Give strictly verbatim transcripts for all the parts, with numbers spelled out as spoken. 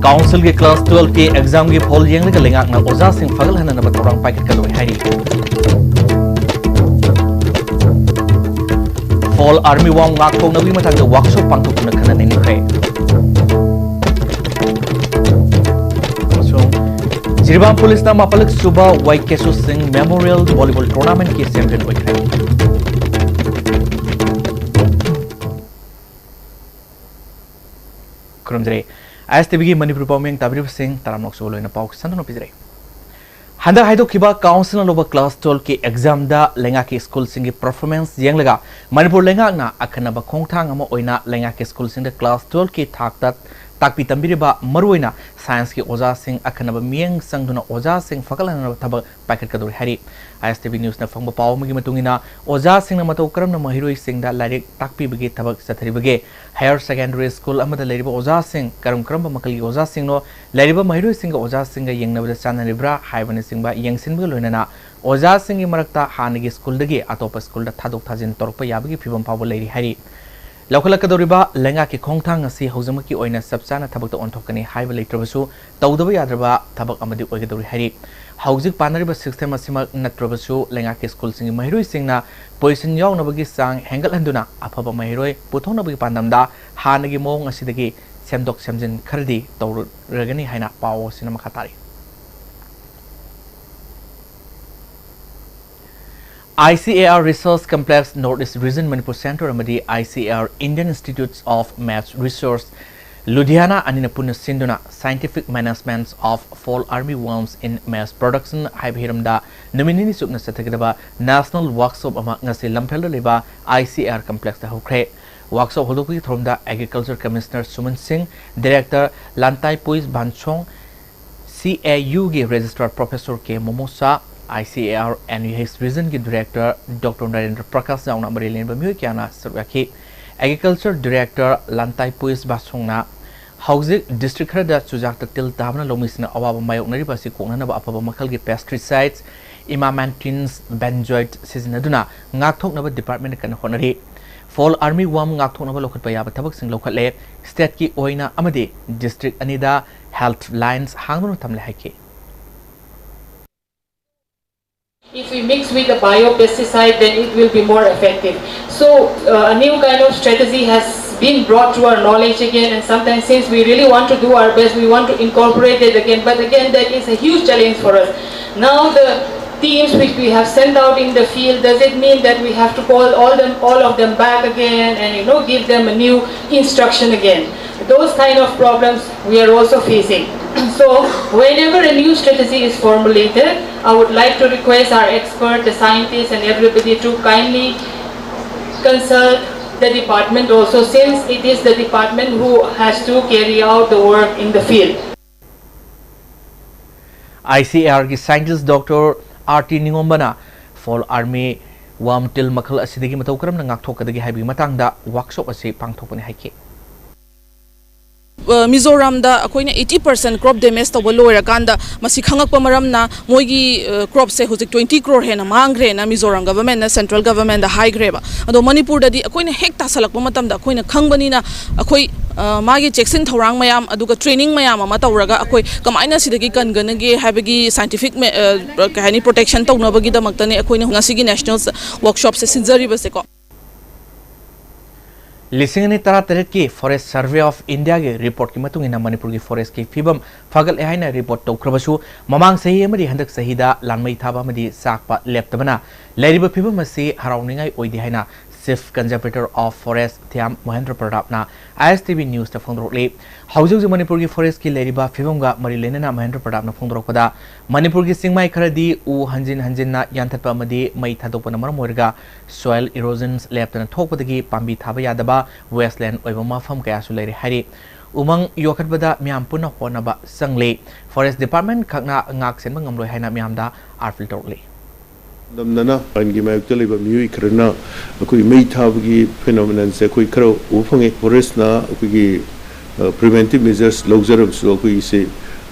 ꯀꯥꯎꯟꯁꯤꯜꯒꯤ ꯀ꯭ꯂꯥꯁ ꯇꯨꯋꯦꯜꯐꯀꯤ ꯑꯦꯛꯖꯥꯝꯒꯤ ꯐꯣꯜ ꯌꯦꯡꯂꯒ ꯂꯩꯉꯥꯛꯅ ꯑꯣꯖꯥꯁꯤꯡ ꯐꯒꯠꯍꯟꯅꯅꯕ ꯊꯧꯔꯥꯡ ꯄꯥꯏꯈꯠꯀꯗꯧꯔꯤ ꯍꯥꯏꯔꯤ꯫ ꯐꯣꯜ ꯑꯥꯔꯃꯤ ꯋꯥꯝ ꯉꯥꯛꯊꯣꯛꯅꯕꯒꯤ ꯃꯇꯥꯡꯗ ꯋꯥꯛꯁꯣꯞ ꯄꯥꯡꯊꯣꯛꯇꯨꯅ ꯈꯟꯅ ꯅꯩꯅꯈ꯭ꯔꯦ꯫ ꯑꯃꯁꯨꯡ ꯖꯤꯔꯤꯕꯥꯝ ꯄꯨꯂꯤꯁꯅ ꯃꯥꯄꯜꯂꯛ ꯁꯨꯕ ꯋꯥꯏ ꯀꯦꯁꯨ ꯁꯤꯡ ꯃꯦꯃꯣꯔꯤꯌꯦꯜ ꯚꯣꯂꯤꯕꯣꯜ ꯇꯣꯔꯅꯥꯃꯦꯟꯠꯀꯤ ꯆꯦꯝꯄꯤꯌꯟ ꯑꯣꯏꯈ꯭ꯔꯦ꯫ ꯈꯨꯔꯨꯝꯖꯔꯤ꯫ ꯑꯥꯏ ꯑꯦꯁ ꯇꯤꯚꯤꯒꯤ ꯃꯅꯤꯄꯨꯔ ꯄꯥꯎꯃꯤ ꯇꯥꯕꯤꯔꯤꯕꯁꯤꯡ ꯇꯔꯥꯝꯅ ꯑꯣꯛꯆꯕ ꯂꯣꯏꯅ ꯄꯥꯎ ꯁꯟꯗꯣꯛꯅ ꯄꯤꯖꯔꯤ꯫ ꯍꯟꯗꯛ ꯍꯥꯏꯗꯣꯛꯈꯤꯕ ꯀꯥꯎꯟꯁꯤꯜꯅ ꯂꯧꯕ ꯀ꯭ꯂꯥꯁ ꯇꯨꯋꯦꯜꯐꯀꯤ ꯑꯦꯛꯖꯥꯝꯗ ꯂꯩꯉꯥꯛꯀꯤ ꯁ꯭ꯀꯨꯜꯁꯤꯡꯒꯤ ꯄꯔꯐꯣꯔꯃꯦꯟꯁ ꯌꯦꯡꯂꯒ ꯃꯅꯤꯄꯨꯔ ꯂꯩꯉꯥꯛꯅ ꯑꯈꯟꯅꯕ ꯈꯣꯡꯊꯥꯡ ꯑꯃ ꯑꯣꯏꯅ ꯂꯩꯉꯥꯛꯀꯤ ꯁ꯭ꯀꯨꯜꯁꯤꯡꯗ ꯀ꯭ꯂꯥꯁ ꯇꯨꯋꯦꯜꯐꯀꯤ ꯊꯥꯛꯇ ꯇꯥꯛꯄꯤ ꯇꯝꯕꯤꯔꯤꯕ ꯃꯔꯨꯑꯣꯏꯅ ꯁꯥꯏꯟꯁꯀꯤ ꯑꯣꯖꯥꯁꯤꯡ ꯑꯈꯟꯅꯕ ꯃꯤꯠꯌꯦꯡ ꯆꯪꯗꯨꯅ ꯑꯣꯖꯥꯁꯤꯡ ꯐꯒꯠꯍꯟꯅꯕ ꯊꯕꯛ ꯄꯥꯏꯈꯠꯀꯗꯧꯔꯤ ꯍꯥꯏꯔꯤ꯫ ꯑꯥꯏ ꯑꯦꯁ ꯇꯤ ꯚꯤ ꯅ꯭ꯌꯨꯁꯅ ꯐꯪꯕ ꯄꯥꯎ ꯑꯃꯒꯤ ꯃꯇꯨꯡ ꯏꯟꯅ, ꯑꯣꯖꯥꯁꯤꯡꯅ ꯃꯇꯧ ꯀꯔꯝꯅ ꯃꯍꯩꯔꯣꯏꯁꯤꯡꯗ ꯂꯥꯏꯔꯤꯛ ꯇꯥꯛꯄꯤꯕꯒꯤ ꯊꯕꯛ ꯆꯠꯊꯔꯤꯕꯒꯦ? ꯍꯥꯌꯔ ꯁꯦꯀꯦꯟꯗꯔꯤ ꯁ꯭ꯀꯨꯜ ꯑꯃꯗ ꯂꯩꯔꯤꯕ ꯑꯣꯖꯥꯁꯤꯡ ꯀꯔꯝ ꯀꯔꯝꯕ ꯃꯈꯜꯒꯤ ꯑꯣꯖꯥꯁꯤꯡꯅꯣ? ꯂꯩꯔꯤꯕ ꯃꯍꯩꯔꯣꯏꯁꯤꯡꯒ ꯑꯣꯖꯥꯁꯤꯡꯒ ꯌꯦꯡꯅꯕꯗ ꯆꯥꯟꯅꯔꯤꯕ꯭ꯔꯥ ꯍꯥꯏꯕꯅꯆꯤꯡꯕ ꯌꯦꯡꯁꯤꯟꯕꯒ ꯂꯣꯏꯅꯅ ꯑꯣꯖꯥꯁꯤꯡꯒꯤ ꯃꯔꯛꯇ ꯍꯥꯟꯅꯒꯤ ꯁ꯭ꯀꯨꯜꯗꯒꯤ ꯑꯇꯣꯞꯄ ꯁ꯭ꯀꯨꯜꯗ ꯊꯥꯗꯣꯛ ꯊꯥꯖꯤꯟ ꯇꯧꯔꯛꯄ ꯌꯥꯕꯒꯤ ꯐꯤꯕꯝ ꯐꯥꯎꯕ ꯂꯩꯔꯤ ꯍꯥꯏꯔꯤ꯫ ꯂꯧꯈꯠꯂꯛꯀꯗꯧꯔꯤꯕ ꯂꯩꯉꯥꯛꯀꯤ ꯈꯣꯡꯊꯥꯡ ꯑꯁꯤ ꯍꯧꯖꯤꯛꯃꯛꯀꯤ ꯑꯣꯏꯅ ꯆꯞ ꯆꯥꯅ ꯊꯕꯛꯇ ꯑꯣꯟꯊꯣꯛꯀꯅꯤ ꯍꯥꯏꯕ ꯂꯩꯇ꯭ꯔꯕꯁꯨ, ꯇꯧꯗꯕ ꯌꯥꯗ꯭ꯔꯕ ꯊꯕꯛ ꯑꯃꯗꯤ ꯑꯣꯏꯒꯗꯧꯔꯤ ꯍꯥꯏꯔꯤ꯫ ꯍꯧꯖꯤꯛ ꯄꯥꯟꯅꯔꯤꯕ ꯁꯤꯁꯇꯦꯝ ꯑꯁꯤꯃꯛ ꯅꯠꯇ꯭ꯔꯕꯁꯨ, ꯂꯩꯉꯥꯛꯀꯤ ꯁ꯭ꯀꯨꯜꯁꯤꯡꯒꯤ ꯃꯍꯩꯔꯣꯏꯁꯤꯡꯅ ꯄꯣꯖꯤꯁꯟ ꯌꯥꯎꯅꯕꯒꯤ ꯆꯥꯡ ꯍꯦꯟꯒꯠꯍꯟꯗꯨꯅ ꯑꯐꯕ ꯃꯍꯩꯔꯣꯏ ꯄꯨꯊꯣꯛꯅꯕꯒꯤ ꯄꯥꯟꯗꯝꯗ ꯍꯥꯟꯅꯒꯤ ꯃꯑꯣꯡ ꯑꯁꯤꯗꯒꯤ ꯁꯦꯝꯗꯣꯛ ꯁꯦꯝꯖꯤꯟ ꯈꯔꯗꯤ ꯇꯧꯔꯒꯅꯤ ꯍꯥꯏꯅ ꯄꯥꯎ ꯑꯁꯤꯅ ꯃꯈꯥ ꯇꯥꯔꯤ꯫ ꯑꯥꯏ C A R Research Complex North East Region Manipur Centre ꯑꯃꯗꯤ ꯑꯥꯏ C A R Indian Institutes of Mass Research, ꯂꯨꯙꯤꯌꯥꯅꯥ ꯑꯅꯤꯅ ꯄꯨꯟꯅ ꯁꯤꯟꯗꯨꯅ Scientific Management of Fall Army Worms in Mass Production ꯍꯥꯏꯕ ꯍꯤꯔꯝꯗ ꯅꯨꯃꯤꯠ ꯅꯤꯅꯤ ꯆꯨꯞꯅ ꯆꯠꯊꯒꯗꯕ ꯅꯦꯁꯅꯦꯜ ꯋꯥꯔꯛꯁꯣꯞ ꯑꯃ ꯉꯁꯤ ꯂꯝꯐꯦꯜꯗ ꯂꯩꯕ ꯑꯥꯏ ꯁꯤ ꯑꯦ ꯑꯥꯔ ꯀꯝꯄ꯭ꯂꯦꯛꯁꯇ ꯍꯧꯈ꯭ꯔꯦ꯫ ꯋꯥꯔꯛꯁꯣꯞ ꯍꯧꯗꯣꯛꯄꯒꯤ ꯊꯧꯔꯝꯗ ꯑꯦꯒ꯭ꯔꯤꯀꯜꯆꯔ ꯀꯃꯤꯁꯅꯔ ꯁꯨꯃꯟ ꯁꯤꯡ, ꯗꯤꯔꯦꯛꯇꯔ ꯂꯥꯟꯇꯥꯏ ꯄꯨꯏꯁ ꯕꯥꯟꯁꯣꯡ, ꯁꯤ ꯑꯦ ꯌꯨꯒꯤ ꯔꯦꯖꯤꯁꯇ꯭ꯔꯥꯔ ꯄ꯭ꯔꯣꯐꯦꯁꯣꯔ ꯀꯦ Momosa, I C A R N U H ꯔꯤꯖꯟꯒꯤ ꯗꯤꯔꯦꯛꯇꯔ ꯗꯣꯛꯇꯔ ꯅꯔꯦꯟꯗ꯭ꯔ ꯄ꯭ꯔꯀꯥꯁ ꯌꯥꯎꯅ ꯃꯔꯤ ꯂꯩꯅꯕ ꯃꯤꯑꯣꯏ ꯀꯌꯥꯅ ꯁꯔꯨꯛ ꯌꯥꯈꯤ꯫ ꯑꯦꯒ꯭ꯔꯤꯀꯜꯆꯔ ꯗꯤꯔꯦꯛꯇꯔ ꯂꯥꯟꯇꯥꯏ ꯄꯨꯏꯁ ꯕꯥꯁꯣꯡꯅ ꯍꯧꯖꯤꯛ ꯗꯤꯁꯇ꯭ꯔꯤꯛ ꯈꯔꯗ ꯆꯨꯖꯥꯛꯇ ꯇꯤꯜ ꯇꯥꯕꯅ ꯂꯧꯃꯤꯁꯤꯡꯅ ꯑꯋꯥꯕ ꯃꯥꯌꯣꯛꯅꯔꯤꯕ ꯑꯁꯤ ꯀꯣꯛꯅꯅꯕ ꯑꯐꯕ ꯃꯈꯜꯒꯤ ꯄꯦꯁꯇꯤꯁꯥꯏꯠꯁ, Imamantins benzoate ꯁꯤꯖꯤꯟꯅꯗꯨꯅ ꯉꯥꯛꯊꯣꯛꯅꯕ department ꯀꯟꯅ ꯍꯣꯠꯅꯔꯤ꯫ Fall army worm ꯉꯥꯛꯊꯣꯛꯅꯕ ꯂꯧꯈꯠꯄ ꯌꯥꯕ ꯊꯕꯛꯁꯤꯡ ꯂꯧꯈꯠꯂꯦ꯫ Stateꯀꯤ ꯑꯣꯏꯅ ꯑꯃꯗꯤ district ꯑꯅꯤꯗ health lines ꯍꯥꯡꯗꯨꯅ ꯊꯝꯂꯦ ꯍꯥꯏꯈꯤ꯫ If we mix with a biopesticide, then it will be more effective. So, uh, a new kind of strategy has been brought to our knowledge again, and sometimes, since we really want to do our best, we want to incorporate it again. But again, that is a huge challenge for us. Now, the teams which we have sent out in the field, does it mean that we have to call all them, all of them back again, and, you know, give them a new instruction again? Those kind of problems we are also facing. So, whenever a new strategy is formulated, I would like to request our expert, the scientists, and everybody to kindly consult the department also, since it is the department who has to carry out the work in the field. ICARꯒꯤ scientist Doctor R T ꯅꯤꯉꯣꯝꯕꯅ fall army worm ꯇꯤꯜ ꯃꯈꯜ ꯑꯁꯤꯗꯒꯤ ꯃꯇꯧ ꯀꯔꯝꯅ ꯉꯥꯛꯊꯣꯛꯀꯗꯒꯦ ꯍꯥꯏꯕꯒꯤ ꯃꯇꯥꯡꯗ workshop ꯑꯁꯤ ꯄꯥꯡꯊꯣꯛꯄꯅꯤ ꯍꯥꯏꯈꯤ꯫ ꯃꯤꯖꯣꯔꯥꯝꯗ ꯑꯩꯈꯣꯏꯅ eighty percent crop damage ꯇꯧꯕ ꯂꯣꯏꯔꯀꯥꯟꯗ ꯃꯁꯤ ꯈꯪꯉꯛꯄ ꯃꯔꯝꯅ ꯃꯣꯏꯒꯤ cropꯁꯦ ꯍꯧꯖꯤꯛ twenty crore ꯍꯦꯟꯅ ꯃꯥꯡꯈ꯭ꯔꯦꯅ ꯃꯤꯖꯣꯔꯥꯝ governmentꯅ central governmentꯗ ꯍꯥꯏꯈ꯭ꯔꯦꯕ꯫ ꯑꯗꯣ ꯃꯅꯤꯄꯨꯔꯗꯗꯤ ꯑꯩꯈꯣꯏꯅ ꯍꯦꯛ ꯇꯥꯁꯜꯂꯛꯄ ꯃꯇꯝꯗ ꯑꯩꯈꯣꯏꯅ ꯈꯪꯕꯅꯤꯅ ꯑꯩꯈꯣꯏ ꯃꯥꯒꯤ ꯆꯦꯛꯁꯤꯟ ꯊꯧꯔꯥꯡ ꯃꯌꯥꯝ ꯑꯗꯨꯒ training ꯃꯌꯥꯝ ꯑꯃ ꯇꯧꯔꯒ ꯑꯩꯈꯣꯏ ꯀꯃꯥꯏꯅ ꯁꯤꯗꯒꯤ ꯀꯟꯒꯅꯒꯦ ꯍꯥꯏꯕꯒꯤ scientific ꯀꯩ ꯍꯥꯏꯅꯤ protection ꯇꯧꯅꯕꯒꯤꯗꯃꯛꯇꯅꯦ ꯑꯩꯈꯣꯏꯅ ꯉꯁꯤꯒꯤ national workshopꯁꯦ ꯁꯤꯟꯖꯔꯤꯕꯁꯦꯀꯣ꯫ ꯂꯤꯁꯤꯡ ꯑꯅꯤ ꯇꯔꯥꯇꯔꯦꯠꯀꯤ Forest Survey of Indiaꯒꯤ reportꯀꯤ ꯃꯇꯨꯡ ꯏꯟꯅ ꯃꯅꯤꯄꯨꯔꯒꯤ forestꯀꯤ ꯐꯤꯕꯝ ꯐꯒꯠꯂꯦ ꯍꯥꯏꯅ report ꯇꯧꯈ꯭ꯔꯕꯁꯨ, ꯃꯃꯥꯡ ꯆꯍꯤ ꯑꯃꯗꯤ ꯍꯟꯗꯛ ꯆꯍꯤꯗ ꯂꯥꯟꯃꯩ ꯊꯥꯕ ꯑꯃꯗꯤ ꯆꯥꯛꯄ ꯂꯦꯞꯇꯕꯅ ꯂꯩꯔꯤꯕ ꯐꯤꯕꯝ ꯑꯁꯤ ꯍꯔꯥꯎꯅꯤꯡꯉꯥꯏ ꯑꯣꯏꯗꯦ ꯍꯥꯏꯅ Chief Conservator of Forest Thiyam ꯃꯣꯍꯦꯟꯗ꯭ꯔ ꯄ꯭ꯔꯇꯥꯞꯅ ISTV newsꯇ ꯐꯣꯡꯗꯣꯔꯛꯂꯤ꯫ ꯍꯧꯖꯤꯛ ꯍꯧꯖꯤꯛ ꯃꯅꯤꯄꯨꯔꯒꯤ forestꯀꯤ ꯂꯩꯔꯤꯕ ꯐꯤꯕꯝꯒ ꯃꯔꯤ ꯂꯩꯅꯅ ꯃꯣꯍꯦꯟꯗ꯭ꯔ ꯄ꯭ꯔꯇꯥꯞꯅ ꯐꯣꯡꯗꯣꯔꯛꯄꯗ, ꯃꯅꯤꯄꯨꯔꯒꯤ ꯆꯤꯡꯃꯥꯏ ꯈꯔꯗꯤ ꯎ ꯍꯟꯖꯤꯟ ꯍꯟꯖꯤꯟꯅ ꯌꯥꯟꯊꯠꯄ ꯑꯃꯗꯤ ꯃꯩ ꯊꯥꯗꯣꯛꯄꯅ ꯃꯔꯝ ꯑꯣꯏꯔꯒ soil erosions ꯂꯦꯞꯇꯅ ꯊꯣꯛꯄꯗꯒꯤ ꯄꯥꯝꯕꯤ ꯊꯥꯕ ꯌꯥꯗꯕ, wasteland ꯑꯣꯏꯕ ꯃꯐꯝ ꯀꯌꯥꯁꯨ ꯂꯩꯔꯦ ꯍꯥꯏꯔꯤ꯫ ꯎꯃꯪ ꯌꯣꯛꯈꯠꯄꯗ ꯃꯤꯌꯥꯝ ꯄꯨꯟꯅ ꯍꯣꯠꯅꯕ ꯆꯪꯂꯤ꯫ Forest Department ꯈꯛꯅ ꯉꯥꯛ ꯁꯦꯟꯕ ꯉꯝꯂꯣꯏ ꯍꯥꯏꯅ ꯃꯤꯌꯥꯝꯗ appeal ꯇꯧꯔꯛꯂꯤ꯫ ꯂꯝꯗꯅ ꯑꯥꯏꯟꯒꯤ ꯃꯥꯌꯣꯛꯇ ꯂꯩꯕ ꯃꯤꯑꯣꯏ ꯈꯔꯅ ꯑꯩꯈꯣꯏ ꯃꯩ ꯊꯥꯕꯒꯤ phenomenonꯁꯦ ꯑꯩꯈꯣꯏ ꯈꯔ ꯎꯕ ꯐꯪꯉꯦ꯫ Forestꯅ ꯑꯩꯈꯣꯏꯒꯤ preventive measures ꯂꯧꯖꯔꯕꯁꯨ ꯑꯩꯈꯣꯏꯒꯤꯁꯦ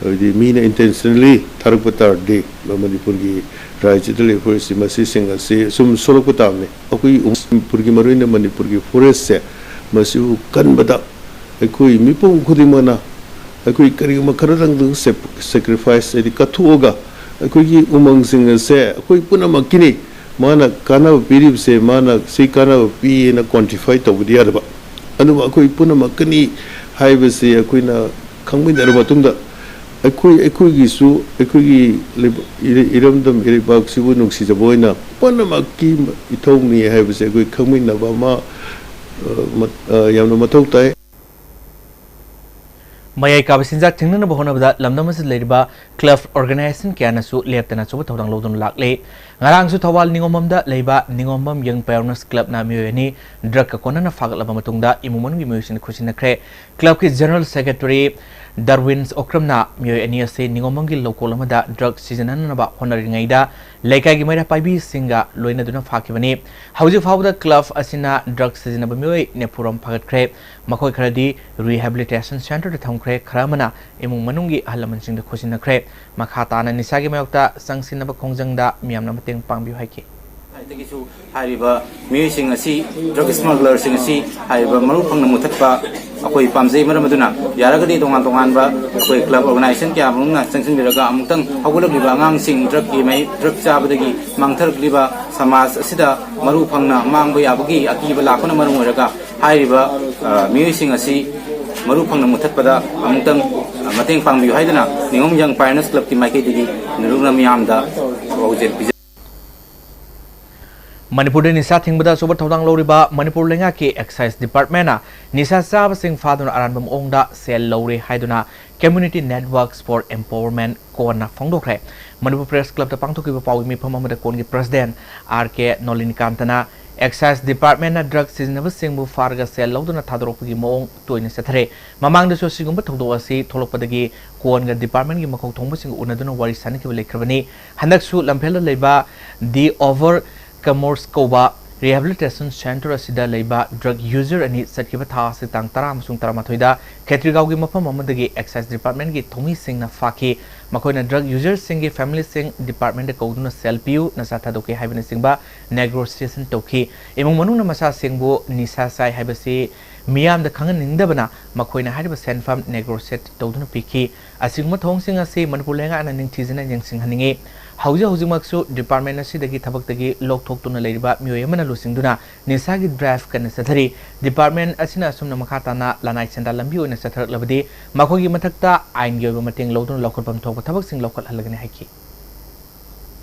ꯍꯥꯏꯕꯗꯤ ꯃꯤꯅ intentionally ꯊꯥꯔꯛꯄ ꯇꯥꯔꯗꯤ ꯃꯅꯤꯄꯨꯔꯒꯤ ꯔꯥꯏꯖ꯭ꯌꯗ ꯂꯩꯕ ꯐꯣꯔꯦꯁꯁꯤ ꯃꯁꯤꯁꯤꯡ ꯑꯁꯤ ꯁꯨꯝ ꯁꯣꯛꯂꯛꯄ ꯇꯥꯕꯅꯤ꯫ ꯑꯩꯈꯣꯏ ꯃꯅꯤꯄꯨꯔꯒꯤ, ꯃꯔꯨꯑꯣꯏꯅ ꯃꯅꯤꯄꯨꯔꯒꯤ ꯐꯣꯔꯦꯁꯁꯦ ꯃꯁꯤꯕꯨ ꯀꯟꯕꯗ ꯑꯩꯈꯣꯏ ꯃꯤꯄꯨꯝ ꯈꯨꯗꯤꯡꯃꯛꯅ ꯑꯩꯈꯣꯏ ꯀꯔꯤꯒꯨꯝꯕ ꯈꯔꯗꯪꯗꯪ sacrifice ꯍꯥꯏꯗꯤ ꯀꯠꯊꯣꯛꯑꯒ ꯑꯩꯈꯣꯏꯒꯤ ꯎꯃꯪꯁꯤꯡ ꯑꯁꯦ ꯑꯩꯈꯣꯏ ꯄꯨꯝꯅꯃꯛꯀꯤꯅꯤ꯫ ꯃꯥꯅ ꯀꯥꯟꯅꯕ ꯄꯤꯔꯤꯕꯁꯦ ꯃꯥꯅ ꯁꯤ ꯀꯥꯟꯅꯕ ꯄꯤꯌꯦꯅ quantify ꯇꯧꯕꯗꯤ ꯌꯥꯗꯕ꯫ ꯑꯗꯨꯕꯨ ꯑꯩꯈꯣꯏ ꯄꯨꯝꯅꯃꯛꯀꯅꯤ ꯍꯥꯏꯕꯁꯤ ꯑꯩꯈꯣꯏꯅ ꯈꯪꯃꯤꯟꯅꯔꯕ ꯃꯇꯨꯡꯗ ꯑꯩꯈꯣꯏ, ꯑꯩꯈꯣꯏꯒꯤꯁꯨ ꯑꯩꯈꯣꯏꯒꯤ ꯂꯩꯕ-, ꯏꯔ-, ꯏꯔꯝꯗꯝ ꯏꯔꯩꯕꯥꯛꯁꯤꯕꯨ ꯅꯨꯡꯁꯤꯖꯕ ꯑꯣꯏꯅ ꯄꯨꯝꯅꯃꯛꯀꯤ ꯏꯊꯧꯅꯤ ꯍꯥꯏꯕꯁꯦ ꯑꯩꯈꯣꯏ ꯈꯪꯃꯤꯟꯅꯕ ꯑꯃ, ꯑ, ꯃ-, ꯑ, ꯌꯥꯝꯅ ꯃꯊꯧ ꯇꯥꯏ꯫ ꯃꯌꯥꯏ ꯀꯥꯕ ꯆꯤꯟꯖꯥꯛ ꯊꯤꯡꯅꯅꯕ ꯍꯣꯠꯅꯕꯗ ꯂꯝꯗꯝ ꯑꯁꯤꯗ ꯂꯩꯔꯤꯕ club organization ꯀꯌꯥꯅꯁꯨ ꯂꯦꯞꯇꯅ ꯑꯆꯧꯕ ꯊꯧꯗꯥꯡ ꯂꯧꯗꯨꯅ ꯂꯥꯛꯂꯤ꯫ ꯉꯔꯥꯡꯁꯨ ꯊꯧꯕꯥꯜ ꯅꯤꯉꯣꯝꯕꯝꯗ ꯂꯩꯕ ꯅꯤꯉꯣꯝꯕꯝ Young Pioneers Clubꯅ ꯃꯤꯑꯣꯏ ꯑꯅꯤ drugꯀ ꯀꯣꯟꯅꯅ ꯐꯥꯒꯠꯂꯕ ꯃꯇꯨꯡꯗ ꯏꯃꯨꯡ ꯃꯅꯨꯡꯒꯤ ꯃꯤꯑꯣꯏꯁꯤꯡꯅ ꯈꯨꯠꯁꯤꯟꯅꯈ꯭ꯔꯦ꯫ Clubꯀꯤ General Secretary ꯗꯥꯔꯋꯤꯟꯁ ꯑꯣꯀ꯭ꯔꯝꯅ ꯃꯤꯑꯣꯏ ꯑꯅꯤ ꯑꯁꯤ ꯅꯤꯉꯣꯝꯕꯝꯒꯤ ꯂꯧꯀꯣꯜ ꯑꯃꯗ drug ꯁꯤꯖꯤꯟꯅꯅꯕ ꯍꯣꯠꯅꯔꯤꯉꯩꯗ ꯂꯩꯀꯥꯏꯒꯤ ꯃꯩꯔꯥ ꯄꯥꯏꯕꯤꯁꯤꯡꯒ ꯂꯣꯏꯅꯗꯨꯅ ꯐꯥꯈꯤꯕꯅꯤ꯫ ꯍꯧꯖꯤꯛ ꯐꯥꯎꯕꯗ club ꯑꯁꯤꯅ drug ꯁꯤꯖꯤꯟꯅꯕ ꯃꯤꯑꯣꯏ ꯅꯤꯐꯨꯔꯣꯝ ꯐꯥꯒꯠꯈ꯭ꯔꯦ꯫ ꯃꯈꯣꯏ ꯈꯔꯗꯤ rehabilitation centreꯗ ꯊꯝꯈ꯭ꯔꯦ, ꯈꯔ ꯑꯃꯅ ꯏꯃꯨꯡ ꯃꯅꯨꯡꯒꯤ ꯑꯍꯜ ꯂꯃꯟꯁꯤꯡꯗ ꯈꯨꯠꯁꯤꯟꯅꯈ꯭ꯔꯦ꯫ ꯃꯈꯥ ꯇꯥꯅ ꯅꯤꯁꯥꯒꯤ ꯃꯥꯌꯣꯛꯇ ꯆꯪꯁꯤꯟꯅꯕ ꯈꯣꯡꯖꯪꯗ ꯃꯤꯌꯥꯝꯅ ꯃꯇꯦꯡ ꯄꯥꯡꯕꯤꯌꯨ ꯍꯥꯏꯈꯤ꯫ ꯍꯥꯏꯗꯒꯤꯁꯨ ꯍꯥꯏꯔꯤꯕ ꯃꯤꯑꯣꯏꯁꯤꯡ ꯑꯁꯤ, drug smugglerꯁꯤꯡ ꯑꯁꯤ ꯍꯥꯏꯔꯤꯕ ꯃꯔꯨ ꯐꯪꯅ ꯃꯨꯊꯠꯄ ꯑꯩꯈꯣꯏ ꯄꯥꯝꯖꯩ꯫ ꯃꯔꯝ ꯑꯗꯨꯅ ꯌꯥꯔꯒꯗꯤ ꯇꯣꯉꯥꯟ ꯇꯣꯉꯥꯟꯕ ꯑꯩꯈꯣꯏ club organization ꯀꯌꯥ ꯃꯔꯨꯝꯅ ꯆꯪꯁꯤꯟꯕꯤꯔꯒ ꯑꯃꯨꯛꯇꯪ ꯍꯧꯒꯠꯂꯛꯂꯤꯕ ꯑꯉꯥꯡꯁꯤꯡ drugꯀꯤ ꯃꯍꯩ, drug ꯆꯥꯕꯗꯒꯤ ꯃꯥꯡꯊꯔꯛꯂꯤꯕ ꯁꯃꯥꯖ ꯑꯁꯤꯗ ꯃꯔꯨ ꯐꯪꯅ ꯃꯥꯡꯕ ꯌꯥꯕꯒꯤ ꯑꯀꯤꯕ ꯂꯥꯛꯄꯅ ꯃꯔꯝ ꯑꯣꯏꯔꯒ ꯍꯥꯏꯔꯤꯕ, ꯑ, ꯃꯤꯑꯣꯏꯁꯤꯡ ꯑꯁꯤ ꯃꯔꯨ ꯐꯪꯅ ꯃꯨꯊꯠꯄꯗ ꯑꯃꯨꯛꯇꯪ, ꯑ, ꯃꯇꯦꯡ ꯄꯥꯡꯕꯤꯌꯨ ꯍꯥꯏꯗꯨꯅ ꯅꯤꯉꯣꯝ Young Pioneers Clubꯀꯤ ꯃꯥꯏꯀꯩꯗꯒꯤ ꯅꯤꯔꯨꯛꯅ ꯃꯤꯌꯥꯝꯗ ꯄꯥꯎꯖꯦꯜ ꯄꯤꯖꯔꯤ꯫ ꯃꯅꯤꯄꯨꯔꯗ ꯅꯤꯁꯥ ꯊꯤꯡꯕꯗ ꯑꯆꯧꯕ ꯊꯧꯗꯥꯡ ꯂꯧꯔꯤꯕ ꯃꯅꯤꯄꯨꯔ ꯂꯩꯉꯥꯛꯀꯤ Excise Departmentꯅ ꯅꯤꯁꯥ ꯆꯥꯕꯁꯤꯡ ꯐꯥꯗꯨꯅ ꯑꯔꯥꯟꯕ ꯃꯑꯣꯡꯗ ꯁꯦꯜ ꯂꯧꯔꯦ ꯍꯥꯏꯗꯨꯅ Community Networks for Empowerment, ꯀꯣꯟꯅ ꯐꯣꯡꯗꯣꯛꯈ꯭ꯔꯦ꯫ ꯃꯅꯤꯄꯨꯔ Press Clubꯇ ꯄꯥꯡꯊꯣꯛꯈꯤꯕ ꯄꯥꯎꯒꯤ ꯃꯤꯐꯝ ꯑꯃꯗ ꯀꯣꯟꯒꯤ President ꯑꯥꯔ ꯀꯦ ꯅꯣꯂꯤꯅꯤꯀꯥꯟꯇꯅ Excise Departmentꯅ drug ꯁꯤꯖꯤꯟꯅꯕꯁꯤꯡꯕꯨ ꯐꯥꯔꯒ ꯁꯦꯜ ꯂꯧꯗꯨꯅ ꯊꯥꯗꯣꯔꯛꯄꯒꯤ ꯃꯑꯣꯡ ꯇꯣꯏꯅ ꯆꯠꯊꯔꯦ꯫ ꯃꯃꯥꯡꯗꯁꯨ ꯑꯁꯤꯒꯨꯝꯕ ꯊꯧꯗꯣꯛ ꯑꯁꯤ ꯊꯣꯛꯂꯛꯄꯗꯒꯤ ꯀꯣꯟꯒ departmentꯀꯤ ꯃꯀꯣꯛ ꯊꯣꯡꯕꯁꯤꯡꯒ ꯎꯅꯗꯨꯅ ꯋꯥꯔꯤ ꯁꯥꯅꯈꯤꯕ ꯂꯩꯈ꯭ꯔꯕꯅꯤ꯫ ꯍꯟꯗꯛꯁꯨ ꯂꯝꯐꯦꯜꯗ ꯂꯩꯕ The Overcomers ꯀꯧꯕ Rehabilitation Center ꯑꯁꯤꯗ ꯂꯩꯕ drug user ꯑꯅꯤ ꯆꯠꯈꯤꯕ ꯊꯥ ꯑꯁꯤ ꯇꯥꯡ ꯇꯔꯥ ꯑꯃꯁꯨꯡ ꯇꯔꯥꯃꯥꯊꯣꯏꯗ ꯈꯦꯇ꯭ꯔꯤꯒꯥꯎꯒꯤ ꯃꯐꯝ ꯑꯃꯗꯒꯤ Excise Department ꯒꯤ ꯊꯧꯃꯤꯁꯤꯡꯅ ꯐꯥꯈꯤ꯫ ꯃꯈꯣꯏꯅ drug user ꯁꯤꯡꯒꯤ family ꯁꯤꯡ department ꯀꯧꯗꯨꯅ "ꯁꯦꯜ ꯄꯤꯌꯨ, ꯅꯁꯥ ꯊꯥꯗꯣꯛꯀꯦ" ꯍꯥꯏꯕꯅꯆꯤꯡꯕ negotiation ꯇꯧꯈꯤ꯫ ꯏꯃꯨꯡ ꯃꯅꯨꯡꯅ ꯃꯆꯥꯁꯤꯡꯕꯨ ꯅꯤꯁꯥ ꯆꯥꯏ ꯍꯥꯏꯕꯁꯤ ꯃꯤꯌꯥꯝꯗ ꯈꯪꯍꯟꯅꯤꯡꯗꯕꯅ ꯃꯈꯣꯏꯅ ꯍꯥꯏꯔꯤꯕ ꯁꯦꯟꯐꯝ negotiate ꯇꯧꯗꯨꯅ ꯄꯤꯈꯤ꯫ ꯑꯁꯤꯒꯨꯝꯕ ꯊꯧꯑꯣꯡꯁꯤꯡ ꯑꯁꯤ ꯃꯅꯤꯄꯨꯔ ꯂꯩꯉꯥꯛꯅ ꯅꯤꯡꯊꯤꯖꯅ ꯌꯦꯡꯁꯤꯟꯍꯟꯅꯤꯡꯏ꯫ ꯍꯧꯖꯤꯛ ꯍꯧꯖꯤꯛꯃꯛꯁꯨ department ꯑꯁꯤꯗꯒꯤ ꯊꯕꯛꯇꯒꯤ ꯂꯧꯊꯣꯛꯇꯨꯅ ꯂꯩꯔꯤꯕ ꯃꯤꯑꯣꯏ ꯑꯃꯅ ꯂꯨꯆꯤꯡꯗꯨꯅ ꯅꯤꯁꯥꯒꯤ drive ꯀꯟꯅ ꯆꯠꯊꯔꯤ꯫ Department ꯑꯁꯤꯅ ꯑꯁꯨꯝꯅ ꯃꯈꯥ ꯇꯥꯅ ꯂꯅꯥꯏ ꯁꯦꯟꯗꯥꯟ ꯂꯝꯕꯤ ꯑꯣꯏꯅ ꯆꯠꯊꯔꯛꯂꯕꯗꯤ ꯃꯈꯣꯏꯒꯤ ꯃꯊꯛꯇ ꯑꯥꯏꯟꯒꯤ ꯑꯣꯏꯕ ꯃꯇꯦꯡ ꯂꯧꯗꯨꯅ ꯂꯧꯈꯠꯐꯝ ꯊꯣꯛꯄ ꯊꯕꯛꯁꯤꯡ ꯂꯧꯈꯠꯍꯜꯂꯒꯅꯤ ꯍꯥꯏꯈꯤ꯫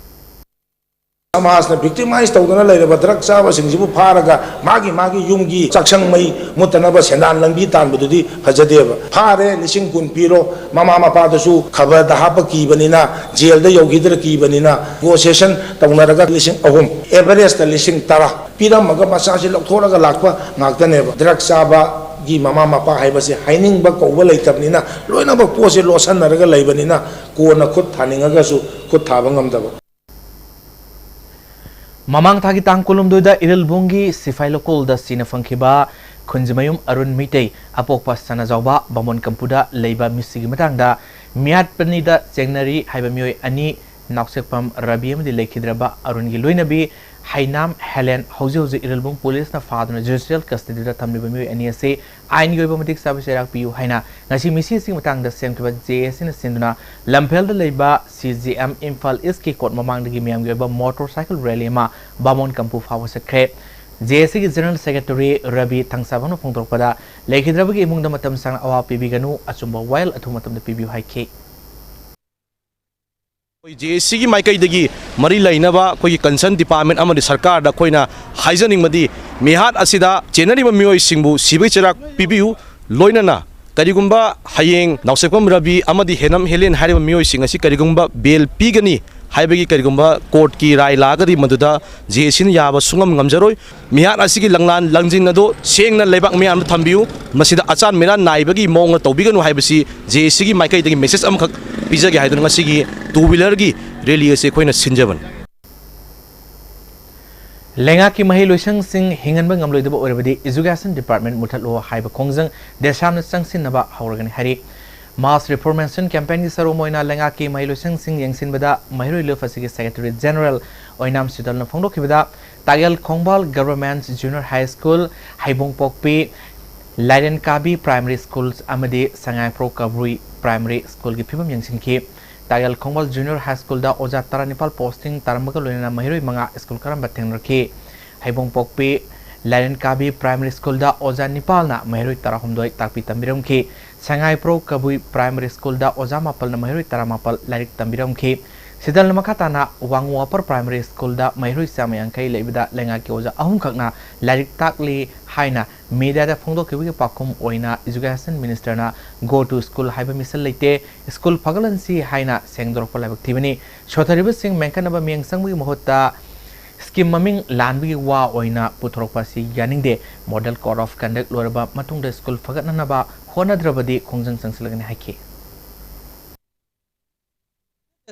ꯁꯃꯥꯖꯅ victimize ꯇꯧꯗꯨꯅ ꯂꯩꯔꯕ drug ꯆꯥꯕꯁꯤꯡꯁꯤꯕꯨ ꯐꯥꯔꯒ ꯃꯥꯒꯤ ꯃꯥꯒꯤ ꯌꯨꯝꯒꯤ ꯆꯥꯛꯁꯪ ꯃꯩ ꯃꯨꯠꯇꯅꯕ ꯁꯦꯟꯗꯥꯟ ꯂꯝꯕꯤ ꯇꯥꯟꯕꯗꯨꯗꯤ ꯐꯖꯗꯦꯕ꯫ ꯐꯥꯔꯦ, ꯂꯤꯁꯤꯡ ꯀꯨꯟ ꯄꯤꯔꯣ, ꯃꯃꯥ ꯃꯄꯥꯗꯨꯁꯨ ꯈꯕꯔꯗ ꯍꯥꯞꯄ ꯀꯤꯕꯅꯤꯅ, ꯖꯦꯜꯗ ꯌꯧꯈꯤꯗ꯭ꯔꯥ ꯀꯤꯕꯅꯤꯅ, negotiation ꯇꯧꯅꯔꯒ ꯂꯤꯁꯤꯡ ꯑꯍꯨꯝ, average ꯇ ꯂꯤꯁꯤꯡ ꯇꯔꯥ ꯄꯤꯔꯝꯃꯒ ꯃꯆꯥꯁꯤ ꯂꯧꯊꯣꯛꯂꯒ ꯂꯥꯛꯄ ꯉꯥꯛꯇꯅꯦꯕ꯫ Drug ꯆꯥꯕꯒꯤ ꯃꯃꯥ ꯃꯄꯥ ꯍꯥꯏꯕꯁꯦ ꯍꯥꯏꯅꯤꯡꯕ ꯀꯧꯕ ꯂꯩꯇꯕꯅꯤꯅ, ꯂꯣꯏꯅꯃꯛ ꯄꯣꯠꯁꯦ ꯂꯣꯠꯁꯟꯅꯔꯒ ꯂꯩꯕꯅꯤꯅ, ꯀꯣꯟꯅ ꯈꯨꯠ ꯊꯥꯅꯤꯡꯉꯒꯁꯨ ꯈꯨꯠ ꯊꯥꯕ ꯉꯝꯗꯕ꯫ ꯃꯃꯥꯡ ꯊꯥꯒꯤ ꯇꯥꯡ ꯀꯨꯟꯍꯨꯝꯗꯣꯏꯗ ꯏꯔꯤꯜꯕꯨꯡꯒꯤ ꯁꯤꯐꯥꯏ ꯂꯧꯀꯣꯜꯗ ꯁꯤꯅ ꯐꯪꯈꯤꯕ ꯈꯨꯟꯖꯤꯃꯌꯨꯝ ꯑꯔꯨꯟ ꯃꯤꯇꯩ ꯑꯄꯣꯛꯄ ꯁꯅꯥꯖꯥꯎꯕ ꯕꯥꯃꯣꯟ ꯀꯝꯄꯨꯗ ꯂꯩꯕ ꯃꯤꯁꯤꯒꯤ ꯃꯇꯥꯡꯗ ꯃꯤꯌꯥꯠꯄꯅꯤꯗ ꯆꯦꯡꯅꯔꯤ ꯍꯥꯏꯕ ꯃꯤꯑꯣꯏ ꯑꯅꯤ, ꯅꯥꯎꯁꯦꯛꯄꯝ ꯔꯕꯤ ꯑꯃꯗꯤ ꯂꯩꯈꯤꯗ꯭ꯔꯕ ꯑꯔꯨꯟꯒꯤ ꯂꯣꯏꯅꯕꯤ ꯍꯩꯅꯥꯝ ꯍꯦꯂꯦꯟ ꯍꯧꯖꯤꯛ ꯍꯧꯖꯤꯛ ꯏꯔꯤꯜꯕꯨꯡ ꯄꯨꯂꯤꯁꯅ ꯐꯥꯗꯨꯅ judicial custody ꯗ ꯊꯝꯂꯤꯕ ꯃꯤꯑꯣꯏ ꯑꯅꯤ ꯑꯁꯤ ꯑꯥꯏꯟꯒꯤ ꯑꯣꯏꯕ ꯃꯇꯤꯛ ꯆꯥꯕ ꯆꯩꯔꯥꯛ ꯄꯤꯌꯨ ꯍꯥꯏꯅ ꯉꯁꯤ ꯃꯤꯁꯤꯁꯤꯒꯤ ꯃꯇꯥꯡꯗ ꯁꯦꯝꯈꯤꯕ J A C ꯅ ꯁꯤꯟꯗꯨꯅ ꯂꯝꯐꯦꯜꯗ ꯂꯩꯕ C J M ꯏꯝꯐꯥꯜ ꯏꯁꯀꯤ ꯀꯣꯔꯠ ꯃꯃꯥꯡꯗꯒꯤ ꯃꯤꯌꯥꯝꯒꯤ ꯑꯣꯏꯕ motorcycle rally ꯑꯃ ꯕꯥꯃꯣꯟ ꯀꯝꯄꯨ ꯐꯥꯎꯕ ꯆꯠꯈ꯭ꯔꯦ꯫ J A C ꯒꯤ general secretary ꯔꯕꯤ ꯊꯪꯁꯥꯕꯝꯅ ꯐꯣꯡꯗꯣꯔꯛꯄꯗ, ꯂꯩꯈꯤꯗ꯭ꯔꯕꯒꯤ ꯏꯃꯨꯡꯗ ꯃꯇꯝ ꯁꯥꯡꯅ ꯑꯋꯥꯕ ꯄꯤꯕꯤꯒꯅꯨ, ꯑꯆꯨꯝꯕ ꯋꯥꯌꯦꯜ ꯑꯊꯨꯕ ꯃꯇꯝꯗ ꯄꯤꯕꯤꯌꯨ ꯍꯥꯏꯈꯤ꯫ ꯑꯩꯈꯣꯏ J A C ꯒꯤ ꯃꯥꯏꯀꯩꯗꯒꯤ ꯃꯔꯤ ꯂꯩꯅꯕ ꯑꯩꯈꯣꯏꯒꯤ concern department ꯑꯃꯗꯤ ꯁꯔꯀꯥꯔꯗ ꯑꯩꯈꯣꯏꯅ ꯍꯥꯏꯖꯅꯤꯡꯕꯗꯤ, ꯃꯤꯍꯥꯠ ꯑꯁꯤꯗ ꯆꯦꯟꯅꯔꯤꯕ ꯃꯤꯑꯣꯏꯁꯤꯡꯕꯨ ꯁꯤꯕꯒꯤ ꯆꯩꯔꯥꯛ ꯄꯤꯕꯤꯌꯨ, ꯂꯣꯏꯅꯅ ꯀꯔꯤꯒꯨꯝꯕ ꯍꯌꯦꯡ ꯅꯥꯎꯁꯦꯛꯄꯝ ꯔꯕꯤ ꯑꯃꯗꯤ ꯍꯦꯅꯝ ꯍꯦꯂꯦꯟ ꯍꯥꯏꯔꯤꯕ ꯃꯤꯑꯣꯏꯁꯤꯡ ꯑꯁꯤ ꯀꯔꯤꯒꯨꯝꯕ bail ꯄꯤꯒꯅꯤ ꯍꯥꯏꯕꯒꯤ ꯀꯔꯤꯒꯨꯝꯕ court ꯀꯤ ꯔꯥꯏ ꯂꯥꯛꯑꯒꯗꯤ, ꯃꯗꯨꯗ J A C ꯅ ꯌꯥꯕ ꯁꯨꯡꯉꯝ ꯉꯝꯖꯔꯣꯏ꯫ ꯃꯤꯍꯥꯠ ꯑꯁꯤꯒꯤ ꯂꯪꯂꯥꯟ ꯂꯪꯖꯤꯟ ꯑꯗꯨ ꯁꯦꯡꯅ ꯂꯩꯕꯥꯛ ꯃꯤꯌꯥꯝꯗ ꯊꯝꯕꯤꯌꯨ꯫ ꯃꯁꯤꯗ ꯑꯆꯥꯟ ꯃꯤꯔꯥꯟ ꯅꯥꯏꯕꯒꯤ ꯃꯑꯣꯡꯗ ꯇꯧꯕꯤꯒꯅꯨ ꯍꯥꯏꯕꯁꯤ J A C ꯒꯤ ꯃꯥꯏꯀꯩꯗꯒꯤ message ꯑꯃꯈꯛ ꯄꯤꯖꯒꯦ ꯍꯥꯏꯗꯨꯅ ꯉꯁꯤꯒꯤ two wheeler ꯒꯤ rally ꯑꯁꯤ ꯑꯩꯈꯣꯏꯅ ꯁꯤꯟꯖꯕꯅꯤ꯫ ꯂꯩꯉꯥꯛꯀꯤ ꯃꯍꯩꯂꯣꯏꯁꯪꯁꯤꯡ ꯍꯤꯡꯍꯟꯕ ꯉꯝꯂꯣꯏꯗꯕ ꯑꯣꯏꯔꯕꯗꯤ Education Department ꯃꯨꯠꯊꯠꯂꯣ ꯍꯥꯏꯕ ꯈꯣꯡꯖꯪ ꯗꯦꯁꯥꯝꯅ ꯆꯪꯁꯤꯟꯅꯕ ꯍꯧꯔꯒꯅꯤ ꯍꯥꯏꯔꯤ꯫ Mass Reformation Campaignꯒꯤ ꯁꯔꯨꯛ ꯑꯃ ꯑꯣꯏꯅ ꯂꯩꯉꯥꯛꯀꯤ ꯃꯍꯩꯂꯣꯏꯁꯪꯁꯤꯡ ꯌꯦꯡꯁꯤꯟꯕꯗ ꯃꯍꯩꯔꯣꯏ ꯂꯨꯞ ꯑꯁꯤꯒꯤ Secretary General ꯑꯣꯏꯅꯥꯝ ꯁꯤꯇꯜꯅ ꯐꯣꯡꯗꯣꯛꯈꯤꯕꯗ, ꯇꯥꯒꯦꯜ ꯈꯣꯡꯕꯥꯜ Government Junior High School, ꯍꯩꯕꯣꯡꯄꯣꯛꯄꯤ ꯂꯥꯏꯔꯦꯟꯀꯥꯕꯤ Primary Schools ꯑꯃꯗꯤ ꯁꯉꯥꯏꯄ꯭ꯔꯧ ꯀꯕꯨꯏ Primary Schoolꯒꯤ ꯐꯤꯕꯝ ꯌꯦꯡꯁꯤꯟꯈꯤ꯫ ꯇꯥꯒꯦꯜ ꯈꯣꯡꯕꯥꯜ Junior High Schoolꯗ ꯑꯣꯖꯥ ꯇꯔꯥꯅꯤꯄꯥꯜ posting ꯇꯥꯔꯝꯕꯒ ꯂꯣꯏꯅꯅ ꯃꯍꯩꯔꯣꯏ ꯃꯉꯥ ꯁ꯭ꯀꯨꯜ ꯀꯥꯔꯝꯕ ꯊꯦꯡꯅꯔꯛꯈꯤ꯫ ꯍꯩꯕꯣꯡꯄꯣꯛꯄꯤ ꯂꯥꯏꯔꯦꯟꯀꯥꯕꯤ Primary Schoolꯗ ꯑꯣꯖꯥ ꯅꯤꯄꯥꯜꯅ ꯃꯍꯩꯔꯣꯏ ꯇꯔꯥꯍꯨꯝꯗꯣꯏ ꯇꯥꯛꯄꯤ ꯇꯝꯕꯤꯔꯝꯈꯤ꯫ ꯁꯉꯥꯏꯄ꯭ꯔꯧ ꯀꯕꯨꯏ Primary Schoolꯗ ꯑꯣꯖꯥ ꯃꯥꯄꯜꯅ ꯃꯍꯩꯔꯣꯏ ꯇꯔꯥꯃꯥꯄꯜ ꯂꯥꯏꯔꯤꯛ ꯇꯝꯕꯤꯔꯝꯈꯤ꯫ ꯁꯤꯇꯜꯅ ꯃꯈꯥ ꯇꯥꯅ ꯋꯥꯡꯉꯨ Upper Primary Schoolꯗ ꯃꯍꯩꯔꯣꯏ ꯆꯥꯝꯃ ꯌꯥꯡꯈꯩ ꯂꯩꯕꯗ ꯂꯩꯉꯥꯛꯀꯤ ꯑꯣꯖꯥ ꯑꯍꯨꯝꯈꯛꯅ ꯂꯥꯏꯔꯤꯛ ꯇꯥꯛꯂꯤ ꯍꯥꯏꯅ mediaꯗ ꯐꯣꯡꯗꯣꯛꯈꯤꯕꯒꯤ ꯄꯥꯎꯈꯨꯝ ꯑꯣꯏꯅ Education Ministerꯅ Go to School ꯍꯥꯏꯕ ꯃꯤꯁꯟ ꯂꯩꯇꯦ, ꯁ꯭ꯀꯨꯜ ꯐꯒꯠꯍꯟꯁꯤ ꯍꯥꯏꯅ ꯁꯦꯡꯗꯣꯔꯛꯄ ꯂꯥꯏꯕꯛ ꯊꯤꯕꯅꯤ꯫ ꯁꯣꯊꯔꯤꯕꯁꯤꯡ ꯃꯦꯟꯈꯠꯅꯕ ꯃꯤꯠꯌꯦꯡ ꯆꯪꯕꯒꯤ ꯃꯍꯨꯠꯇ scheme ꯃꯃꯤꯡ ꯂꯥꯟꯕꯒꯤ ꯋꯥ ꯑꯣꯏꯅ ꯄꯨꯊꯣꯔꯛꯄ ꯑꯁꯤ ꯌꯥꯅꯤꯡꯗꯦ꯫ Model Code of Conduct ꯂꯣꯏꯔꯕ ꯃꯇꯨꯡꯗ ꯁ꯭ꯀꯨꯜ ꯐꯒꯠꯅꯅꯕ ꯍꯣꯠꯅꯗ꯭ꯔꯕꯗꯤ ꯈꯣꯡꯖꯪ ꯆꯪꯁꯤꯜꯂꯒꯅꯤ ꯍꯥꯏꯈꯤ꯫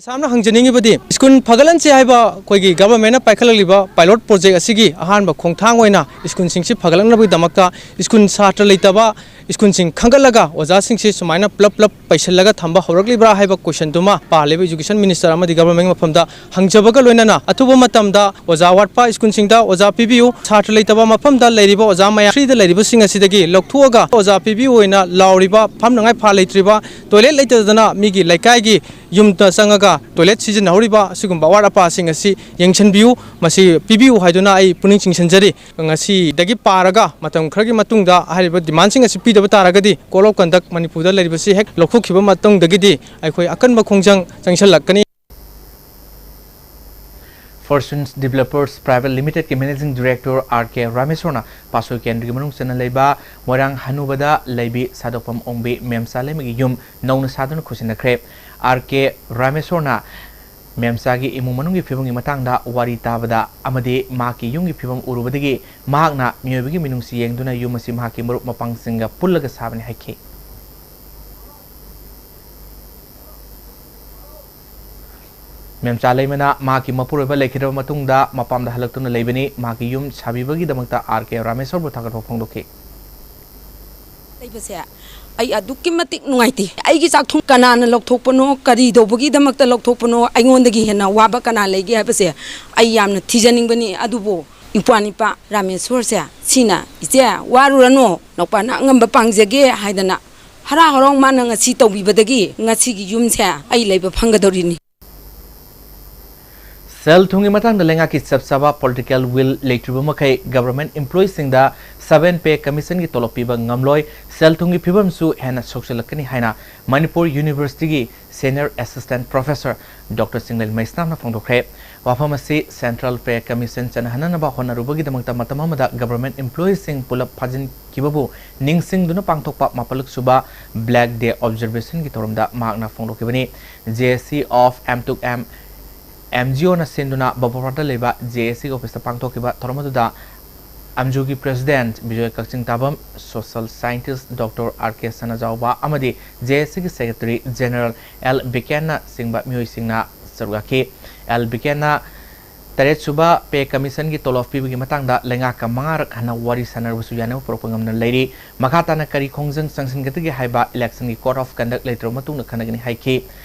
ꯑꯁꯥꯝꯅ ꯍꯪꯖꯅꯤꯡꯉꯤꯕꯗꯤ, ꯁ꯭ꯀꯨꯜ ꯐꯒꯠꯍꯟꯁꯤ ꯍꯥꯏꯕ ꯑꯩꯈꯣꯏꯒꯤ Governmentꯅ ꯄꯥꯏꯈꯠꯂꯛꯂꯤꯕ pilot project ꯑꯁꯤꯒꯤ ꯑꯍꯥꯟꯕ ꯈꯣꯡꯊꯥꯡ ꯑꯣꯏꯅ ꯁ꯭ꯀꯨꯜꯁꯤꯡꯁꯤ ꯐꯒꯠꯂꯛꯅꯕꯒꯤꯗꯃꯛꯇ ꯁ꯭ꯀꯨꯜ ꯁꯥꯇ꯭ꯔ ꯂꯩꯇꯕ, ꯁ꯭ꯀꯨꯜꯁꯤꯡ ꯈꯟꯒꯠꯂꯒ ꯑꯣꯖꯥꯁꯤꯡꯁꯤ ꯁꯨꯃꯥꯏꯅ ꯄꯨꯂꯞ ꯄꯨꯂꯞ ꯄꯩꯁꯤꯜꯂꯒ ꯊꯝꯕ ꯍꯧꯔꯛꯂꯤꯕ꯭ꯔꯥ ꯍꯥꯏꯕ questionꯗꯨꯃ ꯄꯥꯜꯂꯤꯕ Education Minister ꯑꯃꯗꯤ Government ꯃꯐꯝꯗ ꯍꯪꯖꯕꯒ ꯂꯣꯏꯅꯅ ꯑꯊꯨꯕ ꯃꯇꯝꯗ ꯑꯣꯖꯥ ꯋꯥꯠꯄ ꯁ꯭ꯀꯨꯜꯁꯤꯡꯗ ꯑꯣꯖꯥ ꯄꯤꯕꯤꯌꯨ, ꯁꯥꯇ꯭ꯔ ꯂꯩꯇꯕ ꯃꯐꯝꯗ ꯂꯩꯔꯤꯕ ꯑꯣꯖꯥ ꯃꯌꯥꯝ freeꯗ ꯂꯩꯔꯤꯕꯁꯤꯡ ꯑꯁꯤꯗꯒꯤ ꯂꯧꯊꯣꯛꯑꯒ ꯑꯣꯖꯥ ꯄꯤꯕꯤꯌꯨ ꯑꯣꯏꯅ ꯂꯥꯎꯔꯤꯕ, ꯐꯝꯅꯉꯥꯏ ꯐꯥꯟ ꯂꯩꯇ꯭ꯔꯤꯕ, toilet ꯂꯩꯇꯗꯅ ꯃꯤꯒꯤ ꯂꯩꯀꯥꯏꯒꯤ ꯌꯨꯝꯗ ꯆꯪꯉꯒ toilet ꯁꯤꯖꯤꯟꯅꯍꯧꯔꯤꯕ ꯑꯁꯤꯒꯨꯝꯕ ꯑꯋꯥꯠ ꯑꯄꯥꯁꯤꯡ ꯑꯁꯤ ꯌꯦꯡꯁꯤꯟꯕꯤꯌꯨ, ꯃꯁꯤ ꯄꯤꯕꯤꯌꯨ ꯍꯥꯏꯗꯨꯅ ꯑꯩ ꯄꯨꯛꯅꯤꯡ ꯆꯤꯡꯁꯤꯟꯖꯔꯤ꯫ ꯉꯁꯤꯗꯒꯤ ꯄꯥꯔꯒ ꯃꯇꯝ ꯈꯔꯒꯤ ꯃꯇꯨꯡꯗ ꯍꯥꯏꯔꯤꯕ demandꯁꯤꯡ ꯑꯁꯤ ꯄꯤꯗꯕ ꯇꯥꯔꯒꯗꯤ Code of Conduct ꯃꯅꯤꯄꯨꯔꯗ ꯂꯩꯔꯤꯕꯁꯤ ꯍꯦꯛ ꯂꯧꯊꯣꯛꯈꯤꯕ ꯃꯇꯨꯡꯗꯒꯤꯗꯤ ꯑꯩꯈꯣꯏ ꯑꯀꯟꯕ ꯈꯣꯡꯖꯪ ꯆꯪꯁꯤꯜꯂꯛꯀꯅꯤ꯫ Fortunes Developers Private Limitedꯀꯤ Managing Director R K ꯔꯥꯃꯦꯁꯣꯔꯅ ꯄꯥꯁꯣꯏ ꯀꯦꯟꯗ꯭ꯔꯒꯤ ꯃꯅꯨꯡ ꯆꯟꯅ ꯂꯩꯕ ꯃꯣꯏꯔꯥꯡ ꯍꯅꯨꯕꯗ ꯂꯩꯕꯤ ꯁꯥꯗꯣꯛꯐꯝ ꯑꯣꯡꯕꯤ ꯃꯦꯝꯆꯥ ꯂꯩꯃꯒꯤ ꯌꯨꯝ ꯅꯧꯅ ꯁꯥꯗꯨꯅ ꯈꯨꯠꯁꯤꯟꯅꯈ꯭ꯔꯦ꯫ R K ꯔꯥꯃꯦꯁꯣꯔꯅ ꯃꯦꯝꯆꯥꯒꯤ ꯏꯃꯨꯡ ꯃꯅꯨꯡꯒꯤ ꯐꯤꯕꯝꯒꯤ ꯃꯇꯥꯡꯗ ꯋꯥꯔꯤ ꯇꯥꯕꯗ ꯑꯃꯗꯤ ꯃꯍꯥꯛꯀꯤ ꯌꯨꯝꯒꯤ ꯐꯤꯕꯝ ꯎꯔꯨꯕꯗꯒꯤ ꯃꯍꯥꯛꯅ ꯃꯤꯑꯣꯏꯕꯒꯤ ꯃꯤꯅꯨꯡꯁꯤ ꯌꯦꯡꯗꯨꯅ ꯌꯨꯝ ꯑꯁꯤ ꯃꯍꯥꯛꯀꯤ ꯃꯔꯨꯞ ꯃꯄꯥꯡꯁꯤꯡꯒ ꯄꯨꯜꯂꯒ ꯁꯥꯕꯅꯤ ꯍꯥꯏꯈꯤ꯫ ꯃꯦꯝꯆꯥ ꯂꯩꯃꯅ ꯃꯍꯥꯛꯀꯤ ꯃꯄꯨꯔꯣꯏꯕ ꯂꯩꯈꯤꯗ꯭ꯔꯕ ꯃꯇꯨꯡꯗ ꯃꯄꯥꯝꯗ ꯍꯜꯂꯛꯇꯨꯅ ꯂꯩꯕꯅꯤ꯫ ꯃꯍꯥꯛꯀꯤ ꯌꯨꯝ ꯁꯥꯕꯤꯕꯒꯤꯗꯃꯛꯇ ꯑꯥꯔ ꯀꯦ ꯔꯥꯃꯦꯁꯣꯔꯕꯨ ꯊꯥꯒꯠꯄ ꯐꯣꯡꯗꯣꯛꯈꯤ꯫ ꯂꯩꯕꯁꯦ ꯑꯩ ꯑꯗꯨꯛꯀꯤ ꯃꯇꯤꯛ ꯅꯨꯡꯉꯥꯏꯇꯦ꯫ ꯑꯩꯒꯤ ꯆꯥꯛꯊꯨꯡ ꯀꯅꯥꯅ ꯂꯧꯊꯣꯛꯄꯅꯣ, ꯀꯔꯤ ꯇꯧꯕꯒꯤꯗꯃꯛꯇ ꯂꯧꯊꯣꯛꯄꯅꯣ, ꯑꯩꯉꯣꯟꯗꯒꯤ ꯍꯦꯟꯅ ꯋꯥꯕ ꯀꯅꯥ ꯂꯩꯒꯦ ꯍꯥꯏꯕꯁꯦ ꯑꯩ ꯌꯥꯝꯅ ꯊꯤꯖꯅꯤꯡꯕꯅꯤ꯫ ꯑꯗꯨꯕꯨ ꯏꯄ꯭ꯋꯥ ꯅꯤꯄꯥ ꯔꯥꯃꯦꯁꯣꯔꯁꯦ ꯁꯤꯅ, "ꯏꯆꯦ, ꯋꯥꯔꯨꯔꯅꯨ, ꯅꯧꯄꯥꯅ ꯑꯉꯝꯕ ꯄꯥꯡꯖꯒꯦ" ꯍꯥꯏꯗꯅ ꯍꯔꯥꯎ ꯍꯔꯥꯎ ꯃꯥꯅ ꯉꯁꯤ ꯇꯧꯕꯤꯕꯗꯒꯤ ꯉꯁꯤꯒꯤ ꯌꯨꯝꯁꯦ ꯑꯩ ꯂꯩꯕ ꯐꯪꯒꯗꯧꯔꯤꯅꯤ꯫ ꯁꯦꯜ ꯊꯨꯝꯒꯤ ꯃꯇꯥꯡꯗ ꯂꯩꯉꯥꯛꯀꯤ ꯆꯞ ꯆꯥꯕ political will ꯂꯩꯇ꯭ꯔꯤꯕ ꯃꯈꯩ government employeeꯁꯤꯡꯗ seven pay commissionꯒꯤ ꯇꯣꯂꯣꯞ ꯄꯤꯕ ꯉꯝꯂꯣꯏ꯫ ꯁꯦꯜ ꯊꯨꯝꯒꯤ ꯐꯤꯕꯝꯁꯨ ꯍꯦꯟꯅ ꯁꯣꯛꯆꯤꯜꯂꯛꯀꯅꯤ ꯍꯥꯏꯅ Manipur Universityꯒꯤ senior assistant professor Doctor Chinglen ꯃꯩꯁꯅꯥꯝꯅ ꯐꯣꯡꯗꯣꯛꯈ꯭ꯔꯦ꯫ ꯋꯥꯐꯝ ꯑꯁꯤ Central Pay Commission ꯆꯠꯅꯍꯟꯅꯅꯕ ꯍꯣꯠꯅꯔꯨꯕꯒꯤꯗꯃꯛꯇ ꯃꯇꯝ ꯑꯃꯗ government employeeꯁꯤꯡ ꯄꯨꯂꯞ ꯐꯥꯖꯤꯟꯈꯤꯕꯕꯨ ꯅꯤꯡꯁꯤꯡꯗꯨꯅ ꯄꯥꯡꯊꯣꯛꯄ ꯃꯥꯄꯜꯂꯛ ꯁꯨꯕ Black Day Observationꯒꯤ ꯊꯧꯔꯝꯗ ꯃꯍꯥꯛꯅ ꯐꯣꯡꯗꯣꯛꯈꯤꯕꯅꯤ꯫ J A C of M to M, M G Oꯅ ꯁꯤꯟꯗꯨꯅ ꯕꯕꯣꯔꯥꯗ ꯂꯩꯕ J A Cꯒꯤ officeꯇ ꯄꯥꯡꯊꯣꯛꯈꯤꯕ ꯊꯧꯔꯝ ꯑꯗꯨꯗ ꯑꯝꯖꯨꯒꯤ president ꯕꯤꯖꯣꯏ ꯀꯛꯆꯤꯡ ꯇꯥꯕꯝ, social scientist Doctor R K ꯁꯅꯥꯖꯥꯎꯕ ꯑꯃꯗꯤ J A Cꯒꯤ secretary general L ꯕꯤꯀꯦꯟꯅ ꯆꯤꯡꯕ ꯃꯤꯑꯣꯏꯁꯤꯡꯅ ꯁꯔꯨꯛ ꯌꯥꯈꯤ꯫ L ꯕꯤꯀꯦꯟꯅ ꯇꯔꯦꯠ ꯁꯨꯕ pay commissionꯒꯤ ꯇꯣꯂꯣꯞ ꯄꯤꯕꯒꯤ ꯃꯇꯥꯡꯗ ꯂꯩꯉꯥꯛꯀ ꯃꯉꯥꯔꯛ ꯍꯟꯅ ꯋꯥꯔꯤ ꯁꯥꯟꯅꯔꯕꯁꯨ ꯌꯥꯅꯕ ꯄꯨꯔꯛꯄ ꯉꯝꯗꯅ ꯂꯩꯔꯤ꯫ ꯃꯈꯥ ꯇꯥꯅ ꯀꯔꯤ ꯈꯣꯡꯖꯪ ꯆꯪꯁꯤꯟꯒꯗꯒꯦ ꯍꯥꯏꯕ electionꯒꯤ code of conduct ꯂꯩꯇ꯭ꯔꯕ ꯃꯇꯨꯡꯗ ꯈꯟꯅꯒꯅꯤ ꯍꯥꯏꯈꯤ꯫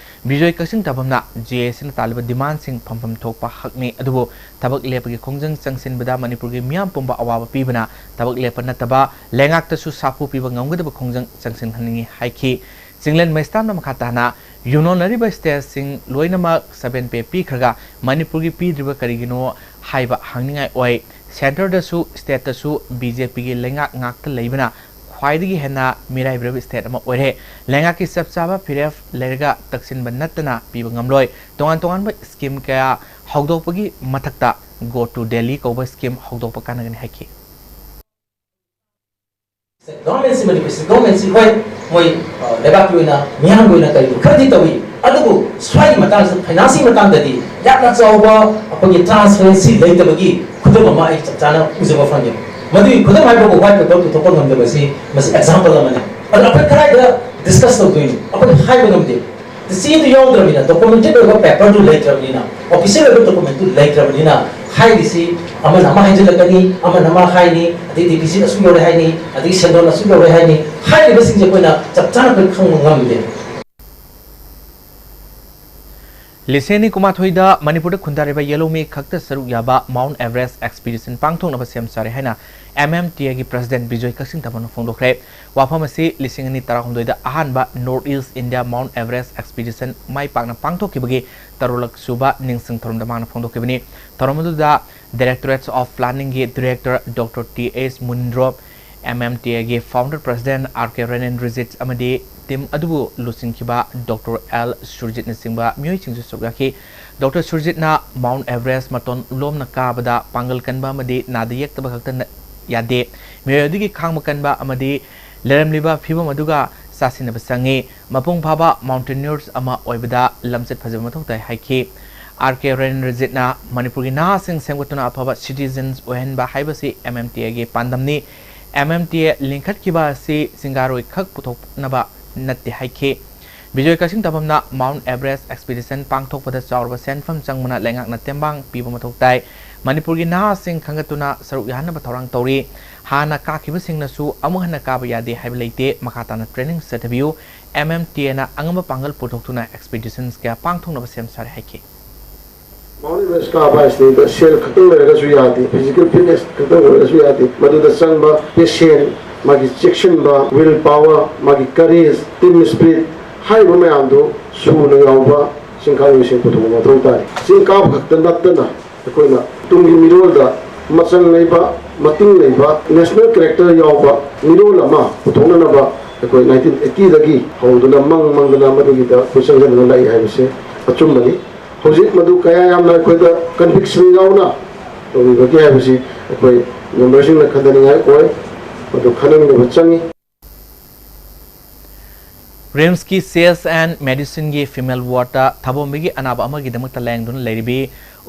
ꯕꯤꯖꯣꯏ ꯀꯛꯆꯤꯡ ꯇꯥꯕꯝꯅ J A Cꯅ ꯇꯥꯜꯂꯤꯕ demandꯁꯤꯡ ꯐꯪꯐꯝ ꯊꯣꯛꯄ ꯍꯛꯅꯤ, ꯑꯗꯨꯕꯨ ꯊꯕꯛ ꯂꯦꯞꯄꯒꯤ ꯈꯣꯡꯖꯪ ꯆꯪꯁꯤꯟꯕꯗ ꯃꯅꯤꯄꯨꯔꯒꯤ ꯃꯤꯌꯥꯝ ꯄꯨꯝꯕ ꯑꯋꯥꯕ ꯄꯤꯕꯅ ꯊꯕꯛ ꯂꯦꯞꯄ ꯅꯠꯇꯕ ꯂꯩꯉꯥꯛꯇꯁꯨ ꯁꯥꯐꯨ ꯄꯤꯕ ꯉꯝꯒꯗꯕ ꯈꯣꯡꯖꯪ ꯆꯪꯁꯤꯟꯍꯟꯅꯤꯡꯏ ꯍꯥꯏꯈꯤ꯫ ꯆꯤꯡꯂꯦꯟ ꯃꯩꯁꯇꯥꯝꯅ ꯃꯈꯥ ꯇꯥꯅ ꯌꯨꯝꯂꯣꯟꯅꯔꯤꯕ stateꯁꯤꯡ ꯂꯣꯏꯅꯃꯛ seven pay ꯄꯤꯈ꯭ꯔꯒ ꯃꯅꯤꯄꯨꯔꯒꯤ ꯄꯤꯗ꯭ꯔꯤꯕ ꯀꯔꯤꯒꯤꯅꯣ ꯍꯥꯏꯕ ꯍꯪꯅꯤꯡꯉꯥꯏ ꯑꯣꯏ꯫ Centreꯗꯁꯨ stateꯇꯁꯨ BJPꯒꯤ ꯂꯩꯉꯥꯛ ꯉꯥꯛꯇ ꯂꯩꯕꯅ ꯈ꯭ꯋꯥꯏꯗꯒꯤ ꯍꯦꯟꯅ ꯃꯤꯔꯥꯏꯕꯤꯔꯕ state ꯑꯃ ꯑꯣꯏꯔꯦ꯫ ꯂꯩꯉꯥꯛꯀꯤ ꯆꯞ ꯆꯥꯕ ꯐꯤꯔꯦꯞ ꯂꯩꯔꯒ ꯇꯛꯁꯤꯟꯕ ꯅꯠꯇꯅ ꯄꯤꯕ ꯉꯝꯂꯣꯏ꯫ ꯇꯣꯉꯥꯟ ꯇꯣꯉꯥꯟꯕ scheme ꯀꯌꯥ ꯍꯧꯗꯣꯛꯄꯒꯤ ꯃꯊꯛꯇ Go to Delhi ꯀꯧꯕ scheme ꯍꯧꯗꯣꯛꯄ ꯀꯥꯟꯅꯒꯅꯤ ꯍꯥꯏꯈꯤ꯫ ꯒꯚꯔꯟꯃꯦꯟꯁꯤ, ꯃꯅꯤꯄꯨꯔ ꯁ꯭ꯇꯦꯠ ꯒꯚꯔꯟꯃꯦꯟꯁꯤ, ꯍꯣꯏ, ꯃꯣꯏ, ꯑ, ꯂꯩꯕꯥꯛꯀꯤ ꯑꯣꯏꯅ, ꯃꯤꯌꯥꯝꯒꯤ ꯑꯣꯏꯅ ꯀꯔꯤꯒꯨꯝꯕ ꯈꯔꯗꯤ ꯇꯧꯏ, ꯑꯗꯨꯕꯨ ꯁ꯭ꯋꯥꯏꯒꯤ ꯃꯇꯥꯡꯁꯤꯗ, ꯐꯥꯏꯅꯥꯟꯁꯀꯤ ꯃꯇꯥꯡꯗꯗꯤ ꯌꯥꯝꯅ ꯆꯥꯎꯕ ꯑꯩꯈꯣꯏꯒꯤ transparency ꯂꯩꯇꯕꯒꯤ ꯈꯨꯗꯝ ꯑꯃ ꯑꯩ ꯆꯞ ꯆꯥꯅ ꯎꯖꯕ ꯐꯪꯉꯦ꯫ ꯃꯗꯨꯒꯤ ꯈꯨꯗꯝ ꯍꯥꯏꯕꯕꯨ white paper ꯄꯨꯊꯣꯛꯄ ꯉꯝꯗꯕꯁꯤ, ꯃꯁꯤ example ꯑꯃꯅꯤ꯫ ꯑꯗꯨ ꯑꯩꯈꯣꯏ ꯀꯗꯥꯏꯗ discuss ꯇꯧꯗꯣꯏꯅꯣ? ꯑꯩꯈꯣꯏ ꯍꯥꯏꯕ ꯉꯝꯗꯦ꯫ ꯆꯦꯗꯨ ꯌꯥꯎꯗ꯭ꯔꯕꯅꯤꯅ, ꯗꯣꯀꯨꯃꯦꯟꯇꯦꯠ ꯑꯣꯏꯕ ꯄꯦꯄꯔꯗꯨ ꯂꯩꯇ꯭ꯔꯕꯅꯤꯅ, ꯑꯣꯐꯤꯁꯤꯌꯦꯜ ꯑꯣꯏꯕ ꯗꯣꯀꯨꯃꯦꯟꯇꯨ ꯂꯂꯩꯇ꯭ꯔꯕꯅꯤꯅ, ꯍꯥꯏꯔꯤꯁꯤ ꯑꯃꯅ ꯑꯃ ꯍꯥꯏꯖꯤꯜꯂꯛꯀꯅꯤ, ꯑꯃꯅ ꯑꯃ ꯍꯥꯏꯅꯤ, ꯑꯗꯩ ꯗꯤꯐꯤꯁꯤꯠ ꯑꯁꯨꯛ ꯌꯧꯔꯦ ꯍꯥꯏꯅꯤ, ꯑꯗꯒꯤ ꯁꯦꯟꯗꯣꯟ ꯑꯁꯨꯛ ꯌꯧꯔꯦ ꯍꯥꯏꯅꯤ, ꯍꯥꯏꯔꯤꯕꯁꯤꯡꯁꯦ ꯑꯩꯈꯣꯏꯅ ꯆꯞ ꯆꯥꯅ ꯑꯩꯈꯣꯏ ꯈꯪꯕ ꯉꯝꯗꯦ꯫ ꯂꯤꯁꯤꯡ ꯑꯅꯤ ꯀꯨꯟꯃꯥꯊꯣꯏꯗ ꯃꯅꯤꯄꯨꯔꯗ ꯈꯨꯟꯗꯥꯔꯤꯕ ꯌꯦꯜꯍꯧꯃꯤ ꯈꯛꯇ ꯁꯔꯨꯛ ꯌꯥꯕ ꯃꯥꯎꯟꯠ ꯑꯦꯚꯔꯦꯁ ꯑꯦꯛꯁꯄꯤꯗꯤꯁꯟ ꯄꯥꯡꯊꯣꯛꯅꯕ ꯁꯦꯝ ꯁꯥꯔꯦ ꯍꯥꯏꯅ ꯑꯦꯝ ꯑꯦꯝ ꯇꯤ ꯑꯦꯒꯤ ꯄ꯭ꯔꯁꯤꯗꯦꯟꯠ ꯕꯤꯖꯣꯏ ꯀꯛꯆꯤꯡ ꯇꯝꯕꯅ ꯐꯣꯡꯗꯣꯛꯈ꯭ꯔꯦ꯫ ꯋꯥꯐꯝ ꯑꯁꯤ ꯂꯤꯁꯤꯡ ꯑꯅꯤ ꯇꯔꯥꯍꯨꯝꯗꯣꯏꯗ ꯑꯍꯥꯟꯕ north east India Mount Everest expedition ꯃꯥꯏ ꯄꯥꯛꯅ ꯄꯥꯡꯊꯣꯛꯈꯤꯕꯒꯤ ꯇꯔꯨꯛꯂꯛ ꯁꯨꯕ ꯅꯤꯡꯁꯤꯡ ꯊꯧꯔꯝꯗ ꯃꯥꯅ ꯐꯣꯡꯗꯣꯛꯈꯤꯕꯅꯤ꯫ ꯊꯧꯔꯝ ꯑꯗꯨꯗ ꯗꯥꯏꯔꯦꯛꯇꯣꯔꯦꯠ ꯑꯣꯐ ꯄ꯭ꯂꯥꯅꯤꯡꯒꯤ director doctor T S Munindro, M M T ꯑꯦꯒꯤ founder president R K Renen Rijit ꯑꯃꯗꯤ ꯇꯤꯝ ꯑꯗꯨꯕꯨ ꯂꯨꯆꯤꯡꯈꯤꯕ ꯗꯣꯛꯇꯔ ꯑꯦꯜ ꯁꯨꯔꯖꯤꯠꯅꯆꯤꯡꯕ ꯃꯤꯑꯣꯏꯁꯤꯡꯁꯨ ꯁꯔꯨꯛ ꯌꯥꯈꯤ꯫ ꯗꯣꯛꯇꯔ ꯁꯨꯔꯖꯤꯠꯅ ꯃꯥꯎꯟꯠ ꯑꯦꯚꯔꯦꯁ꯭ꯠ ꯃꯇꯣꯟ ꯂꯣꯝꯅ ꯀꯥꯕꯗ ꯄꯥꯡꯒꯜ ꯀꯟꯕ ꯑꯃꯗꯤ ꯅꯥꯗ ꯌꯦꯛꯇꯕ ꯈꯛꯇ ꯅ-, ꯌꯥꯗꯦ, ꯃꯤꯑꯣꯏ ꯑꯗꯨꯒꯤ ꯈꯥꯡꯕ ꯀꯟꯕ ꯑꯃꯗꯤ ꯂꯩꯔꯝꯂꯤꯕ ꯐꯤꯕꯝ ꯑꯗꯨꯒ ꯆꯥꯁꯤꯟꯅꯕ ꯆꯪꯏ꯫ ꯃꯄꯨꯡ ꯐꯥꯕ ꯃꯥꯎꯟꯇꯦꯅꯤꯌꯔꯁ ꯑꯃ ꯑꯣꯏꯕꯗ ꯂꯝꯆꯠ ꯐꯖꯕ ꯃꯊꯧ ꯇꯥꯏ ꯍꯥꯏꯈꯤ꯫ ꯑꯥꯔ ꯀꯦ ꯔꯦꯅꯦꯟ ꯔꯤꯖꯤꯠꯅ ꯃꯅꯤꯄꯨꯔꯒꯤ ꯅꯍꯥꯁꯤꯡ ꯁꯦꯝꯒꯠꯇꯨꯅ ꯑꯐꯕ ꯁꯤꯇꯤꯖꯟꯁ ꯑꯣꯏꯍꯟꯕ ꯍꯥꯏꯕꯁꯤ ꯑꯦꯝ ꯑꯦꯝ ꯇꯤ ꯑꯦꯒꯤ ꯄꯥꯟꯗꯝꯅꯤ꯫ ꯑꯦꯝ ꯑꯦꯝ ꯇꯤ ꯑꯦ ꯂꯤꯡꯈꯠꯈꯤꯕ ꯑꯁꯤ ꯆꯤꯡꯒꯥꯔꯣꯏ ꯈꯛ ꯄꯨꯊꯣꯛꯅꯕ ꯅꯠꯇꯦ ꯍꯥꯏꯈꯤ꯫ ꯕꯤꯖꯣꯏ ꯀꯛꯆꯤꯡ ꯇꯝꯐꯝꯅ ꯃꯥꯎꯟꯠ ꯑꯦꯚꯔꯦꯁ꯭ꯠ ꯑꯦꯛꯁꯄꯤꯗꯤꯁꯟ ꯄꯥꯡꯊꯣꯛꯄꯗ ꯆꯥꯎꯔꯕ ꯁꯦꯟꯐꯝ ꯆꯪꯕꯅ ꯂꯩꯉꯥꯛꯅ ꯇꯦꯡꯕꯥꯡ ꯄꯤꯕ ꯃꯊꯧ ꯇꯥꯏ꯫ ꯃꯅꯤꯄꯨꯔꯒꯤ ꯅꯍꯥꯁꯤꯡ ꯈꯟꯒꯠꯇꯨꯅ ꯁꯔꯨꯛ ꯌꯥꯍꯟꯅꯕ ꯊꯧꯔꯥꯡ ꯇꯧꯔꯤ꯫ ꯍꯥꯟꯅ ꯀꯥꯈꯤꯕꯁꯤꯡꯅꯁꯨ ꯑꯃꯨꯛ ꯍꯟꯅ ꯀꯥꯕ ꯌꯥꯗꯦ ꯍꯥꯏꯕ ꯂꯩꯇꯦ꯫ ꯃꯈꯥ ꯇꯥꯅ ꯇ꯭ꯔꯦꯅꯤꯡ ꯆꯠꯊꯕꯤꯌꯨ꯫ ꯑꯦꯝ ꯑꯦꯝ ꯇꯤ ꯑꯦꯅ ꯑꯉꯝꯕ ꯄꯥꯡꯒꯜ ꯄꯨꯊꯣꯛꯇꯨꯅ ꯑꯦꯛꯁꯄꯤꯗꯤꯁꯟꯁ ꯀꯌꯥ ꯄꯥꯡꯊꯣꯛꯅꯕ ꯁꯦꯝ ꯁꯥꯔꯦ ꯍꯥꯏꯈꯤ꯫ ꯃꯥꯎꯟꯠ ꯑꯦꯚꯔꯦꯁ꯭ꯠ ꯀꯥꯕ ꯍꯥꯏꯁꯤꯗ ꯁꯦꯜ ꯈꯛꯇꯪ ꯂꯩꯔꯒꯁꯨ ꯌꯥꯗꯦ, ꯐꯤꯖꯤꯀꯦꯜ ꯐꯤꯠꯅꯦꯁ ꯈꯛꯇꯪ ꯑꯣꯏꯔꯒꯁꯨ ꯌꯥꯗꯦ, ꯃꯗꯨꯗ ꯆꯪꯕ ꯄꯦꯁꯦꯟ, ꯃꯥꯒꯤ ꯆꯦꯛꯁꯤꯟꯕ, ꯋꯤꯜ ꯄꯥꯋꯔ, ꯃꯥꯒꯤ ꯀꯔꯦꯖ, ꯇꯤꯝ ꯁ꯭ꯄꯤꯔꯤꯠ ꯍꯥꯏꯔꯤꯕ ꯃꯌꯥꯝꯗꯣ ꯁꯨꯅ ꯌꯥꯎꯕ ꯆꯤꯡ ꯀꯥꯡꯂꯣꯏꯁꯤꯡ ꯄꯨꯊꯣꯛꯄ ꯃꯊꯧ ꯇꯥꯏ꯫ ꯆꯤꯡ ꯀꯥꯕ ꯈꯛꯇ ꯅꯠꯇꯅ ꯑꯩꯈꯣꯏꯅ ꯇꯨꯡꯒꯤ ꯃꯤꯔꯣꯜꯗ ꯃꯆꯪ ꯂꯩꯕ, ꯃꯇꯤꯡ ꯂꯩꯕ, ꯅꯦꯁꯅꯦꯜ ꯀꯦꯔꯦꯛꯇꯔ ꯌꯥꯎꯕ ꯃꯤꯔꯣꯜ ꯑꯃ ꯄꯨꯊꯣꯛꯅꯅꯕ ꯑꯩꯈꯣꯏ ꯅꯥꯏꯟꯇꯤꯟ ꯑꯩꯠꯇꯤꯗꯒꯤ ꯍꯧꯗꯨꯅ ꯃꯪ ꯃꯪꯗꯅ ꯃꯗꯨꯒꯤꯗ ꯑꯩꯈꯣꯏ ꯆꯪꯁꯤꯟꯗꯨꯅ ꯂꯥꯛꯏ ꯍꯥꯏꯕꯁꯦ ꯑꯆꯨꯝꯕꯅꯤ꯫ ꯍꯧꯖꯤꯛ ꯃꯗꯨ ꯀꯌꯥ ꯌꯥꯝꯅ ꯑꯩꯈꯣꯏꯗ ꯀꯟꯚꯤꯛꯁꯟ ꯌꯥꯎꯅ ꯇꯧꯕꯤꯕꯒꯦ ꯍꯥꯏꯕꯁꯤ ꯑꯩꯈꯣꯏ ꯃꯦꯝꯕꯔꯁꯤꯡꯅ ꯈꯟꯊꯅꯤꯡꯉꯥꯏ ꯑꯣꯏ꯫ ꯃꯗꯨ ꯈꯟꯅꯃꯤꯟꯅꯕ ꯆꯪꯉꯤ꯫ ꯔꯤꯝꯁꯀꯤ ꯁꯤ ꯑꯦꯁ ꯑꯦꯟ ꯃꯦꯗꯤꯁꯤꯟꯒꯤ ꯐꯤꯃꯦꯜ ꯋꯥꯔꯗꯇ ꯊꯥꯕꯣꯝꯕꯤꯒꯤ ꯑꯅꯥꯕ ꯑꯃꯒꯤꯗꯃꯛꯇ ꯂꯥꯌꯦꯡꯗꯨꯅ ꯂꯩꯔꯤꯕꯤ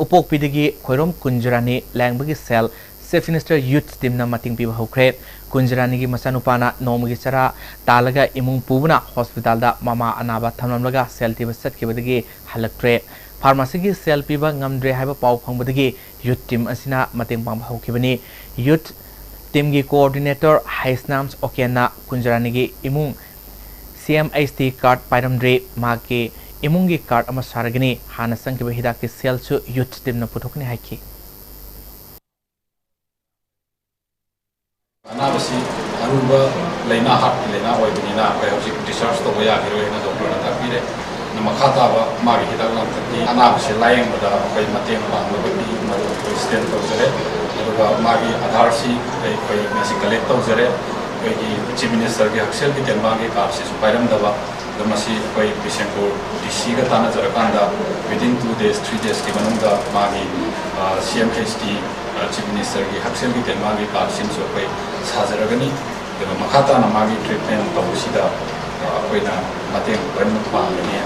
ꯎꯄꯣꯛꯄꯤꯗꯒꯤ ꯈꯣꯏꯔꯣꯝ ꯀꯨꯟꯖꯔꯥꯅꯤ ꯂꯥꯌꯦꯡꯕꯒꯤ ꯁꯦꯜ Chief Minister Youth Teamꯅ ꯃꯇꯦꯡ ꯄꯤꯕ ꯍꯧꯈ꯭ꯔꯦ꯫ ꯀꯨꯟꯖꯔꯥꯅꯤꯒꯤ ꯃꯆꯥꯅꯨꯄꯥꯅ ꯅꯣꯡꯃꯒꯤ ꯆꯔꯥ ꯇꯥꯜꯂꯒ ꯏꯃꯨꯡ ꯄꯨꯕꯅ ꯍꯣꯁꯄꯤꯇꯥꯜꯗ ꯃꯃꯥ ꯑꯅꯥꯕ ꯊꯝꯂꯝꯂꯒ ꯁꯦꯜ ꯊꯤꯕ ꯆꯠꯈꯤꯕꯗꯒꯤ ꯍꯜꯂꯛꯇ꯭ꯔꯦ꯫ ꯐꯥꯔꯃꯥꯁꯤꯒꯤ ꯁꯦꯜ ꯄꯤꯕ ꯉꯝꯗ꯭ꯔꯦ ꯍꯥꯏꯕ ꯄꯥꯎ ꯐꯪꯕꯗꯒꯤ ꯌꯨꯊ ꯇꯤꯝ ꯑꯁꯤꯅ ꯃꯇꯦꯡ ꯄꯥꯡꯕ ꯍꯧꯈꯤꯕꯅꯤ꯫ ꯌꯨꯊ ꯇꯤꯝꯒꯤ ꯀꯣꯑꯣꯔꯗꯤꯅꯦꯇꯔ ꯍꯩꯁꯅꯥꯝꯁ ꯑꯣꯀꯦꯟꯅ ꯀꯨꯟꯖꯔꯥꯅꯤꯒꯤ ꯏꯃꯨꯡ ꯁꯤ ꯑꯦꯝ ꯑꯩꯆ ꯇꯤ ꯀꯥꯔꯗ ꯄꯥꯏꯔꯝꯗ꯭ꯔꯤ, ꯃꯍꯥꯛꯀꯤ ꯏꯃꯨꯡꯒꯤ ꯀꯥꯔꯗ ꯑꯃ ꯁꯥꯔꯒꯅꯤ꯫ ꯍꯥꯟꯅ ꯆꯪꯈꯤꯕ ꯍꯤꯗꯥꯛꯀꯤ ꯁꯦꯜꯁꯨ ꯌꯨꯊ ꯇꯤꯝꯅ ꯄꯨꯊꯣꯛꯀꯅꯤ ꯍꯥꯏꯈꯤ꯫ ꯑꯅꯥꯕꯁꯤ ꯑꯔꯨꯕ ꯂꯥꯏꯅꯥ, ꯍꯥꯔꯠꯀꯤ ꯂꯥꯏꯅꯥ ꯑꯣꯏꯕꯅꯤꯅ ꯑꯩꯈꯣꯏ ꯍꯧꯖꯤꯛ ꯗꯤꯁꯆꯥꯔꯖ ꯇꯧꯕ ꯌꯥꯈꯤꯔꯣꯏ ꯍꯥꯏꯅ ꯗꯣꯛꯇꯔꯅ ꯇꯥꯛꯄꯤꯔꯦ꯫ ꯑꯗꯨꯅ ꯃꯈꯥ ꯇꯥꯕ ꯃꯥꯒꯤ ꯍꯤꯗꯥꯛ ꯂꯥꯡꯊꯛꯀꯤ ꯑꯅꯥꯕꯁꯤ ꯂꯥꯌꯦꯡꯕꯗ ꯑꯩꯈꯣꯏ ꯃꯇꯦꯡ ꯄꯥꯡꯅꯕꯒꯤ ꯃꯔꯨꯞ ꯑꯩꯈꯣꯏ ꯁ꯭ꯇꯦꯝ ꯇꯧꯖꯔꯦ꯫ ꯑꯗꯨꯒ ꯃꯥꯒꯤ ꯑꯥꯙꯥꯔꯁꯤ ꯑꯩꯈꯣꯏ ꯉꯁꯤ ꯀꯂꯦꯛ ꯇꯧꯖꯔꯦ꯫ ꯑꯩꯈꯣꯏꯒꯤ ꯆꯤꯐ ꯃꯤꯅꯤꯁꯇꯔꯒꯤ ꯍꯛꯁꯦꯜꯒꯤ ꯇꯦꯡꯕꯥꯡꯒꯤ ꯀꯥꯔꯗꯁꯤꯁꯨ ꯄꯥꯏꯔꯝꯗꯕ, ꯑꯗꯣ ꯃꯁꯤ ꯑꯩꯈꯣꯏ ꯕꯤꯁꯦꯝꯄꯨꯔ ꯗꯤ ꯁꯤꯒ ꯇꯥꯟꯅꯖꯔꯀꯥꯟꯗ within two days, three days ꯀꯤ ꯃꯅꯨꯡꯗ ꯃꯥꯒꯤ, ꯑ, ꯁꯤ ꯑꯦꯝ ꯑꯩꯆ ꯇꯤ, ꯑ, ꯆꯤꯐ ꯃꯤꯅꯤꯁꯇꯔꯒꯤ ꯍꯛꯁꯦꯜꯒꯤ ꯇꯦꯡꯕꯥꯡꯒꯤ ꯀꯥꯔꯗꯁꯤꯡꯁꯨ ꯑꯩꯈꯣꯏ ꯁꯥꯖꯔꯒꯅꯤ꯫ ꯑꯗꯨꯒ ꯃꯈꯥ ꯇꯥꯅ ꯃꯥꯒꯤ ꯇ꯭ꯔꯤꯠꯃꯦꯟ ꯇꯧꯕꯁꯤꯗ, ꯑ, ꯑꯩꯈꯣꯏꯅ ꯃꯇꯦꯡ ꯂꯣꯏꯅꯃꯛ ꯄꯥꯡꯒꯅꯤ꯫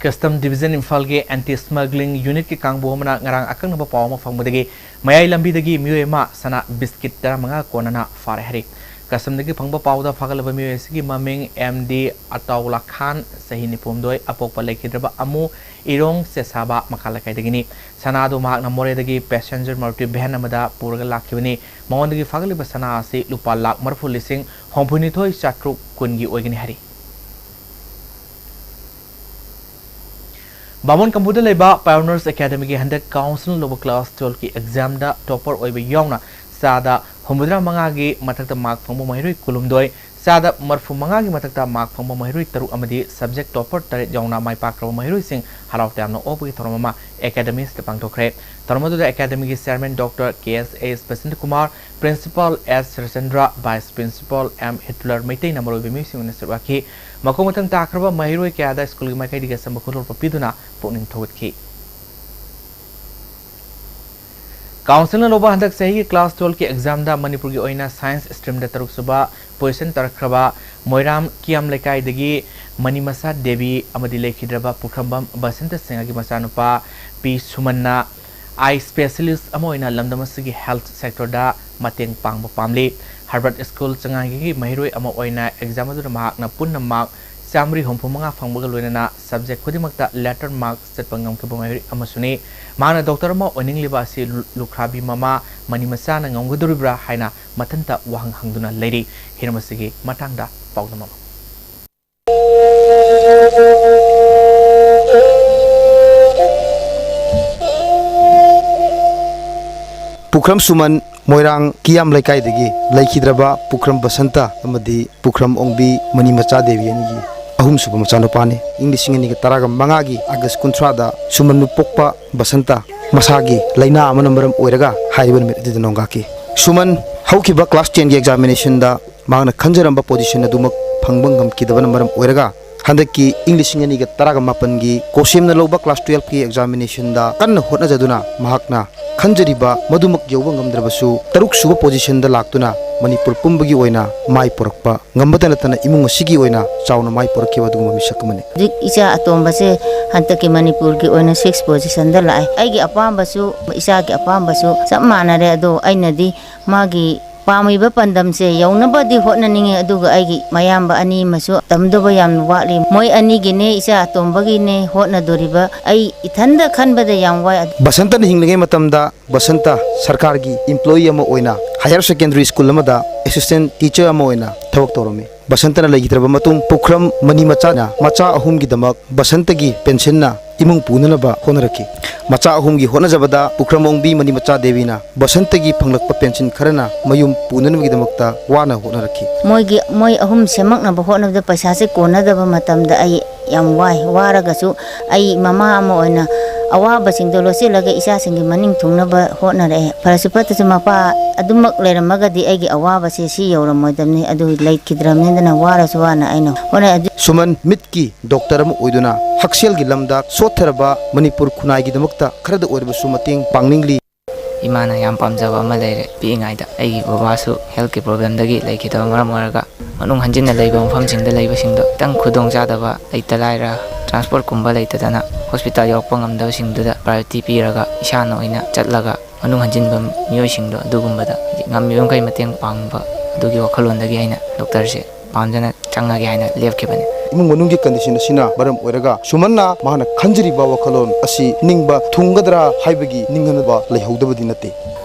ꯀꯁꯇꯝ ꯗꯤꯕꯤꯖꯟ ꯏꯝꯐꯥꯜꯒꯤ ꯑꯦꯟꯇꯤ ꯁ꯭ꯃꯒ꯭ꯂꯤꯡ ꯌꯨꯅꯤꯠꯀꯤ ꯀꯥꯡꯕꯨ ꯑꯃꯅ ꯉꯔꯥꯡ ꯑꯀꯛꯅꯕ ꯄꯥꯎ ꯑꯃ ꯐꯪꯕꯗꯒꯤ ꯃꯌꯥꯏ ꯂꯝꯕꯤꯗꯒꯤ ꯃꯤꯑꯣꯏ ꯑꯃ ꯁꯅꯥ ꯕꯤꯁꯀꯤꯠ ꯇꯔꯥꯃꯉꯥ ꯀꯣꯟꯅꯅ ꯐꯥꯔꯦ ꯍꯥꯏꯔꯤ꯫ ꯀꯁꯇꯝꯗꯒꯤ ꯐꯪꯕ ꯄꯥꯎꯗ ꯐꯥꯒꯠꯂꯕ ꯃꯤꯑꯣꯏ ꯑꯁꯤꯒꯤ ꯃꯃꯤꯡ ꯑꯦꯝ ꯗꯤ ꯑꯇꯥꯎꯂꯥ ꯈꯥꯟ, ꯆꯍꯤ ꯅꯤꯐꯨꯍꯨꯝꯗꯣꯏ, ꯑꯄꯣꯛꯄ ꯂꯩꯈꯤꯗ꯭ꯔꯕ ꯑꯃꯨ ꯏꯔꯣꯡ ꯆꯦꯁꯥꯕ ꯃꯈꯥ ꯂꯩꯀꯥꯏꯗꯒꯤꯅꯤ꯫ ꯁꯅꯥ ꯑꯗꯨ ꯃꯍꯥꯛꯅ ꯃꯣꯔꯦꯗꯒꯤ ꯄꯦꯁꯦꯟꯖꯔ ꯃꯔꯨꯇꯤ ꯚꯦꯟ ꯑꯃꯗ ꯄꯨꯔꯒ ꯂꯥꯛꯈꯤꯕꯅꯤ꯫ ꯃꯉꯣꯟꯗꯒꯤ ꯐꯥꯒꯠꯂꯤꯕ ꯁꯅꯥ ꯑꯁꯤ ꯂꯨꯄꯥ ꯂꯥꯈ ꯃꯔꯤꯐꯨ ꯂꯤꯁꯤꯡ ꯍꯨꯝꯐꯨꯅꯤꯊꯣꯏ ꯆꯥꯇ꯭ꯔꯨꯛ ꯀꯨꯟꯒꯤ ꯑꯣꯏꯒꯅꯤ ꯍꯥꯏꯔꯤ꯫ ꯕꯥꯃꯣꯟ ꯀꯝꯄꯨꯗ ꯂꯩꯕ Pioneers Academyꯒꯤ ꯍꯟꯗꯛ ꯀꯥꯎꯟꯁꯤꯜ ꯂꯧꯕ class twelveꯀꯤ examꯗ topper ꯑꯣꯏꯕ ꯌꯥꯎꯅ ꯆꯥꯗ ꯍꯨꯝꯐꯨꯇꯔꯥ ꯃꯉꯥꯒꯤ ꯃꯊꯛꯇ mark ꯐꯪꯕ ꯃꯍꯩꯔꯣꯏ ꯀꯨꯟꯍꯨꯝꯗꯣꯏ, ꯆꯥꯗ ꯃꯔꯤꯐꯨ ꯃꯉꯥꯒꯤ ꯃꯊꯛꯇ mark ꯐꯪꯕ ꯃꯍꯩꯔꯣꯏ ꯇꯔꯨꯛ ꯑꯃꯗꯤ subject topper ꯇꯔꯦꯠ ꯌꯥꯎꯅ ꯃꯥꯏ ꯄꯥꯛꯈ꯭ꯔꯕ ꯃꯍꯩꯔꯣꯏꯁꯤꯡ ꯍꯔꯥꯎ ꯇꯌꯥꯝꯅ ꯑꯣꯛꯄꯒꯤ ꯊꯧꯔꯝ ꯑꯃ Academyꯁꯤꯗ ꯄꯥꯡꯊꯣꯛꯈ꯭ꯔꯦ꯫ ꯊꯧꯔꯝ ꯑꯗꯨꯗ Academyꯒꯤ chairman Doctor ꯀꯦ ꯑꯦꯁ ꯑꯦꯁ ꯕꯁꯟꯇ ꯀꯨꯃꯥꯔ, Principal ꯑꯦꯁ ꯁꯔꯆꯟꯗ꯭ꯔ, Vice Principal ꯑꯦꯝ ꯍꯤꯠꯂꯔ ꯃꯩꯇꯩꯅ ꯃꯔꯨꯑꯣꯏꯕ ꯃꯤꯑꯣꯏꯁꯤꯡ ꯑꯣꯏꯅ ꯁꯔꯨꯛ ꯌꯥꯈꯤ꯫ ꯃꯈꯣꯡ ꯃꯊꯪ ꯇꯥꯈ꯭ꯔꯕ ꯃꯍꯩꯔꯣꯏ ꯀꯌꯥꯗ ꯁ꯭ꯀꯨꯜꯒꯤ ꯃꯥꯏꯀꯩꯗꯒꯤ ꯑꯆꯝꯕ ꯈꯨꯗꯣꯜꯄꯣꯠ ꯄꯤꯗꯨꯅ ꯄꯨꯛꯅꯤꯡ ꯊꯧꯒꯠꯈꯤ꯫ ꯀꯥꯎꯟꯁꯤꯜꯅ ꯂꯧꯕ ꯍꯟꯗꯛ ꯆꯍꯤꯒꯤ class twelveꯀꯤ examꯗ ꯃꯅꯤꯄꯨꯔꯒꯤ ꯑꯣꯏꯅ science streamꯗ ꯇꯔꯨꯛꯁꯨꯕ position ꯇꯥꯔꯛꯈ꯭ꯔꯕ ꯃꯣꯏꯔꯥꯝ ꯀꯤꯌꯥꯝ ꯂꯩꯀꯥꯏꯗꯒꯤ ꯃꯅꯤꯃꯁꯥ ꯗꯦꯕꯤ ꯑꯃꯗꯤ ꯂꯩꯈꯤꯗ꯭ꯔꯕ ꯄꯨꯈ꯭ꯔꯝꯕꯝ ꯕꯁꯟꯇ ꯁꯤꯡꯍꯒꯤ ꯃꯆꯥꯅꯨꯄꯥ ꯄꯤ ꯁꯨꯃꯟꯅ ꯑꯥꯏ ꯁ꯭ꯄꯦꯁꯤꯌꯦꯂꯤꯁ꯭ꯠ ꯑꯃ ꯑꯣꯏꯅ ꯂꯝꯗꯝ ꯑꯁꯤꯒꯤ ꯍꯦꯜꯊ ꯁꯦꯛꯇꯔꯗ ꯃꯇꯦꯡ ꯄꯥꯡꯕ ꯄꯥꯝꯂꯤ꯫ ꯍꯥꯔꯕꯔꯠ ꯁ꯭ꯀꯨꯜ ꯆꯉꯥꯡꯒꯤꯒꯤ ꯃꯍꯩꯔꯣꯏ ꯑꯃ ꯑꯣꯏꯅ ꯑꯦꯛꯖꯥꯝ ꯑꯗꯨꯗ ꯃꯍꯥꯛꯅ ꯄꯨꯟꯅ ꯃꯥꯔꯛ ꯆꯥꯝꯃꯔꯤ ꯍꯨꯝꯐꯨ ꯃꯉꯥ ꯐꯪꯕꯒ ꯂꯣꯏꯅꯅ ꯁꯕꯖꯦꯛ ꯈꯨꯗꯤꯡꯃꯛꯇ ꯂꯦꯇꯔ ꯃꯥꯔꯛ ꯆꯠꯄ ꯉꯝꯈꯤꯕ ꯃꯍꯩꯔꯣꯏ ꯑꯃꯁꯨꯅꯤ꯫ ꯃꯍꯥꯛꯅ ꯗꯣꯛꯇꯔ ꯑꯃ ꯑꯣꯏꯅꯤꯡꯂꯤꯕ ꯑꯁꯤ ꯂꯨ-, ꯂꯨꯈ꯭ꯔꯥꯕꯤ ꯃꯃꯥ ꯃꯅꯤꯃꯆꯥꯅ ꯉꯝꯒꯗꯧꯔꯤꯕ꯭ꯔꯥ ꯍꯥꯏꯅ ꯃꯊꯟꯇ ꯋꯥꯍꯪ ꯍꯪꯗꯨꯅ ꯂꯩꯔꯤ꯫ ꯍꯤꯔꯝ ꯑꯁꯤꯒꯤ ꯃꯇꯥꯡꯗ ꯄꯥꯎꯗꯝ ꯑꯃ꯫ ꯄꯨꯈ꯭ꯔꯝ ꯁꯨꯃꯟ, ꯃꯣꯏꯔꯥꯡ ꯀꯤꯌꯥꯝ ꯂꯩꯀꯥꯏꯗꯒꯤ ꯂꯩꯈꯤꯗ꯭ꯔꯕ ꯄꯨꯈ꯭ꯔꯝ ꯕꯁꯟꯇ ꯑꯃꯗꯤ ꯄꯨꯈ꯭ꯔꯝ ꯑꯣꯡꯕꯤ ꯃꯅꯤꯃꯆꯥ ꯗꯦꯕꯤ ꯑꯅꯤꯒꯤ ꯑꯍꯨꯝꯁꯨꯕ ꯃꯆꯥꯅꯨꯄꯥꯅꯤ꯫ ꯏꯪ ꯂꯤꯁꯤꯡ ꯑꯅꯤꯒ ꯇꯔꯥꯒ ꯃꯉꯥꯒꯤ ꯑꯥꯒꯁ ꯀꯨꯟꯊ꯭ꯔꯥꯗ ꯁꯨꯃꯟꯕꯨ ꯄꯣꯛꯄ ꯕꯁꯟꯇ ꯃꯁꯥꯒꯤ ꯂꯥꯏꯅꯥ ꯑꯃꯅ ꯃꯔꯝ ꯑꯣꯏꯔꯒ ꯍꯥꯏꯔꯤꯕ ꯅꯨꯃꯤꯠ ꯑꯗꯨꯗ ꯅꯣꯡꯒꯥꯈꯤ꯫ ꯁꯨꯃꯟ ꯍꯧꯈꯤꯕ ꯀ꯭ꯂꯥꯁ ꯇꯦꯟꯒꯤ ꯑꯦꯛꯖꯥꯃꯤꯅꯦꯁꯟꯗ ꯃꯍꯥꯛꯅ ꯈꯟꯖꯔꯝꯕ ꯄꯣꯖꯤꯁꯟ ꯑꯗꯨꯃꯛ ꯐꯪꯕ ꯉꯝꯈꯤꯗꯕꯅ ꯃꯔꯝ ꯑꯣꯏꯔꯒ, ꯍꯟꯗꯛꯀꯤ ꯏꯪ ꯂꯤꯁꯤꯡ ꯑꯅꯤꯒ ꯇꯔꯥꯒ ꯃꯥꯄꯟꯒꯤ ꯀꯣꯁꯦꯝꯅ ꯂꯧꯕ ꯀ꯭ꯂꯥꯁ ꯇꯨꯌꯦꯜꯐꯀꯤ ꯑꯦꯛꯖꯥꯃꯤꯅꯦꯁꯟꯗ ꯀꯟꯅ ꯍꯣꯠꯅꯖꯗꯨꯅ ꯃꯍꯥꯛꯅ ꯈꯟꯖꯔꯤꯕ ꯃꯗꯨꯃꯛ ꯌꯧꯕ ꯉꯝꯗ꯭ꯔꯕꯁꯨ, ꯇꯔꯨꯛ ꯁꯨꯕ ꯄꯣꯖꯤꯁꯟꯗ ꯂꯥꯛꯇꯨꯅ ꯃꯅꯤꯄꯨꯔ ꯄꯨꯝꯕꯒꯤ ꯑꯣꯏꯅ ꯃꯥꯏ ꯄꯨꯔꯛꯄ ꯉꯝꯕꯇ ꯅꯠꯇꯅ ꯏꯃꯨꯡ ꯑꯁꯤꯒꯤ ꯑꯣꯏꯅ ꯆꯥꯎꯅ ꯃꯥꯏ ꯄꯨꯔꯛꯈꯤꯕ ꯑꯗꯨꯒꯨꯝꯕ ꯃꯤꯁꯛ ꯑꯃꯅꯤ꯫ ꯍꯧꯖꯤꯛ ꯏꯆꯥ ꯑꯇꯣꯝꯕꯁꯦ ꯍꯟꯗꯛꯀꯤ ꯃꯅꯤꯄꯨꯔꯒꯤ ꯑꯣꯏꯅ ꯁꯤꯛꯁ ꯄꯣꯖꯤꯁꯟꯗ ꯂꯥꯛꯑꯦ꯫ ꯑꯩꯒꯤ ꯑꯄꯥꯝꯕꯁꯨ, ꯏꯆꯥꯒꯤ ꯑꯄꯥꯝꯕꯁꯨ ꯆꯞ ꯃꯥꯟꯅꯔꯦ꯫ ꯑꯗꯣ ꯑꯩꯅꯗꯤ ꯃꯥꯒꯤ ꯄꯥꯝꯃꯤꯕ ꯄꯥꯟꯗꯝꯁꯦ ꯌꯧꯅꯕꯗꯤ ꯍꯣꯠꯅꯅꯤꯡꯉꯤ, ꯑꯗꯨꯒ ꯑꯩꯒꯤ ꯃꯌꯥꯝꯕ ꯑꯅꯤ ꯑꯃꯁꯨ ꯇꯝꯗꯧꯕ ꯌꯥꯝꯅ ꯋꯥꯠꯂꯤ꯫ ꯃꯣꯏ ꯑꯅꯤꯒꯤꯅꯦ, ꯏꯆꯥ ꯑꯇꯣꯝꯕꯒꯤꯅꯦ ꯍꯣꯠꯅꯗꯣꯔꯤꯕ꯫ ꯑꯩ ꯏꯊꯟꯗ ꯈꯟꯕꯗ ꯌꯥꯝ ꯋꯥꯏ꯫ ꯕꯁꯟꯇꯅ ꯍꯤꯡꯂꯤꯉꯩ ꯃꯇꯝꯗ ꯕꯁꯟꯇ ꯁꯔꯀꯥꯔꯒꯤ ꯏꯝꯄ꯭ꯂꯣꯌꯤ ꯑꯃ ꯑꯣꯏꯅ ꯍꯥꯌꯔ ꯁꯦꯀꯦꯟꯗꯔꯤ ꯁ꯭ꯀꯨꯜ ꯑꯃꯗ ꯑꯦꯁꯤꯁꯇꯦꯟꯠ ꯇꯤꯆꯔ ꯑꯃ ꯑꯣꯏꯅ ꯊꯕꯛ ꯇꯧꯔꯝꯃꯤ꯫ ꯕꯁꯟꯇꯅ ꯂꯩꯈꯤꯗ꯭ꯔꯕ ꯃꯇꯨꯡ ꯄꯨꯈ꯭ꯔꯝ ꯃꯅꯤ ꯃꯆꯥꯅ ꯃꯆꯥ ꯑꯍꯨꯝꯒꯤꯗꯃꯛ ꯕꯁꯟꯇꯒꯤ ꯄꯦꯟꯁꯤꯟꯅ ꯏꯃꯨꯡ ꯄꯨꯅꯅꯕ ꯍꯣꯠꯅꯔꯛꯈꯤ꯫ ꯃꯆꯥ ꯑꯍꯨꯝꯒꯤ ꯍꯣꯠꯅꯖꯕꯗ ꯄꯨꯈ꯭ꯔꯝ ꯑꯣꯡꯕꯤ ꯃꯅꯤ ꯃꯆꯥ ꯗꯦꯕꯤꯅ ꯕꯁꯟꯇꯒꯤ ꯐꯪꯂꯛꯄ ꯄꯦꯟꯁꯤꯟ ꯈꯔꯅ ꯃꯌꯨꯝ ꯄꯨꯅꯅꯕꯒꯤꯗꯃꯛꯇ ꯋꯥꯅ ꯍꯣꯠꯅꯔꯛꯈꯤ꯫ ꯃꯣꯏꯒꯤ, ꯃꯣꯏ ꯑꯍꯨꯝ ꯁꯦꯝꯃꯛꯅꯕ ꯍꯣꯠꯅꯕꯗ ꯄꯩꯁꯥꯁꯦ ꯀꯣꯟꯅꯗꯕ ꯃꯇꯝꯗ ꯑꯩ ꯌꯥꯝ ꯋꯥꯏ꯫ ꯋꯥꯔꯒꯁꯨ ꯑꯩ ꯃꯃꯥ ꯑꯃ ꯑꯣꯏꯅ ꯑꯋꯥꯕꯁꯤꯡꯗꯣ ꯂꯣꯠꯁꯤꯜꯂꯒ ꯏꯆꯥꯁꯤꯡꯒꯤ ꯃꯅꯤꯡ ꯊꯨꯡꯅꯕ ꯍꯣꯠꯅꯔꯛꯑꯦ꯫ ꯐꯔꯁꯨ ꯐꯠꯇꯁꯨ ꯃꯄꯥ ꯑꯗꯨꯃꯛ ꯂꯩꯔꯝꯃꯒꯗꯤ ꯑꯩꯒꯤ ꯑꯋꯥꯕꯁꯦ ꯁꯤ ꯌꯧꯔꯝꯃꯣꯏꯗꯕꯅꯤ꯫ ꯑꯗꯨ ꯂꯩꯈꯤꯗ꯭ꯔꯕꯅꯤꯅ ꯋꯥꯔꯁꯨ ꯋꯥꯅ ꯑꯩꯅ ꯍꯣꯠꯅꯩ꯫ ꯑꯗꯨ ꯁꯨꯃꯟ ꯃꯤꯠꯀꯤ ꯗꯣꯛꯇꯔ ꯑꯃ ꯑꯣꯏꯗꯨꯅ ꯍꯛꯁꯦꯜꯒꯤ ꯂꯝꯗ ꯁꯣꯠꯊꯔꯕ ꯃꯅꯤꯄꯨꯔ ꯈꯨꯟꯅꯥꯏꯒꯤꯗꯃꯛꯇ ꯈꯔꯗ ꯑꯣꯏꯔꯕꯁꯨ ꯃꯇꯦꯡ ꯄꯥꯡꯅꯤꯡꯂꯤ꯫ ꯏꯃꯥꯅ ꯌꯥꯝ ꯄꯥꯝꯖꯕ ꯑꯃ ꯂꯩꯔꯦ꯫ ꯄꯤꯛꯏꯉꯩꯗ ꯑꯩꯒꯤ ꯕꯕꯥꯁꯨ ꯍꯦꯜꯠꯀꯤ ꯄ꯭ꯔꯣꯕ꯭ꯂꯦꯝꯗꯒꯤ ꯂꯩꯈꯤꯗꯕ ꯃꯔꯝ ꯑꯣꯏꯔꯒ, ꯃꯅꯨꯡ ꯍꯟꯖꯤꯟꯅ ꯂꯩꯕ ꯃꯐꯝꯁꯤꯡꯗ ꯂꯩꯕꯁꯤꯡꯗꯣ ꯈꯤꯇꯪ ꯈꯨꯗꯣꯡ ꯆꯥꯗꯕ, ꯂꯩꯇ ꯂꯥꯏꯔ ꯇ꯭ꯔꯥꯟꯁꯄꯣꯔꯠꯀꯨꯝꯕ ꯂꯩꯇꯗꯅ ꯍꯣꯁꯄꯤꯇꯥꯜ ꯌꯧꯔꯛꯄ ꯉꯝꯗꯕꯁꯤꯡꯗꯨꯗ ꯄ꯭ꯔꯥꯏꯌꯣꯔꯤꯇꯤ ꯄꯤꯔꯒ, ꯏꯁꯥꯅ ꯑꯣꯏꯅ ꯆꯠꯂꯒ ꯃꯅꯨꯡ ꯍꯟꯖꯤꯟꯕ ꯃꯤꯑꯣꯏꯁꯤꯡꯗꯣ ꯑꯗꯨꯒꯨꯝꯕꯗ ꯍꯧꯖꯤꯛ ꯉꯝꯃꯤꯕ ꯃꯈꯩ ꯃꯇꯦꯡ ꯄꯥꯡꯕ ꯑꯗꯨꯒꯤ ꯋꯥꯈꯜꯂꯣꯟꯗꯒꯤ ꯑꯩꯅ ꯗꯣꯛꯇꯔꯁꯦ ꯄꯥꯝꯖꯅ ꯆꯪꯉꯒꯦ ꯍꯥꯏꯅ ꯂꯦꯞꯈꯤꯕꯅꯤ꯫ ꯏꯃꯨꯡ ꯃꯅꯨꯡꯒꯤ ꯀꯟꯗꯤꯁꯟ ꯑꯁꯤꯅ ꯃꯔꯝ ꯑꯣꯏꯔꯒ ꯁꯨꯃꯟꯅ ꯃꯍꯥꯛꯅ ꯈꯟꯖꯔꯤꯕ ꯋꯥꯈꯜꯂꯣꯟ ꯑꯁꯤ ꯅꯤꯡꯕ ꯊꯨꯡꯒꯗ꯭ꯔꯥ ꯍꯥꯏꯕꯒꯤ ꯅꯤꯡꯍꯟꯅꯕ ꯂꯩꯍꯧꯗꯕꯗꯤ ꯅꯠꯇꯦ꯫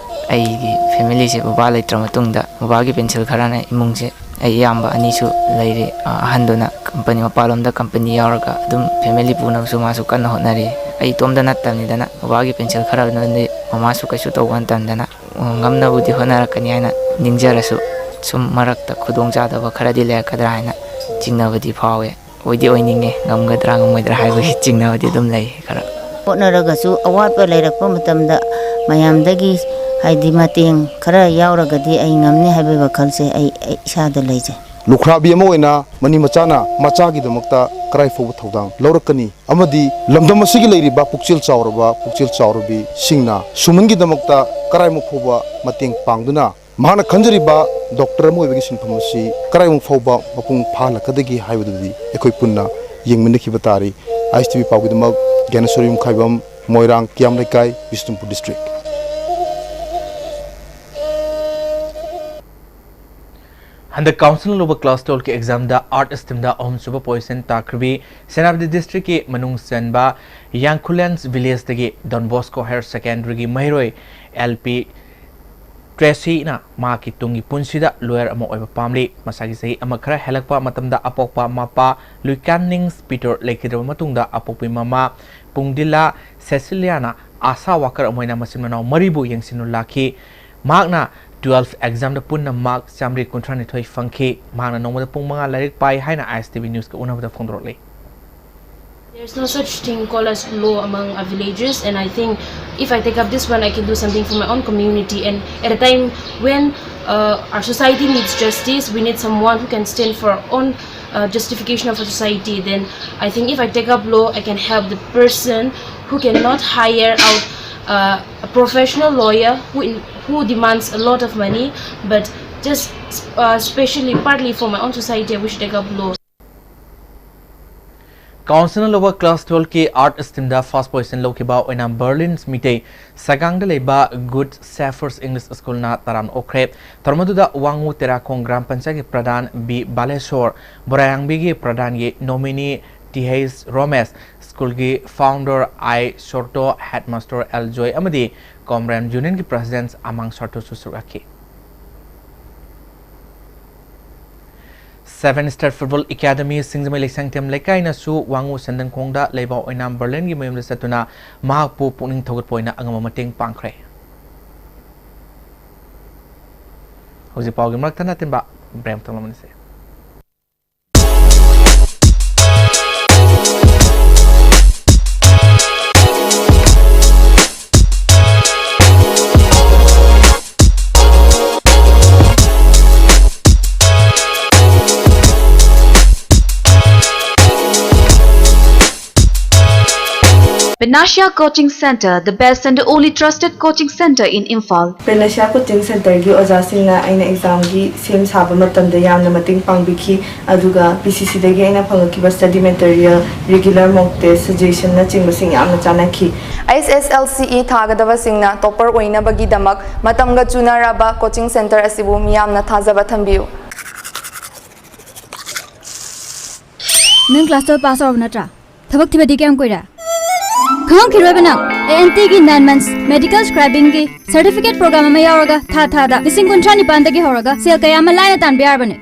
ꯑꯩꯒꯤ ꯐꯦꯃꯤꯂꯤꯁꯦ ꯕꯕꯥ ꯂꯩꯇ꯭ꯔ ꯃꯇꯨꯡꯗ ꯕꯕꯥꯒꯤ ꯄꯦꯟꯁꯤꯜ ꯈꯔꯅ ꯏꯃꯨꯡꯁꯦ, ꯑꯩ ꯏꯌꯥꯝꯕ ꯑꯅꯤꯁꯨ ꯂꯩꯔꯤ꯫ ꯑ, ꯑꯍꯟꯗꯨꯅ ꯀꯝꯄꯅꯤ, ꯃꯄꯥꯟꯂꯣꯝꯗ ꯀꯝꯄꯅꯤ ꯌꯥꯎꯔꯒ ꯑꯗꯨꯝ ꯐꯦꯃꯤꯂꯤ ꯄꯨꯅꯕꯁꯨ ꯃꯥꯁꯨ ꯀꯟꯅ ꯍꯣꯠꯅꯔꯤ꯫ ꯑꯩ ꯏꯇꯣꯝꯇ ꯅꯠꯇꯕꯅꯤꯗꯅ ꯕꯕꯥꯒꯤ ꯄꯦꯟꯁꯤꯜ ꯈꯔꯗꯨꯅꯗꯤ ꯃꯃꯥꯁꯨ ꯀꯩꯁꯨ ꯇꯧꯕ ꯅꯠꯇꯕꯅꯤꯗꯅ ꯉꯝꯅꯕꯨꯗꯤ ꯍꯣꯠꯅꯔꯛꯀꯅꯤ ꯍꯥꯏꯅ ꯅꯤꯡꯖꯔꯁꯨ, ꯁꯨꯝ ꯃꯔꯛꯇ ꯈꯨꯗꯣꯡꯆꯥꯗꯕ ꯈꯔꯗꯤ ꯂꯩꯔꯛꯀꯗ꯭ꯔꯥ ꯍꯥꯏꯅ ꯆꯤꯡꯅꯕꯗꯤ ꯐꯥꯎꯋꯦ꯫ ꯑꯣꯏꯗꯤ ꯑꯣꯏꯅꯤꯡꯉꯦ, ꯉꯝꯒꯗ꯭ꯔꯥ ꯉꯝꯃꯣꯏꯗ꯭ꯔꯥ ꯍꯥꯏꯕꯒꯤ ꯆꯤꯡꯅꯕꯗꯤ ꯑꯗꯨꯝ ꯂꯩ ꯈꯔ꯫ ꯍꯣꯠꯅꯔꯒꯁꯨ ꯑꯋꯥꯠꯄ ꯂꯩꯔꯛꯄ ꯃꯇꯝꯗ ꯃꯌꯥꯝꯗꯒꯤ, ꯍꯥꯏꯗꯤ, ꯃꯇꯦꯡ ꯈꯔ ꯌꯥꯎꯔꯒꯗꯤ ꯑꯩ ꯉꯝꯅꯤ ꯍꯥꯏꯕꯒꯤ ꯋꯥꯈꯜꯁꯦ ꯑꯩ, ꯑꯩ ꯏꯁꯥꯗ ꯂꯩꯖꯩ꯫ ꯂꯨꯈ꯭ꯔꯥꯕꯤ ꯑꯃ ꯑꯣꯏꯅ ꯃꯅꯤ ꯃꯆꯥꯅ ꯃꯆꯥꯒꯤꯗꯃꯛꯇ ꯀꯔꯥꯏ ꯐꯥꯎꯕ ꯊꯧꯗꯥꯡ ꯂꯧꯔꯛꯀꯅꯤ ꯑꯃꯗꯤ ꯂꯝꯗꯝ ꯑꯁꯤꯒꯤ ꯂꯩꯔꯤꯕ ꯄꯨꯛꯆꯦꯜ ꯆꯥꯎꯔꯕ ꯄꯨꯛꯆꯦꯜ ꯆꯥꯎꯔꯕꯤꯁꯤꯡꯅ ꯁꯨꯃꯟꯒꯤꯗꯃꯛꯇ ꯀꯔꯥꯏꯃꯨꯛ ꯐꯥꯎꯕ ꯃꯇꯦꯡ ꯄꯥꯡꯗꯨꯅ ꯃꯍꯥꯛꯅ ꯈꯟꯖꯔꯤꯕ ꯗꯣꯛꯇꯔ ꯑꯃ ꯑꯣꯏꯕꯒꯤ ꯁꯤꯟꯐꯝ ꯑꯁꯤ ꯀꯔꯥꯏꯃꯨꯛ ꯐꯥꯎꯕ ꯃꯄꯨꯡ ꯐꯥꯍꯜꯂꯛꯀꯗꯒꯦ ꯍꯥꯏꯕꯗꯨꯗꯤ ꯑꯩꯈꯣꯏ ꯄꯨꯟꯅ ꯌꯦꯡꯃꯤꯟꯅꯈꯤꯕ ꯇꯥꯔꯤ꯫ ꯑꯥꯏ ꯑꯦꯁ ꯇꯤ ꯚꯤ ꯄꯥꯎꯒꯤꯗꯃꯛ ꯒ꯭ꯌꯥꯅꯦꯁꯣꯔ ꯌꯨꯝꯈꯥꯏꯕꯝ, ꯃꯣꯏꯔꯥꯡ ꯀꯤꯌꯥꯝ ꯂꯩꯀꯥꯏ, ꯕꯤꯁꯅꯨꯄꯨꯔ ꯗꯤꯁꯇ꯭ꯔꯤꯛ꯫ ꯍꯟꯗꯛ ꯀꯥꯎꯟꯁꯤꯜꯅ ꯂꯧꯕ ꯀ꯭ꯂꯥꯁ ꯇꯨꯌꯦꯜꯐꯀꯤ ꯑꯦꯛꯖꯥꯝꯗ ꯑꯥꯔꯠꯁ ꯁ꯭ꯇ꯭ꯔꯤꯝꯗ ꯑꯍꯨꯝꯁꯨꯕ ꯄꯣꯖꯤꯁꯟ ꯇꯥꯈ꯭ꯔꯕꯤ ꯁꯦꯅꯥꯄꯇꯤ ꯗꯤꯁꯇ꯭ꯔꯤꯛꯀꯤ ꯃꯅꯨꯡ ꯆꯟꯕ ꯌꯥꯡꯈꯨꯂꯦꯟꯁ ꯚꯤꯂꯦꯖꯇꯒꯤ ꯗꯣꯟ ꯕꯣꯁꯀꯣ ꯍꯥꯌꯔ ꯁꯦꯀꯦꯟꯗꯔꯤꯒꯤ ꯃꯍꯩꯔꯣꯏ ꯑꯦꯜ ꯄꯤ ꯇ꯭ꯔꯦꯁꯤꯅ ꯃꯍꯥꯛꯀꯤ ꯇꯨꯡꯒꯤ ꯄꯨꯟꯁꯤꯗ ꯂꯣꯌꯔ ꯑꯃ ꯑꯣꯏꯕ ꯄꯥꯝꯂꯤ꯫ ꯃꯁꯥꯒꯤ ꯆꯍꯤ ꯑꯃ ꯈꯔ ꯍꯦꯜꯂꯛꯄ ꯃꯇꯝꯗ ꯑꯄꯣꯛꯄ ꯃꯄꯥ ꯂꯨꯏꯀꯥꯟꯅꯤꯡꯁ ꯄꯤꯇꯔ ꯂꯩꯈꯤꯗ꯭ꯔꯕ ꯃꯇꯨꯡꯗ ꯑꯄꯣꯛꯄꯤ ꯃꯃꯥ ꯄꯨꯡꯗꯤꯂꯥ ꯁꯦꯁꯤꯂꯤꯌꯥꯅ ꯑꯥꯁꯥ ꯋꯥꯀꯔ ꯑꯃ ꯑꯣꯏꯅ ꯃꯆꯤꯟ ꯃꯅꯥꯎ ꯃꯔꯤꯕꯨ ꯌꯦꯡꯁꯤꯟꯂꯨ ꯂꯥꯛꯈꯤ꯫ ꯃꯍꯥꯛꯅ ꯇꯨꯌꯦꯜꯐ ꯑꯦꯛꯖꯥꯝꯗ ꯄꯨꯟꯅ ꯃꯥꯔꯛ ꯆꯥꯃꯔꯤ ꯀꯨꯟꯊ꯭ꯔꯥ ꯅꯤꯊꯣꯏ ꯐꯪꯈꯤ꯫ ꯃꯍꯥꯛꯅ ꯅꯣꯡꯃꯗ ꯄꯨꯡ ꯃꯉꯥ ꯂꯥꯏꯔꯤꯛ ꯄꯥꯏ ꯍꯥꯏꯅ ꯑꯥꯏ ꯑꯦꯁ ꯇꯤ ꯚꯤ ꯅ꯭ꯌꯨꯁꯀ ꯎꯅꯕꯗ ꯐꯣꯡꯗꯣꯔꯛꯂꯤ꯫ There's no such thing called as low among our villagers, and I think if I take up this one, I can do something for my own community. And at a time when uh, our society needs justice, we need someone who can stand for our own uh, justification of our society. Then I think if I take up law, I can help the person who cannot hire out uh, a professional lawyer who, in, who demands a lot of money, but just uh, specially, partly for my own society, I wish to take up law. ꯀꯥꯎꯟꯁꯤꯜꯅ ꯂꯧꯕ class ꯇꯨꯋꯦꯜꯐꯀꯤ art ꯁ꯭ꯇ꯭ꯔꯤꯝꯗ first position ꯂꯧꯈꯤꯕ ꯑꯣꯏꯅ Berlin Meitei ꯁꯒꯥꯡꯗ ꯂꯩꯕ good ꯁꯦꯐꯔꯁ English ꯁ꯭ꯀꯨꯜꯅ ꯇꯔꯥꯝꯅ ꯑꯣꯛꯈ꯭ꯔꯦ꯫ ꯊꯧꯔꯝ ꯑꯗꯨꯗ ꯋꯥꯉꯨ ꯇꯦꯔꯥꯈꯣꯡ gram ꯄꯟꯆꯥꯌꯠꯀꯤ ꯄ꯭ꯔꯙꯥꯟ B Balasore, ꯕꯣꯔꯥꯌꯥꯡꯕꯤꯒꯤ ꯄ꯭ꯔꯙꯥꯟꯒꯤ ꯅꯣꯃꯤꯅꯤ T H ꯔꯣꯃꯦꯁ, ꯁ꯭ꯀꯨꯜꯒꯤ ꯐꯥꯎꯟꯗꯔ ꯑꯥꯏ ꯁꯣꯔꯇꯣ, ꯍꯦꯗꯃꯥꯁꯇꯔ ꯑꯦꯜ ꯖꯣꯏ ꯑꯃꯗꯤ ꯀꯣꯝꯔꯦꯝ ꯌꯨꯅꯤꯌꯟꯒꯤ ꯄ꯭ꯔꯁꯤꯗꯦꯟꯠ ꯑꯃꯥꯡ ꯁꯣꯔꯇꯣꯁꯨ ꯁꯔꯨꯛ ꯌꯥꯈꯤ꯫ ꯁꯦꯚꯦꯟ ꯁ꯭ꯇꯥꯔ ꯐꯨꯠꯕꯣꯜ ꯑꯦꯀꯥꯗꯃꯤ ꯁꯤꯡꯖꯃꯩ ꯂꯩꯁꯥꯡꯊꯦꯝ ꯂꯩꯀꯥꯏꯅꯁꯨ ꯋꯥꯉꯨ ꯁꯟꯗꯟꯈꯣꯡꯗ ꯂꯩꯕ ꯑꯣꯏꯅꯥꯝ ꯕꯔꯂꯤꯟꯒꯤ ꯃꯌꯨꯝꯗ ꯆꯠꯇꯨꯅ ꯃꯍꯥꯛꯄꯨ ꯄꯨꯛꯅꯤꯡ ꯊꯧꯒꯠꯄ ꯑꯣꯏꯅ ꯑꯉꯝꯕ ꯃꯇꯦꯡ ꯄꯥꯡꯈ꯭ꯔꯦ꯫ ꯍꯧꯖꯤꯛ ꯄꯥꯎꯒꯤ ꯃꯔꯛꯇ ꯅꯇꯤꯟꯕ ꯕ꯭ꯔꯦꯝ ꯇꯧꯂꯝꯃꯅꯤꯁꯦ꯫ Panacea Coaching Center, the best and only trusted coaching center in Imphal. Panacea Coaching Centerꯒꯤ ꯑꯣꯖꯥꯁꯤꯡꯅ ꯑꯩꯅ ꯑꯦꯛꯖꯥꯝꯒꯤ ꯁꯦꯝ ꯁꯥꯕ ꯃꯇꯝꯗ ꯌꯥꯝꯅ ꯃꯇꯦꯡ ꯄꯥꯡꯕꯤꯈꯤ, ꯑꯗꯨꯒ ꯄꯤ ꯁꯤ ꯁꯤꯗꯒꯤ ꯑꯩꯅ ꯐꯪꯂꯛꯈꯤꯕ study material, regular mock test, suggestionꯅꯆꯤꯡꯕꯁꯤꯡ ꯌꯥꯝꯅ ꯆꯥꯟꯅꯈꯤ꯫ ꯑꯩꯆ ꯑꯦꯁ ꯑꯦꯜ ꯁꯤ ꯏ ꯊꯥꯒꯗꯕꯁꯤꯡꯅ topper ꯑꯣꯏꯅꯕꯒꯤꯗꯃꯛ ꯃꯇꯝꯒ ꯆꯨꯅꯔꯕ coaching center ꯑꯁꯤꯕꯨ ꯃꯤꯌꯥꯝꯅ ꯊꯥꯖꯕ ꯊꯝꯕꯤꯌꯨ꯫ ꯅꯪ class twelve pass ꯇꯧꯔꯕ ꯅꯠꯇ꯭ꯔꯥ? ꯊꯕꯛ ꯊꯤꯕꯗꯤ ꯀꯌꯥꯝ ꯀꯨꯏꯔꯦ? ꯈꯪꯉꯝꯈꯤꯔꯣꯏꯕ ꯅꯪ꯫ ꯑꯦ ꯑꯦꯟ ꯇꯤꯒꯤ nine months medical scribingꯒꯤ certificate program ꯑꯃ ꯌꯥꯎꯔꯒ ꯊꯥ ꯊꯥꯗ ꯂꯤꯁꯤꯡ ꯀꯨꯟꯊ꯭ꯔꯥ ꯅꯤꯄꯥꯟꯗꯒꯤ ꯍꯧꯔꯒ ꯁꯦꯜ ꯀꯌꯥ ꯑꯃ ꯂꯥꯏꯅ ꯇꯥꯟꯕ ꯌꯥꯔꯕꯅꯦ꯫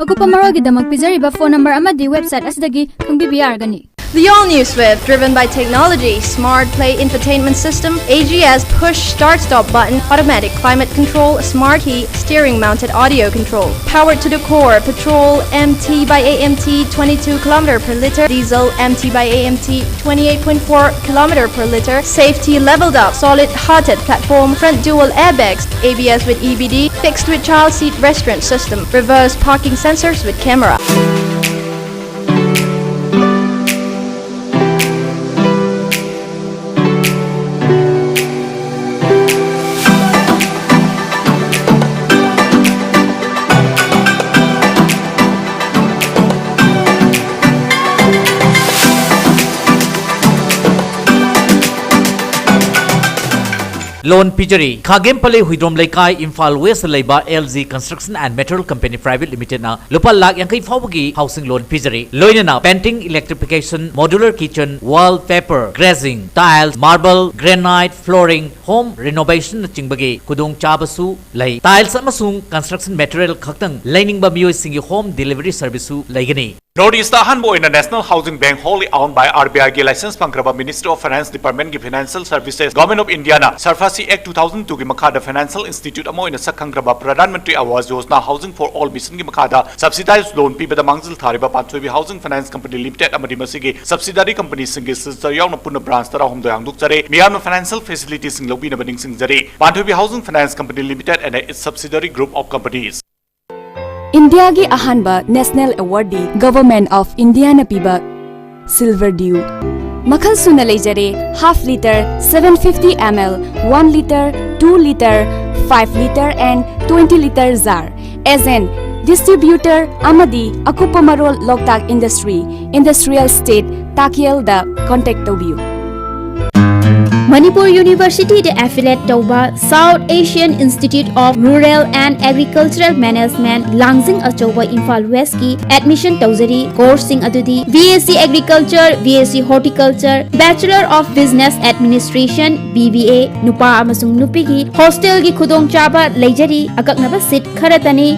ꯑꯀꯨꯞꯄ ꯃꯔꯣꯜꯒꯤꯗꯃꯛ ꯄꯤꯖꯔꯤꯕ phone number ꯑꯃꯗꯤ website ꯑꯁꯤꯗꯒꯤ ꯈꯪꯕꯤꯕ ꯌꯥꯔꯒꯅꯤ꯫ The all-new Swift, driven by technology, smart play infotainment system, A G S push start-stop button, automatic climate control, smart heat, steering mounted audio control, powered to the core, petrol, M T by A M T, twenty-two kilometer per liter, diesel, M T by A M T, twenty-eight point four kilometer per liter, safety leveled up, solid hearted platform, front dual airbags, A B S with E B D, fixed with child seat restraint system, reverse parking sensors with camera. ꯂꯣꯟ ꯄꯤꯖꯔꯤ꯫ ꯈꯥꯒꯦꯝ ꯄꯂꯩ ꯍꯨꯏꯗ꯭ꯔꯣꯝ ꯂꯩꯀꯥꯏ, Imphal west ꯂꯩꯕ L G Construction and Material Company Private Limitedꯅ ꯂꯨꯄꯥ ꯂꯥꯈ ꯌꯥꯡꯈꯩ ꯐꯥꯎꯕꯒꯤ housing loan ꯄꯤꯖꯔꯤ꯫ ꯂꯣꯏꯅꯅ painting, electrification, modular kitchen, wall, paper, glazing, tiles, marble, granite, flooring, home renovationꯅꯆꯤꯡꯕꯒꯤ ꯈꯨꯗꯣꯡꯆꯥꯕꯁꯨ ꯂꯩ꯫ Tiles ꯑꯃꯁꯨꯡ construction material ꯈꯛꯇꯪ ꯂꯩꯅꯤꯡꯕ ꯃꯤꯑꯣꯏꯁꯤꯡꯒꯤ home delivery serviceꯁꯨ ꯂꯩꯒꯅꯤ꯫ North East ꯑꯍꯥꯟꯕ ꯑꯣꯏꯅ National Housing Bank, wholly owned by R B I ꯒꯤ license ꯐꯪꯈ꯭ꯔꯕ Ministry of Finance Department ꯒꯤ Financial Services, Government of Indiaꯅ SARFAESI Act two thousand two ꯒꯤ ꯃꯈꯥꯗ financial institute ꯑꯃ ꯑꯣꯏꯅ ꯁꯛ ꯈꯪꯈ꯭ꯔꯕ Pradhan Mantri Awas Yojana Housing for All mission ꯒꯤ ꯃꯈꯥꯗ subsidized loan ꯄꯤꯕꯗ ꯃꯥꯡꯖꯤꯜ ꯊꯥꯔꯤꯕ ꯄꯥꯟꯊꯣꯏꯕꯤ Housing Finance Company Limited ꯑꯃꯗꯤ ꯃꯁꯤꯒꯤ subsidiary company ꯁꯤꯡꯒꯤ signature ꯌꯥꯎꯅ ꯄꯨꯟꯅ branch ꯇꯔꯥꯍꯨꯝꯗꯣꯏ ꯍꯥꯡꯗꯣꯛꯆꯔꯦ꯫ ꯃꯤꯌꯥꯝꯅ financial facility ꯁꯤꯡ ꯂꯧꯕꯤꯅꯕ ꯅꯤꯡꯁꯤꯡꯖꯔꯤ꯫ ꯄꯥꯟꯊꯣꯏꯕꯤ Housing Finance Company Limited and its subsidiary group of companies꯫ ꯏꯟꯗꯤꯌꯥꯒꯤ ꯑꯍꯥꯟꯕ national award D Government of Indiaꯅ ꯄꯤꯕ Silver Dew꯫ ꯃꯈꯜ ꯁꯨꯅ ꯂꯩꯖꯔꯦ: half litre, seven fifty ml, one litre, two litre, five litre and twenty litre jar꯫ Agent, distributor ꯑꯃꯗꯤ ꯑꯀꯨꯞꯄ ꯃꯔꯣꯜ ꯂꯣꯛꯇꯥꯛ Industry, Industrial Estate, ꯇꯥꯀꯦꯜꯗ contact ꯇꯧꯕꯤꯌꯨ꯫ ꯃꯅꯤꯄꯨꯔ ꯌꯨꯅꯤꯚꯔꯁꯤꯇꯤꯗ affiliate ꯇꯧꯕ South Asian Institute of Rural and Agricultural Management, ꯂꯥꯡꯖꯤꯡ ꯑꯆꯧꯕ, ꯏꯝꯐꯥꯜ ꯋꯦꯁꯀꯤ admission ꯇꯧꯖꯔꯤ꯫ Course ꯁꯤꯡ ꯑꯗꯨꯗꯤ B S C Agriculture, B S C Horticulture, Bachelor of Business Administration, B B A, ꯅꯨꯄꯥ ꯑꯃꯁꯨꯡ ꯅꯨꯄꯤꯒꯤ hostel ꯒꯤ ꯈꯨꯗꯣꯡꯆꯥꯕ ꯂꯩꯖꯔꯤ꯫ ꯑꯀꯛꯅꯕ seat ꯈꯔꯇꯅꯤ꯫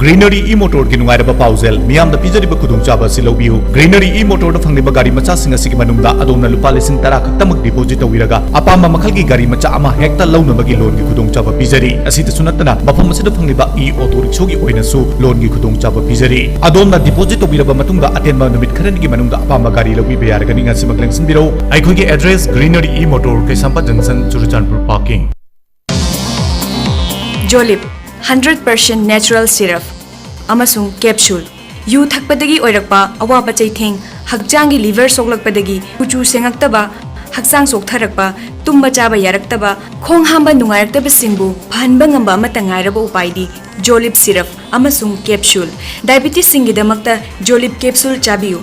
Greenery E-Motor ꯒꯤ ꯅꯨꯡꯉꯥꯏꯔꯕ ꯄꯥꯎꯖꯦꯜ, ꯃꯤꯌꯥꯝꯗ ꯄꯤꯖꯔꯤꯕ ꯈꯨꯗꯣꯡꯆꯥꯕ ꯑꯁꯤ ꯂꯧꯕꯤꯌꯨ꯫ Greenery E-Motor ꯗ ꯐꯪꯂꯤꯕ ꯒꯥꯔꯤ ꯃꯆꯥꯁꯤꯡ ꯑꯁꯤꯒꯤ ꯃꯅꯨꯡꯗ ꯑꯗꯣꯝꯅ ꯂꯨꯄꯥ ꯂꯤꯁꯤꯡ ꯇꯔꯥ ꯈꯛꯇꯃꯛ deposit ꯇꯧꯕꯤꯔꯒ ꯑꯄꯥꯝꯕ ꯃꯈꯜꯒꯤ ꯒꯥꯔꯤ ꯃꯆꯥ ꯑꯃ ꯍꯦꯛꯇ ꯂꯧꯅꯕꯒꯤ loan ꯒꯤ ꯈꯨꯗꯣꯡꯆꯥꯕ ꯄꯤꯖꯔꯤ꯫ ꯑꯁꯤꯗꯁꯨ ꯅꯠꯇꯅ ꯃꯐꯝ ꯑꯁꯤꯗ ꯐꯪꯂꯤꯕ E-Auto Rickshaw ꯒꯤ ꯑꯣꯏꯅꯁꯨ loan ꯒꯤ ꯈꯨꯗꯣꯡꯆꯥꯕ ꯄꯤꯖꯔꯤ꯫ ꯑꯗꯣꯝꯅ deposit ꯇꯧꯕꯤꯔꯕ ꯃꯇꯨꯡꯗ ꯑꯇꯦꯟꯕ ꯅꯨꯃꯤꯠ ꯈꯔꯅꯤꯒꯤ ꯃꯅꯨꯡꯗ ꯑꯄꯥꯝꯕ ꯒꯥꯔꯤ ꯂꯧꯕꯤꯕ ꯌꯥꯔꯒꯅꯤ꯫ ꯉꯁꯤꯃꯛ ꯂꯦꯡꯁꯤꯟꯕꯤꯔꯛꯎ꯫ ꯑꯩꯈꯣꯏꯒꯤ address: Greenery E-Motor, ꯀꯩꯁꯥꯝꯄꯥꯠ junction, Churachandpur parking꯫ Jolib, hundred percent natural syrup ꯑꯃꯁꯨꯡ capsule꯫ ꯌꯨ ꯊꯛꯄꯗꯒꯤ ꯑꯣꯏꯔꯛꯄ ꯑꯋꯥꯕ ꯆꯩꯊꯦꯡ, ꯍꯛꯆꯥꯡꯒꯤ liver ꯁꯣꯛꯂꯛꯄꯗꯒꯤ ꯀꯨꯆꯨ ꯁꯦꯡꯉꯛꯇꯕ, ꯍꯛꯆꯥꯡ ꯆꯣꯛꯊꯔꯛꯄ, ꯇꯨꯝꯕ ꯆꯥꯕ ꯌꯥꯔꯛꯇꯕ, ꯈꯣꯡ ꯍꯥꯝꯕ ꯅꯨꯡꯉꯥꯏꯔꯛꯇꯕꯁꯤꯡꯕꯨ ꯐꯍꯟꯕ ꯉꯝꯕ ꯑꯃꯠꯇ ꯉꯥꯏꯔꯕ ꯎꯄꯥꯏꯗꯤ Jolib syrup ꯑꯃꯁꯨꯡ capsule꯫ Diabetes ꯁꯤꯡꯒꯤꯗꯃꯛꯇ Jolib capsule ꯆꯥꯕꯤꯌꯨ꯫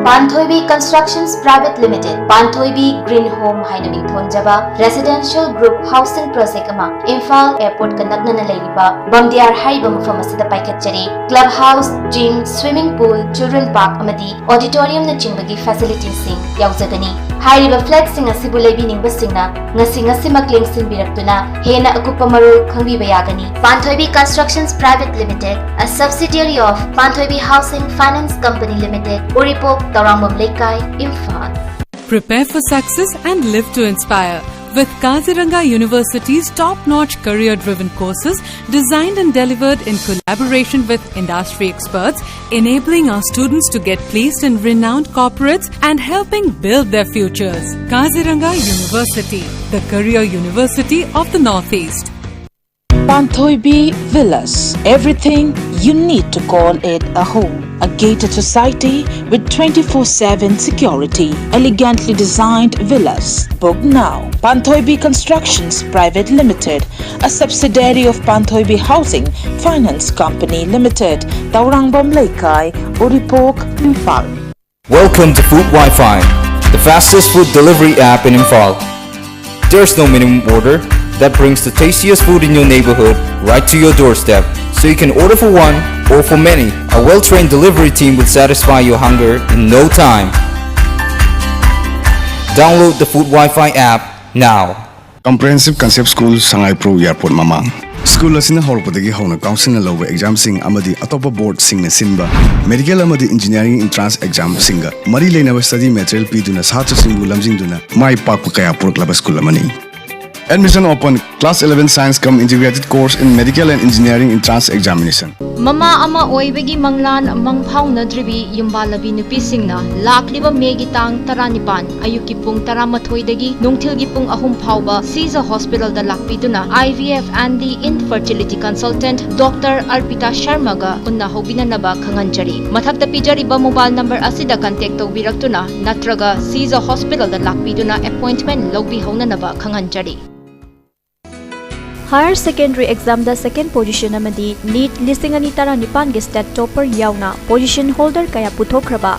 Panthoibi Constructions Private Limited, Panthoibi Green Home ꯍꯥꯏꯅ ꯃꯤꯡꯊꯣꯟꯖꯕ residential group housing project ꯑꯃ ꯏꯝꯐꯥꯜ airport ꯀ ꯅꯛꯅꯅ ꯂꯩꯔꯤꯕ ꯕꯝꯗꯤꯌꯥꯔ ꯍꯥꯏꯔꯤꯕ ꯃꯐꯝ ꯑꯁꯤꯗ ꯄꯥꯏꯈꯠꯆꯔꯤ꯫ Club house, gym, swimming pool, children park ꯑꯃꯗꯤ auditorium ꯅꯆꯤꯡꯕꯒꯤ facility ꯁꯤꯡ ꯌꯥꯎꯖꯒꯅꯤ꯫ ꯍꯥꯏꯔꯤꯕ flat ꯁꯤꯡ ꯑꯁꯤꯕꯨ ꯂꯩꯕꯤꯅꯤꯡꯕꯁꯤꯡꯅ ꯉꯁꯤ ꯉꯁꯤꯃꯛ ꯂꯦꯡꯁꯤꯟꯕꯤꯔꯛꯇꯨꯅ ꯍꯦꯟꯅ ꯑꯀꯨꯞꯄ ꯃꯔꯣꯜ ꯈꯪꯕꯤꯕ ꯌꯥꯒꯅꯤ꯫ Panthoibi Constructions Private Limited, a subsidiary of Panthoibi Housing Finance Company Limited, Uripok, Taurangmam Leikai, Imphal. Prepare for success and live to inspire with Kaziranga University's top-notch career-driven courses designed and delivered in collaboration with industry experts, enabling our students to get placed in renowned corporates and helping build their futures. Kaziranga University, the career university of the Northeast. Panthoibi Villas, everything you need to call it a home. A gated society with twenty-four seven security. Elegantly designed villas. Book now. Panthoibi Constructions Private Limited, a subsidiary of Panthoibi Housing Finance Company Limited, Taurangmam Leikai, Uripok, Imphal. Welcome to Food Wi-Fi, the fastest food delivery app in Imphal. There's no minimum order. That brings the tastiest food in your neighborhood right to your doorstep. So you can order for one or for many. A well-trained delivery team will satisfy your hunger in no time. Download the Food Wi-Fi app now. Comprehensive Concept School, Sangaiprou Airport ꯃꯃꯥꯡ꯫ School ꯑꯁꯤꯅ ꯍꯧꯔꯛꯄꯗꯒꯤ ꯍꯧꯅ council ꯅ ꯂꯧꯕ exam ꯁꯤꯡ ꯑꯃꯗꯤ ꯑꯇꯣꯞꯄ board ꯁꯤꯡꯅ ꯁꯤꯟꯕ medical ꯑꯃꯗꯤ engineering entrance exam ꯁꯤꯡꯒ ꯃꯔꯤ ꯂꯩꯅꯕ study material ꯄꯤꯗꯨꯅ ꯁꯥꯇ꯭ꯔꯁꯤꯡꯕꯨ ꯂꯝꯖꯤꯡꯗꯨꯅ ꯃꯥꯏ ꯄꯥꯛꯄ ꯀꯌꯥ ꯄꯨꯔꯛꯂꯕ school ꯑꯃꯅꯤ꯫ Admission open, Class eleven Science cum Integrated Course in Medical and Engineering Entrance Examination. ꯃꯃꯥ ꯑꯃ ꯑꯣꯏꯕꯒꯤ ꯃꯪꯂꯥꯟ ꯃꯪꯐꯥꯎꯅꯗ꯭ꯔꯤꯕꯤ ꯌꯨꯝꯕꯥꯜꯂꯕꯤ ꯅꯨꯄꯤꯁꯤꯡꯅ ꯂꯥꯛꯂꯤꯕ ꯃꯦꯒꯤ ꯇꯥꯡ ꯇꯔꯥꯅꯤꯄꯥꯟ ꯑꯌꯨꯛꯀꯤ ꯄꯨꯡ ꯇꯔꯥꯃꯥꯊꯣꯏꯗꯒꯤ ꯅꯨꯡꯊꯤꯜꯒꯤ ꯄꯨꯡ ꯑꯍꯨꯝ ꯐꯥꯎꯕ ꯁꯤꯖ hospital the ꯂꯥꯛꯄꯤꯗꯨꯅ I V F and the infertility consultant Doctor Arpita Sharma ꯒ ꯎꯅꯍꯧꯕꯤꯅꯅꯕ ꯈꯪꯍꯟꯖꯔꯤ꯫ ꯃꯊꯛꯇ ꯄꯤꯖꯔꯤꯕ mobile number ꯑꯁꯤꯗ contact ꯇꯧꯕꯤꯔꯛꯇꯨꯅ ꯅꯠꯇ꯭ꯔꯒ ꯁꯤꯖ hospital ꯗ ꯂꯥꯛꯄꯤꯗꯨꯅ appointment ꯂꯧꯕꯤꯍꯧꯅꯅꯕ ꯈꯪꯍꯟꯖꯔꯤ꯫ Higher Secondary Exam ꯗ second position ꯑꯃꯗꯤ NEET ꯂꯤꯁꯤꯡ ꯑꯅꯤ ꯇꯔꯥꯅꯤꯄꯥꯟꯒꯤ STAT topper ꯌꯥꯎꯅ position holder ꯀꯌꯥ ꯄꯨꯊꯣꯛꯈ꯭ꯔꯕ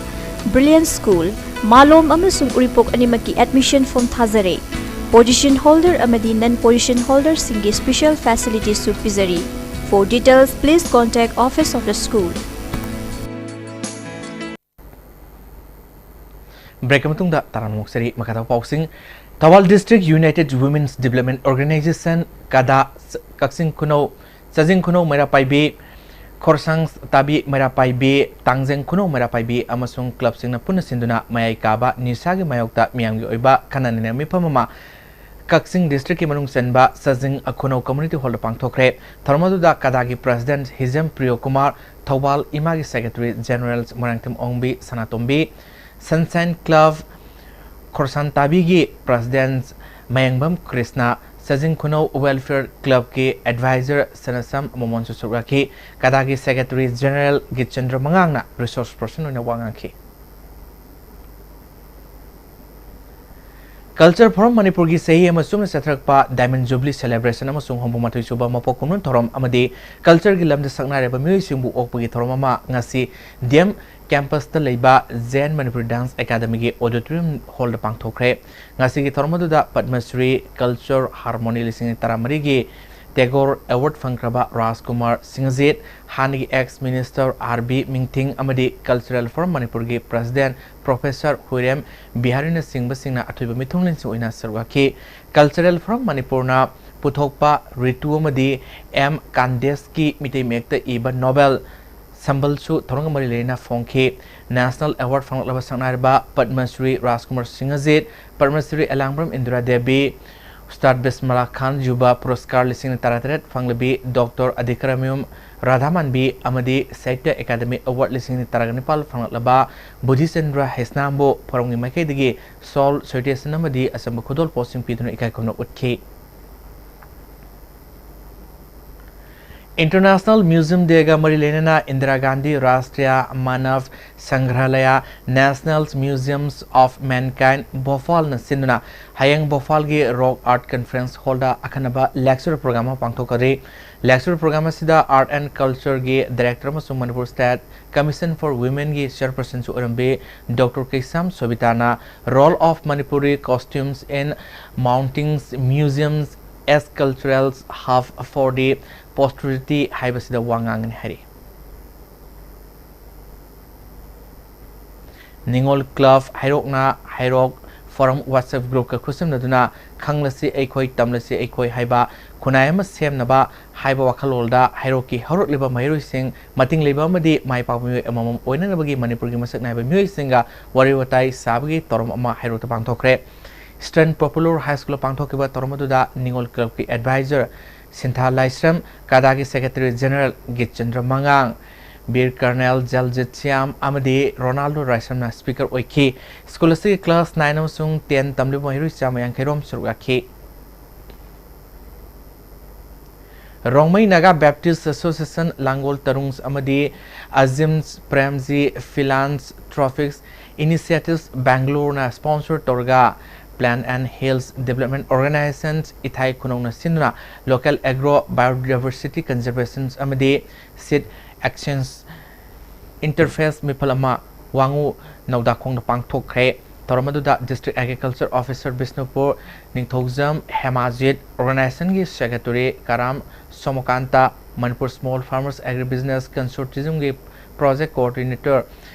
Brilliant School, ꯃꯥꯂꯣꯝ ꯑꯃꯁꯨꯡ ꯎꯔꯤꯄꯣꯛ ꯑꯅꯤꯃꯛꯀꯤ admission form ꯊꯥꯖꯔꯦ꯫ Position holder ꯑꯃꯗꯤ non position holderꯁꯤꯡꯒꯤ special facilitiesꯁꯨ ꯄꯤꯖꯔꯤ꯫ For details, please contact office of the school. Break ꯃꯇꯨꯡꯗ ꯇꯔꯥꯝꯅ ꯑꯣꯛꯆꯔꯤ꯫ ꯃꯈꯥ ꯇꯥꯕ ꯄꯥꯎꯁꯤꯡ꯫ Thoubal District United Women's Development Organization, ꯀꯗꯥ, ꯀꯛꯆꯤꯡ ꯈꯨꯅꯧ, ꯆꯥꯖꯤꯡ ꯈꯨꯅꯧ ꯃꯩꯔꯥ ꯄꯥꯏꯕꯤ, ꯈꯣꯔꯁꯥꯡ ꯇꯥꯕꯤ ꯃꯩꯔꯥ ꯄꯥꯏꯕꯤ, ꯇꯥꯡꯖꯦꯡ ꯈꯨꯅꯧ ꯃꯩꯔꯥ ꯄꯥꯏꯕꯤ ꯑꯃꯁꯨꯡ clubꯁꯤꯡꯅ ꯄꯨꯟꯅ ꯁꯤꯟꯗꯨꯅ ꯃꯌꯥꯏ ꯀꯥꯕ ꯅꯤꯁꯥꯒꯤ ꯃꯥꯌꯣꯛꯇ ꯃꯤꯌꯥꯝꯒꯤ ꯑꯣꯏꯕ ꯈꯟꯅ ꯅꯩꯅꯕ ꯃꯤꯐꯝ ꯑꯃ ꯀꯛꯆꯤꯡ districtꯀꯤ ꯃꯅꯨꯡ ꯆꯟꯕ ꯆꯥꯖꯤꯡ ꯈꯨꯅꯧ community hallꯗ ꯄꯥꯡꯊꯣꯛꯈ꯭ꯔꯦ꯫ ꯊꯧꯔꯝ ꯑꯗꯨꯗ ꯀꯗꯥꯒꯤ president ꯍꯤꯖꯝ ꯄ꯭ꯔꯤꯌꯣ ꯀꯨꯃꯥꯔ, ꯊꯧꯕꯥꯜ ꯏꯃꯥꯒꯤ secretary general ꯃꯣꯏꯔꯥꯡꯊꯦꯝ ꯑꯣꯡꯕꯤ ꯁꯅꯥꯇꯣꯝꯕꯤ, Sunshine Club ꯈꯣꯔꯁꯥꯟ ꯇꯥꯕꯤꯒꯤ president ꯃꯌꯦꯡꯕꯝ ꯀ꯭ꯔꯤꯁꯅ, ꯆꯥꯖꯤꯡ ꯈꯨꯅꯧ welfare clubꯀꯤ advisor ꯁꯅꯁꯝ ꯃꯣꯃꯣꯟꯁꯨ ꯁꯔꯨꯛ ꯌꯥꯈꯤ꯫ ꯀꯗꯥꯒꯤ secretary general ꯒꯤꯆꯟꯗ꯭ꯔ ꯃꯉꯥꯡꯅ resource person ꯑꯣꯏꯅ ꯋꯥ ꯉꯥꯡꯈꯤ꯫ Culture Forum ꯃꯅꯤꯄꯨꯔꯒꯤ ꯆꯍꯤ ꯑꯃ ꯆꯨꯞꯅ ꯆꯠꯊꯔꯛꯄ Diamond Jubilee celebration ꯑꯃꯁꯨꯡ ꯍꯨꯝꯐꯨ ꯃꯥꯊꯣꯏ ꯁꯨꯕ ꯃꯄꯣꯛ ꯀꯨꯝꯑꯣꯟ ꯊꯧꯔꯝ ꯑꯃꯗꯤ cultureꯒꯤ ꯂꯝꯗ ꯁꯛꯅꯥꯏꯔꯕ ꯃꯤꯑꯣꯏꯁꯤꯡꯕꯨ ꯑꯣꯛꯄꯒꯤ ꯊꯧꯔꯝ ꯑꯃ ꯉꯁꯤ D M campusꯇ ꯂꯩꯕ Zen Manipuri Dance Academyꯒꯤ auditorium hallꯗ ꯄꯥꯡꯊꯣꯛꯈ꯭ꯔꯦ꯫ ꯉꯁꯤꯒꯤ ꯊꯧꯔꯝ ꯑꯗꯨꯗ ꯄꯗꯃ ꯁ꯭ꯔꯤ Culture Harmony ꯂꯤꯁꯤꯡ ꯑꯅꯤ ꯇꯔꯥꯃꯔꯤꯒꯤ Tagore Award ꯐꯪꯈ꯭ꯔꯕ ꯔꯥꯖꯀꯨꯃꯥꯔ ꯁꯤꯡꯍꯖꯤꯠ, ꯍꯥꯟꯅꯒꯤ ex minister R B ꯃꯤꯡꯊꯤꯡ ꯑꯃꯗꯤ Cultural Forum ꯃꯅꯤꯄꯨꯔꯒꯤ president professor ꯍꯨꯏꯔꯦꯝ ꯕꯤꯍꯥꯔꯤꯅꯆꯤꯡꯕꯁꯤꯡꯅ ꯑꯊꯣꯏꯕ ꯃꯤꯊꯨꯡꯂꯦꯟꯁꯤꯡ ꯑꯣꯏꯅ ꯁꯔꯨꯛ ꯌꯥꯈꯤ꯫ Cultural Forum ꯃꯅꯤꯄꯨꯔꯅ ꯄꯨꯊꯣꯛꯄ ꯔꯤꯇꯨ ꯑꯃꯗꯤ M ꯀꯥꯟꯗꯦꯁꯀꯤ ꯃꯤꯇꯩ ꯃꯌꯦꯛꯇ ꯏꯕ novel ꯁꯝꯕꯜꯁꯨ ꯊꯧꯔꯝꯒ ꯃꯔꯤ ꯂꯩꯅꯅ ꯐꯣꯡꯈꯤ꯫ National Award ꯐꯪꯂꯛꯂꯕ ꯁꯛꯅꯥꯏꯔꯕ ꯄꯗꯃ ꯁ꯭ꯔꯤ ꯔꯥꯖꯀꯨꯃꯥꯔ ꯁꯤꯡꯍꯖꯤꯠ, ꯄꯗꯃ ꯁ꯭ꯔꯤ ꯑꯦꯂꯥꯡꯕ꯭ꯔꯝ ꯏꯟꯗꯤꯔꯥ ꯗꯦꯕꯤ, ꯎꯁꯇꯥꯗ ꯕꯤꯁꯃꯂꯥ ꯈꯥꯟ ꯌꯨꯕ ꯄꯨꯔꯁꯀꯥꯔ ꯂꯤꯁꯤꯡ ꯑꯅꯤ ꯇꯔꯥꯇꯔꯦꯠ ꯐꯪꯂꯕꯤ ꯗꯣꯛꯇꯔ ꯑꯙꯤꯀꯔꯃꯌꯨꯝ ꯔꯥꯙꯥꯃꯥꯟꯕꯤ ꯑꯃꯗꯤ ꯁꯥꯍꯤꯇ꯭ꯌ ꯑꯦꯀꯥꯗꯃꯤ Award ꯂꯤꯁꯤꯡ ꯑꯅꯤ ꯇꯔꯥꯒ ꯅꯤꯄꯥꯜ ꯐꯪꯂꯛꯂꯕ ꯕꯨꯙꯤꯆꯟꯗ꯭ꯔ ꯍꯩꯁꯅꯥꯝꯕꯨ ꯐꯣꯔꯝꯒꯤ ꯃꯥꯏꯀꯩꯗꯒꯤ shawl, citation ꯑꯃꯗꯤ ꯑꯆꯝꯕ ꯈꯨꯗꯣꯜ ꯄꯣꯠꯁꯤꯡ ꯄꯤꯗꯨꯅ ꯏꯀꯥꯏ ꯈꯨꯝꯅꯕ ꯎꯠꯈꯤ꯫ International Museum Day ꯒ ꯃꯔꯤ ꯂꯩꯅꯅ Indira Gandhi Rashtriya ꯃꯥꯅꯚ ꯁꯪꯒ꯭ꯔꯍꯥꯂꯌ, National Museums of Mankind, ꯚꯣꯄꯥꯜꯅ ꯁꯤꯟꯗꯨꯅ ꯍꯌꯦꯡ ꯚꯣꯄꯥꯜꯒꯤ Rock Art Conference Hall ꯗ ꯑꯈꯟꯅꯕ lecture program ꯑꯃ ꯄꯥꯡꯊꯣꯛꯀꯅꯤ꯫ Lecture program ꯑꯁꯤꯗ Art and Culture ꯒꯤ Director ꯑꯃꯁꯨꯡ Manipur State Commission for Women ꯒꯤ Chairperson ꯁꯨ ꯑꯣꯏꯔꯝꯕꯤ Doctor Keisham ꯁꯣꯕꯤꯇꯥꯅ Role of Manipuri Costumes in Mounting Museums as Cultural Hub for the Posterity ꯍꯥꯏꯕꯁꯤꯗ ꯋꯥ ꯉꯥꯡꯒꯅꯤ ꯍꯥꯏꯔꯤ꯫ ꯅꯤꯉꯣꯜ Club ꯍꯩꯔꯣꯛꯅ ꯍꯩꯔꯣꯛ Forum WhatsApp group ꯀ ꯈꯨꯠꯁꯝꯅꯗꯨꯅ ꯈꯪꯂꯁꯤ ꯑꯩꯈꯣꯏ, ꯇꯝꯂꯁꯤ ꯑꯩꯈꯣꯏ ꯍꯥꯏꯕ ꯈꯨꯟꯅꯥꯏ ꯑꯃ ꯁꯦꯝꯅꯕ ꯍꯥꯏꯕ ꯋꯥꯈꯜꯂꯣꯟꯗ ꯍꯩꯔꯣꯛꯀꯤ ꯍꯧꯔꯛꯂꯤꯕ ꯃꯍꯩꯔꯣꯏꯁꯤꯡ ꯃꯇꯤꯡ ꯂꯩꯕ ꯑꯃꯗꯤ ꯃꯥꯏ ꯄꯥꯛꯄ ꯃꯤꯑꯣꯏ ꯑꯃꯃꯝ ꯑꯣꯏꯅꯅꯕꯒꯤ ꯃꯅꯤꯄꯨꯔꯒꯤ ꯃꯁꯛ ꯅꯥꯏꯕ ꯃꯤꯑꯣꯏꯁꯤꯡꯒ ꯋꯥꯔꯤ ꯋꯥꯇꯥꯏ ꯁꯥꯕꯒꯤ ꯊꯧꯔꯝ ꯑꯃ ꯍꯩꯔꯣꯛꯇ ꯄꯥꯡꯊꯣꯛꯈ꯭ꯔꯦ꯫ Eastern Poplar High School ꯗ ꯄꯥꯡꯊꯣꯛꯈꯤꯕ ꯊꯧꯔꯝ ꯑꯗꯨꯗ ꯅꯤꯉꯣꯜ Club ꯀꯤ advisor ꯁꯤꯟꯊꯥ ꯂꯥꯏꯁ꯭ꯔꯝ, ꯀꯥꯗꯥꯒꯤ Secretary General ꯒꯤꯠꯆꯟꯗ꯭ꯔ ꯃꯉꯥꯡ, ꯕꯤꯔ ꯀꯔꯅꯦꯜ ꯖꯜꯖꯤꯠ ꯁ꯭ꯌꯥꯝ ꯑꯃꯗꯤ ꯔꯣꯅꯥꯜꯗꯣ ꯔꯥꯏꯁ꯭ꯔꯝꯅ speaker ꯑꯣꯏꯈꯤ꯫ ꯁ꯭ꯀꯨꯜ ꯑꯁꯤꯒꯤ class nine ꯑꯃꯁꯨꯡ ten ꯇꯝꯂꯤꯕ ꯃꯍꯩꯔꯣꯏ ꯆꯥꯝꯃ ꯌꯥꯡꯈꯩ ꯔꯣꯝ ꯁꯔꯨꯛ ꯌꯥꯈꯤ꯫ ꯔꯣꯡꯃꯩ Naga Baptist Association, ꯂꯥꯡꯒꯣꯜ ꯇꯔꯨꯡ ꯑꯃꯗꯤ ꯑꯖꯤꯝ ꯄ꯭ꯔꯦꯝꯖꯤ Philanthropics Initiatives Bangalore ꯅ sponsor ꯇꯧꯔꯒ Plant and Hills Development Organization ꯏꯊꯥꯏ ꯈꯨꯅꯧꯅ ꯁꯤꯟꯗꯨꯅ Local Agro Biodiversity Conservation ꯑꯃꯗꯤ Seed Exchange Interface ꯃꯤꯐꯝ ꯑꯃ ꯋꯥꯉꯨ ꯅꯧꯗꯥꯈꯣꯡꯗ ꯄꯥꯡꯊꯣꯛꯈ꯭ꯔꯦ꯫ ꯊꯧꯔꯝ ꯑꯗꯨꯗ District Agriculture Officer ꯕꯤꯁꯅꯨꯄꯨꯔ ꯅꯤꯡꯊꯧꯖꯝ ꯍꯦꯃꯥꯖꯤꯠ, organization ꯒꯤ Secretary ꯀꯔꯥꯝ ꯁꯣꯃꯣꯀꯥꯟꯇ, Manipur Small Farmers Agribusiness Consortium ꯒꯤ Project Coordinator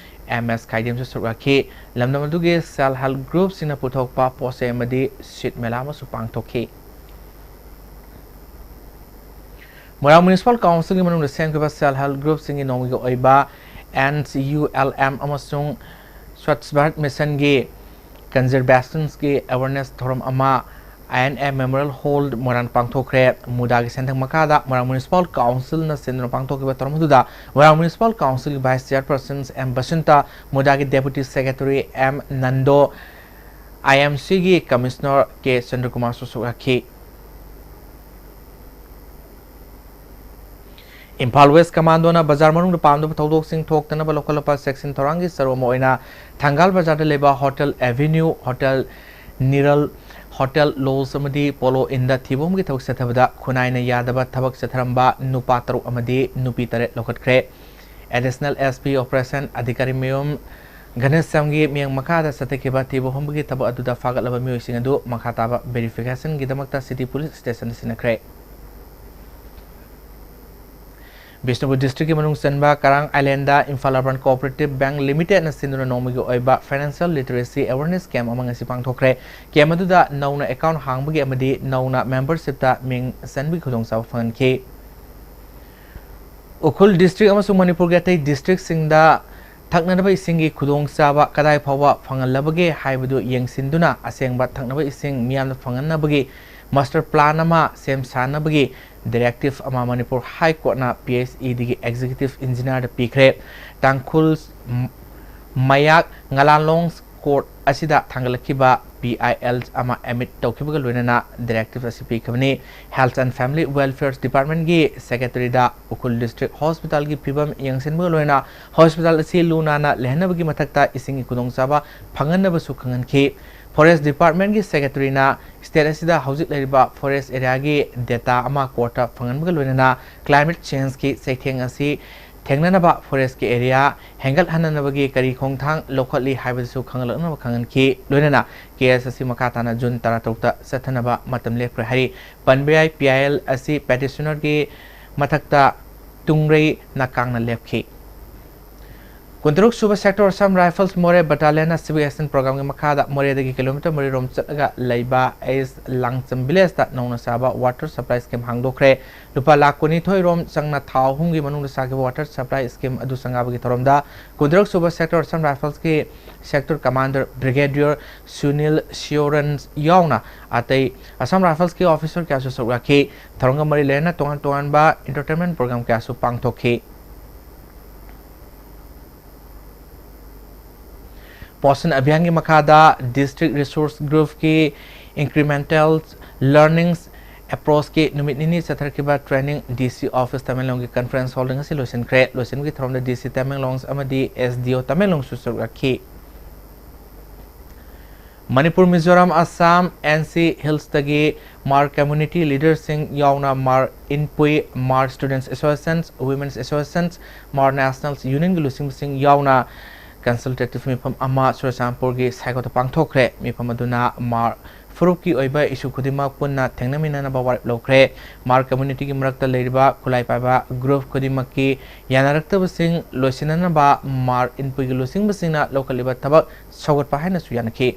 ꯑꯦꯝ ꯑꯦꯁ ꯈꯥꯏꯗꯦꯝꯁꯨ ꯁꯔꯨꯛ ꯌꯥꯈꯤ꯫ ꯂꯝꯗꯝ ꯑꯗꯨꯒꯤ Self Help Group ꯁꯤꯡꯅ ꯄꯨꯊꯣꯛꯄ ꯄꯣꯠ ꯆꯩ ꯑꯃꯗꯤ seed ꯃꯦꯂꯥ ꯑꯃꯁꯨ ꯄꯥꯡꯊꯣꯛꯈꯤ꯫ ꯃꯣꯏꯔꯥꯡ Municipal Council ꯒꯤ ꯃꯅꯨꯡꯗ ꯁꯦꯝꯈꯤꯕ Self Help Group ꯁꯤꯡꯒꯤ ꯅꯣꯡꯃꯒꯤ ꯑꯣꯏꯕ N U L M ꯑꯃꯁꯨꯡ Swachh Bharat Mission ꯒꯤ Conservation ꯒꯤ awareness ꯊꯧꯔꯝ ꯑꯃ I N A Memorial Hall ꯃꯣꯏꯔꯥꯡ ꯄꯥꯡꯊꯣꯛꯈ꯭ꯔꯦ꯫ ꯃꯨꯗꯥꯒꯤ ꯁꯦꯟꯊꯪ ꯃꯈꯥꯗ ꯃꯣꯏꯔꯥꯡ Municipal Council ꯅ ꯁꯤꯟꯗꯨꯅ ꯄꯥꯡꯊꯣꯛꯈꯤꯕ ꯊꯧꯔꯝ ꯑꯗꯨꯗ ꯃꯣꯏꯔꯥꯡ Municipal Council ꯒꯤ Vice Chairperson ꯑꯦꯝ ꯕꯁꯟꯇ, ꯃꯨꯗꯥꯒꯤ Deputy Secretary M Nando, I M C ꯒꯤ Commissioner ꯀꯦ ꯆꯟꯗ꯭ꯔꯀꯨꯃꯥꯔꯁꯨ ꯁꯔꯨꯛ ꯌꯥꯈꯤ꯫ ꯏꯝꯐꯥꯜ ꯋꯦꯁ ꯀꯃꯥꯟꯗꯣꯅ ꯕꯖꯥꯔ ꯃꯅꯨꯡꯗ ꯄꯥꯝꯗꯕ ꯊꯧꯗꯣꯛꯁꯤꯡ ꯊꯣꯛꯇꯅꯕ ꯂꯧꯈꯠꯂꯛꯄ ꯆꯦꯛꯁꯤꯟ ꯊꯧꯔꯥꯡꯒꯤ ꯁꯔꯨꯛ ꯑꯃ ꯑꯣꯏꯅ ꯊꯪꯒꯥꯜ ꯕꯖꯥꯔꯗ ꯂꯩꯕ ꯍꯣꯇꯦꯜ ꯑꯦꯚꯦꯅ꯭ꯌꯨ, ꯍꯣꯇꯦꯜ ꯅꯤꯔꯜ, ꯍꯣꯇꯦꯜ ꯂꯣꯜꯁ ꯑꯃꯗꯤ ꯄꯣꯂꯣ ꯏꯟꯗ ꯊꯤꯕ ꯍꯨꯝꯕꯒꯤ ꯊꯕꯛ ꯆꯠꯊꯕꯗ ꯈꯨꯟꯅꯥꯏꯅ ꯌꯥꯗꯕ ꯊꯕꯛ ꯆꯠꯊꯔꯝꯕ ꯅꯨꯄꯥ ꯇꯔꯨꯛ ꯑꯃꯗꯤ ꯅꯨꯄꯤ ꯇꯔꯦꯠ ꯂꯧꯈꯠꯈ꯭ꯔꯦ꯫ ꯑꯦꯗꯤꯁꯅꯦꯜ ꯑꯦꯁ ꯄꯤ ꯑꯣꯄꯔꯦꯁꯟ ꯑꯙꯤꯀꯥꯔꯤ ꯃꯌꯨꯝ ꯘꯅꯁ꯭ꯌꯥꯝꯒꯤ ꯃꯤꯠꯌꯦꯡ ꯃꯈꯥꯗ ꯆꯠꯊꯈꯤꯕ ꯊꯤꯕ ꯍꯨꯝꯕꯒꯤ ꯊꯕꯛ ꯑꯗꯨꯗ ꯐꯥꯒꯠꯂꯕ ꯃꯤꯑꯣꯏꯁꯤꯡ ꯑꯗꯨ ꯃꯈꯥ ꯇꯥꯕ ꯚꯦꯔꯤꯐꯤꯀꯦꯁꯟꯒꯤꯗꯃꯛꯇ ꯁꯤꯇꯤ ꯄꯨꯂꯤꯁ ꯁ꯭ꯇꯦꯁꯟꯗ ꯁꯤꯟꯅꯈ꯭ꯔꯦ꯫ ꯕꯤꯁꯅꯨꯄꯨꯔ ꯗꯤꯁꯇ꯭ꯔꯤꯛꯀꯤ ꯃꯅꯨꯡ ꯆꯟꯕ Karang island Imphal urban cooperative bank ꯂꯤꯃꯤꯇꯦꯗꯅ ꯁꯤꯟꯗꯨꯅ ꯅꯣꯡꯃꯒꯤ ꯑꯣꯏꯕ ꯐꯥꯏꯅꯥꯟꯁꯤꯌꯦꯜ ꯂꯤꯇꯔꯦꯁꯤ ꯑꯦꯋꯦꯔꯅꯦꯁ ꯀꯦꯝꯞ ꯑꯃ ꯉꯁꯤ ꯄꯥꯡꯊꯣꯛꯈ꯭ꯔꯦ꯫ ꯀꯦꯝꯞ ꯑꯗꯨꯗ ꯅꯧꯅ ꯑꯦꯀꯥꯎꯟꯠ ꯍꯥꯡꯕꯒꯤ ꯑꯃꯗꯤ ꯅꯧꯅ ꯃꯦꯝꯕꯔꯁꯤꯞꯇ ꯃꯤꯡ ꯆꯟꯕꯒꯤ ꯈꯨꯗꯣꯡꯆꯥꯕ ꯐꯪꯍꯟꯈꯤ꯫ ꯎꯈ꯭ꯔꯨꯜ ꯗꯤꯁꯇ꯭ꯔꯤꯛ ꯑꯃꯁꯨꯡ ꯃꯅꯤꯄꯨꯔꯒꯤ ꯑꯇꯩ ꯗꯤꯁꯇ꯭ꯔꯤꯛꯁꯤꯡꯗ ꯊꯛꯅꯅꯕ ꯏꯁꯤꯡꯒꯤ ꯈꯨꯗꯣꯡꯆꯥꯕ ꯀꯗꯥꯏ ꯐꯥꯎꯕ ꯐꯪꯍꯜꯂꯕꯒꯦ ꯍꯥꯏꯕꯗꯨ ꯌꯦꯡꯁꯤꯟꯗꯨꯅ ꯑꯁꯦꯡꯕ ꯊꯛꯅꯕ ꯏꯁꯤꯡ ꯃꯤꯌꯥꯝꯅ ꯐꯪꯍꯟꯅꯕꯒꯤ ꯃꯥꯁꯇꯔ ꯄ꯭ꯂꯥꯟ ꯑꯃ ꯁꯦꯝ ꯁꯥꯅꯕꯒꯤ ꯗꯥꯏꯔꯦꯛꯇꯤꯚ ꯑꯃ ꯃꯅꯤꯄꯨꯔ ꯍꯥꯏ ꯀꯣꯔꯠꯅ ꯄꯤ ꯑꯩꯆ ꯏꯗꯤꯒꯤ ꯑꯦꯛꯖꯤꯀ꯭ꯌꯨꯇꯤꯚ ꯏꯟꯖꯤꯅꯤꯌꯔꯗ ꯄꯤꯈ꯭ꯔꯦ꯫ ꯇꯥꯡꯈꯨꯜ ꯃꯌꯥꯛ ꯉꯂꯥꯂꯣꯡ ꯀꯣꯔꯠ ꯑꯁꯤꯗ ꯊꯥꯡꯒꯠꯂꯛꯈꯤꯕ ꯄꯤ ꯑꯥꯏ ꯑꯦꯜ ꯑꯃ ꯑꯦꯗꯃꯤꯠ ꯇꯧꯈꯤꯕꯒ ꯂꯣꯏꯅꯅ ꯗꯥꯏꯔꯦꯛꯇꯤꯚ ꯑꯁꯤ ꯄꯤꯈꯤꯕꯅꯤ꯫ Health and Family Welfare Departmentꯀꯤ ꯁꯦꯀ꯭ꯔꯦꯇꯔꯤꯗ ꯎꯈ꯭ꯔꯨꯜ ꯗꯤꯁꯇ꯭ꯔꯤꯛ ꯍꯣꯁꯄꯤꯇꯥꯜꯒꯤ ꯐꯤꯕꯝ ꯌꯦꯡꯁꯤꯟꯕꯒ ꯂꯣꯏꯅꯅ ꯍꯣꯁꯄꯤꯇꯥꯜ ꯑꯁꯤ ꯂꯨ ꯅꯥꯟꯅ ꯂꯩꯍꯟꯅꯕꯒꯤ ꯃꯊꯛꯇ ꯏꯁꯤꯡꯒꯤ ꯈꯨꯗꯣꯡꯆꯥꯕ ꯐꯪꯍꯟꯅꯕꯁꯨ ꯈꯪꯍꯟꯈꯤ꯫ ꯐꯣꯔꯦꯁ ꯗꯤꯄꯥꯔꯠꯃꯦꯟꯒꯤ ꯁꯦꯀ꯭ꯔꯦꯇꯔꯤꯅ ꯁ꯭ꯇꯦꯠ ꯑꯁꯤꯗ ꯍꯧꯖꯤꯛ ꯂꯩꯔꯤꯕ ꯐꯣꯔꯦꯁ ꯑꯦꯔꯤꯌꯥꯒꯤ ꯗꯦꯇꯥ ꯑꯃ ꯀꯣꯔꯠꯇ ꯐꯪꯍꯟꯕꯒ ꯂꯣꯏꯅꯅ ꯀ꯭ꯂꯥꯏꯃꯦꯠ ꯆꯦꯟꯖꯀꯤ ꯆꯩꯊꯦꯡ ꯑꯁꯤ ꯊꯦꯡꯅꯅꯕ ꯐꯣꯔꯦꯁꯀꯤ ꯑꯦꯔꯤꯌꯥ ꯍꯦꯟꯒꯠꯍꯟꯅꯅꯕꯒꯤ ꯀꯔꯤ ꯈꯣꯡꯊꯥꯡ ꯂꯧꯈꯠꯂꯤ ꯍꯥꯏꯕꯗꯨꯁꯨ ꯈꯪꯍꯜꯂꯛꯅꯕ ꯈꯪꯍꯟꯈꯤ꯫ ꯂꯣꯏꯅꯅ ꯀꯦꯁ ꯑꯁꯤ ꯃꯈꯥ ꯇꯥꯅ ꯖꯨꯟ ꯇꯔꯥꯇꯔꯨꯛꯇ ꯆꯠꯊꯅꯕ ꯃꯇꯝ ꯂꯦꯞꯈ꯭ꯔꯦ ꯍꯥꯏꯔꯤ꯫ ꯄꯟꯕ ꯌꯥꯏ, ꯄꯤ ꯑꯥꯏ ꯑꯦꯜ ꯑꯁꯤ ꯄꯦꯇꯤꯁꯅꯔꯒꯤ ꯃꯊꯛꯇ ꯇꯨꯡꯔꯩ ꯅꯀꯥꯡꯅ ꯂꯦꯞꯈꯤ꯫ ꯀꯨꯟꯇꯔꯨꯛ ꯁꯨꯕ ꯁꯦꯛꯇꯔ ꯑꯁꯥꯝ ꯔꯥꯏꯐꯜꯁ ꯃꯣꯔꯦ ꯕꯠꯇꯥꯂꯤꯌꯟꯅ ꯁꯤꯚꯤꯛ ꯑꯦꯛꯁꯟ ꯄ꯭ꯔꯣꯒ꯭ꯔꯥꯝꯒꯤ ꯃꯈꯥꯗ ꯃꯣꯔꯦꯗꯒꯤ ꯀꯤꯂꯣꯃꯤꯇꯔ ꯃꯔꯤ ꯔꯣꯝ ꯆꯠꯂꯒ ꯂꯩꯕ ꯑꯦꯁ ꯂꯥꯡꯆꯝ ꯚꯤꯂꯦꯖꯇ ꯅꯧꯅ ꯁꯥꯕ ꯋꯥꯇꯔ ꯁꯄ꯭ꯂꯥꯏ ꯁ꯭ꯀꯤꯝ ꯍꯥꯡꯗꯣꯛꯈ꯭ꯔꯦ꯫ ꯂꯨꯄꯥ ꯂꯥꯈ ꯀꯨꯟꯅꯤꯊꯣꯏ ꯔꯣꯝ ꯆꯪꯅ ꯊꯥ ꯑꯍꯨꯝꯒꯤ ꯃꯅꯨꯡꯗ ꯁꯥꯈꯤꯕ ꯋꯥꯇꯔ ꯁꯄ꯭ꯂꯥꯏ ꯁ꯭ꯀꯤꯝ ꯑꯗꯨ ꯁꯪꯒꯥꯕꯒꯤ ꯊꯧꯔꯝꯗ ꯀꯨꯟꯇꯔꯨꯛ ꯁꯨꯕ ꯁꯦꯛꯇꯔ ꯑꯁꯥꯝ ꯔꯥꯏꯐꯜꯁꯀꯤ sector commander brigadier Sunil Sheoran ꯌꯥꯎꯅ ꯑꯇꯩ ꯑꯁꯥꯝ ꯔꯥꯏꯐꯜꯁꯀꯤ ꯑꯣꯐꯤꯁꯔ ꯀꯌꯥꯁꯨ ꯁꯔꯨꯛ ꯌꯥꯈꯤ꯫ ꯊꯧꯔꯝꯒ ꯃꯔꯤ ꯂꯩꯅꯅ ꯇꯣꯉꯥꯟ ꯇꯣꯉꯥꯟꯕ ꯏꯟꯇꯔꯇꯦꯟꯃꯦꯟ ꯄ꯭ꯔꯣꯒ꯭ꯔꯥꯝ ꯀꯌꯥꯁꯨ ꯄꯥꯡꯊꯣꯛꯈꯤ꯫ ꯄꯣꯁꯟ ꯑꯚꯤꯌꯥꯟꯒꯤ ꯃꯈꯥꯗ ꯗꯤꯁꯇ꯭ꯔꯤꯛ ꯔꯤꯁꯣꯔꯁ ꯒ꯭ꯔꯨꯞꯀꯤ ꯏꯟꯀ꯭ꯔꯤꯃꯦꯟꯇꯦꯜ ꯂꯔꯅꯤꯡꯁ ꯑꯦꯄ꯭ꯔꯣꯁꯀꯤ ꯅꯨꯃꯤꯠ ꯅꯤꯅꯤ ꯆꯠꯊꯔꯛꯈꯤꯕ training D C office ꯇꯃꯦꯡꯂꯣꯡꯒꯤ conference hallꯗ ꯉꯁꯤ ꯂꯣꯏꯁꯤꯟꯈ꯭ꯔꯦ꯫ ꯂꯣꯏꯁꯤꯟꯕꯒꯤ ꯊꯧꯔꯝꯗ D C ꯇꯃꯦꯡꯂꯣꯡ ꯑꯃꯗꯤ S D O ꯇꯃꯦꯡꯂꯣꯡꯁꯨ ꯁꯔꯨꯛ ꯌꯥꯈꯤ꯫ ꯃꯅꯤꯄꯨꯔ, ꯃꯤꯖꯣꯔꯥꯝ, ꯑꯁꯥꯝ, N C Hillsꯇꯒꯤ ꯃꯥꯔ community leaderꯁꯤꯡ ꯌꯥꯎꯅ ꯃꯥꯔ ꯏꯟꯄꯨꯏ, ꯃꯥꯔ students associations, women's associations, ꯃꯥꯔ national unionꯒꯤ ꯂꯨꯆꯤꯡꯕꯁꯤꯡ ꯌꯥꯎꯅ consultative ꯃꯤꯐꯝ ꯑꯃ ꯆꯨꯔꯆꯥꯟꯄꯨꯔꯒꯤ ꯁꯥꯏꯒꯣꯗ ꯄꯥꯡꯊꯣꯛꯈ꯭ꯔꯦ꯫ ꯃꯤꯐꯝ ꯑꯗꯨꯅ ꯃꯥꯔ ꯐꯨꯔꯨꯞꯀꯤ ꯑꯣꯏꯕ issue ꯈꯨꯗꯤꯡꯃꯛ ꯄꯨꯟꯅ ꯊꯦꯡꯅꯃꯤꯟꯅꯅꯕ ꯋꯥꯔꯦꯞ ꯂꯧꯈ꯭ꯔꯦ꯫ ꯃꯥꯔ communityꯒꯤ ꯃꯔꯛꯇ ꯂꯩꯔꯤꯕ ꯈꯨꯠꯂꯥꯏ ꯄꯥꯏꯕ group ꯈꯨꯗꯤꯡꯃꯛꯀꯤ ꯌꯥꯅꯔꯛꯇꯕꯁꯤꯡ ꯂꯣꯏꯁꯤꯟꯅꯅꯕ ꯃꯥꯔ ꯏꯟꯄꯨꯏꯒꯤ ꯂꯨꯆꯤꯡꯕꯁꯤꯡꯅ ꯂꯧꯈꯠꯂꯤꯕ ꯊꯕꯛ ꯁꯧꯒꯠꯄ ꯍꯥꯏꯅꯁꯨ ꯌꯥꯅꯈꯤ꯫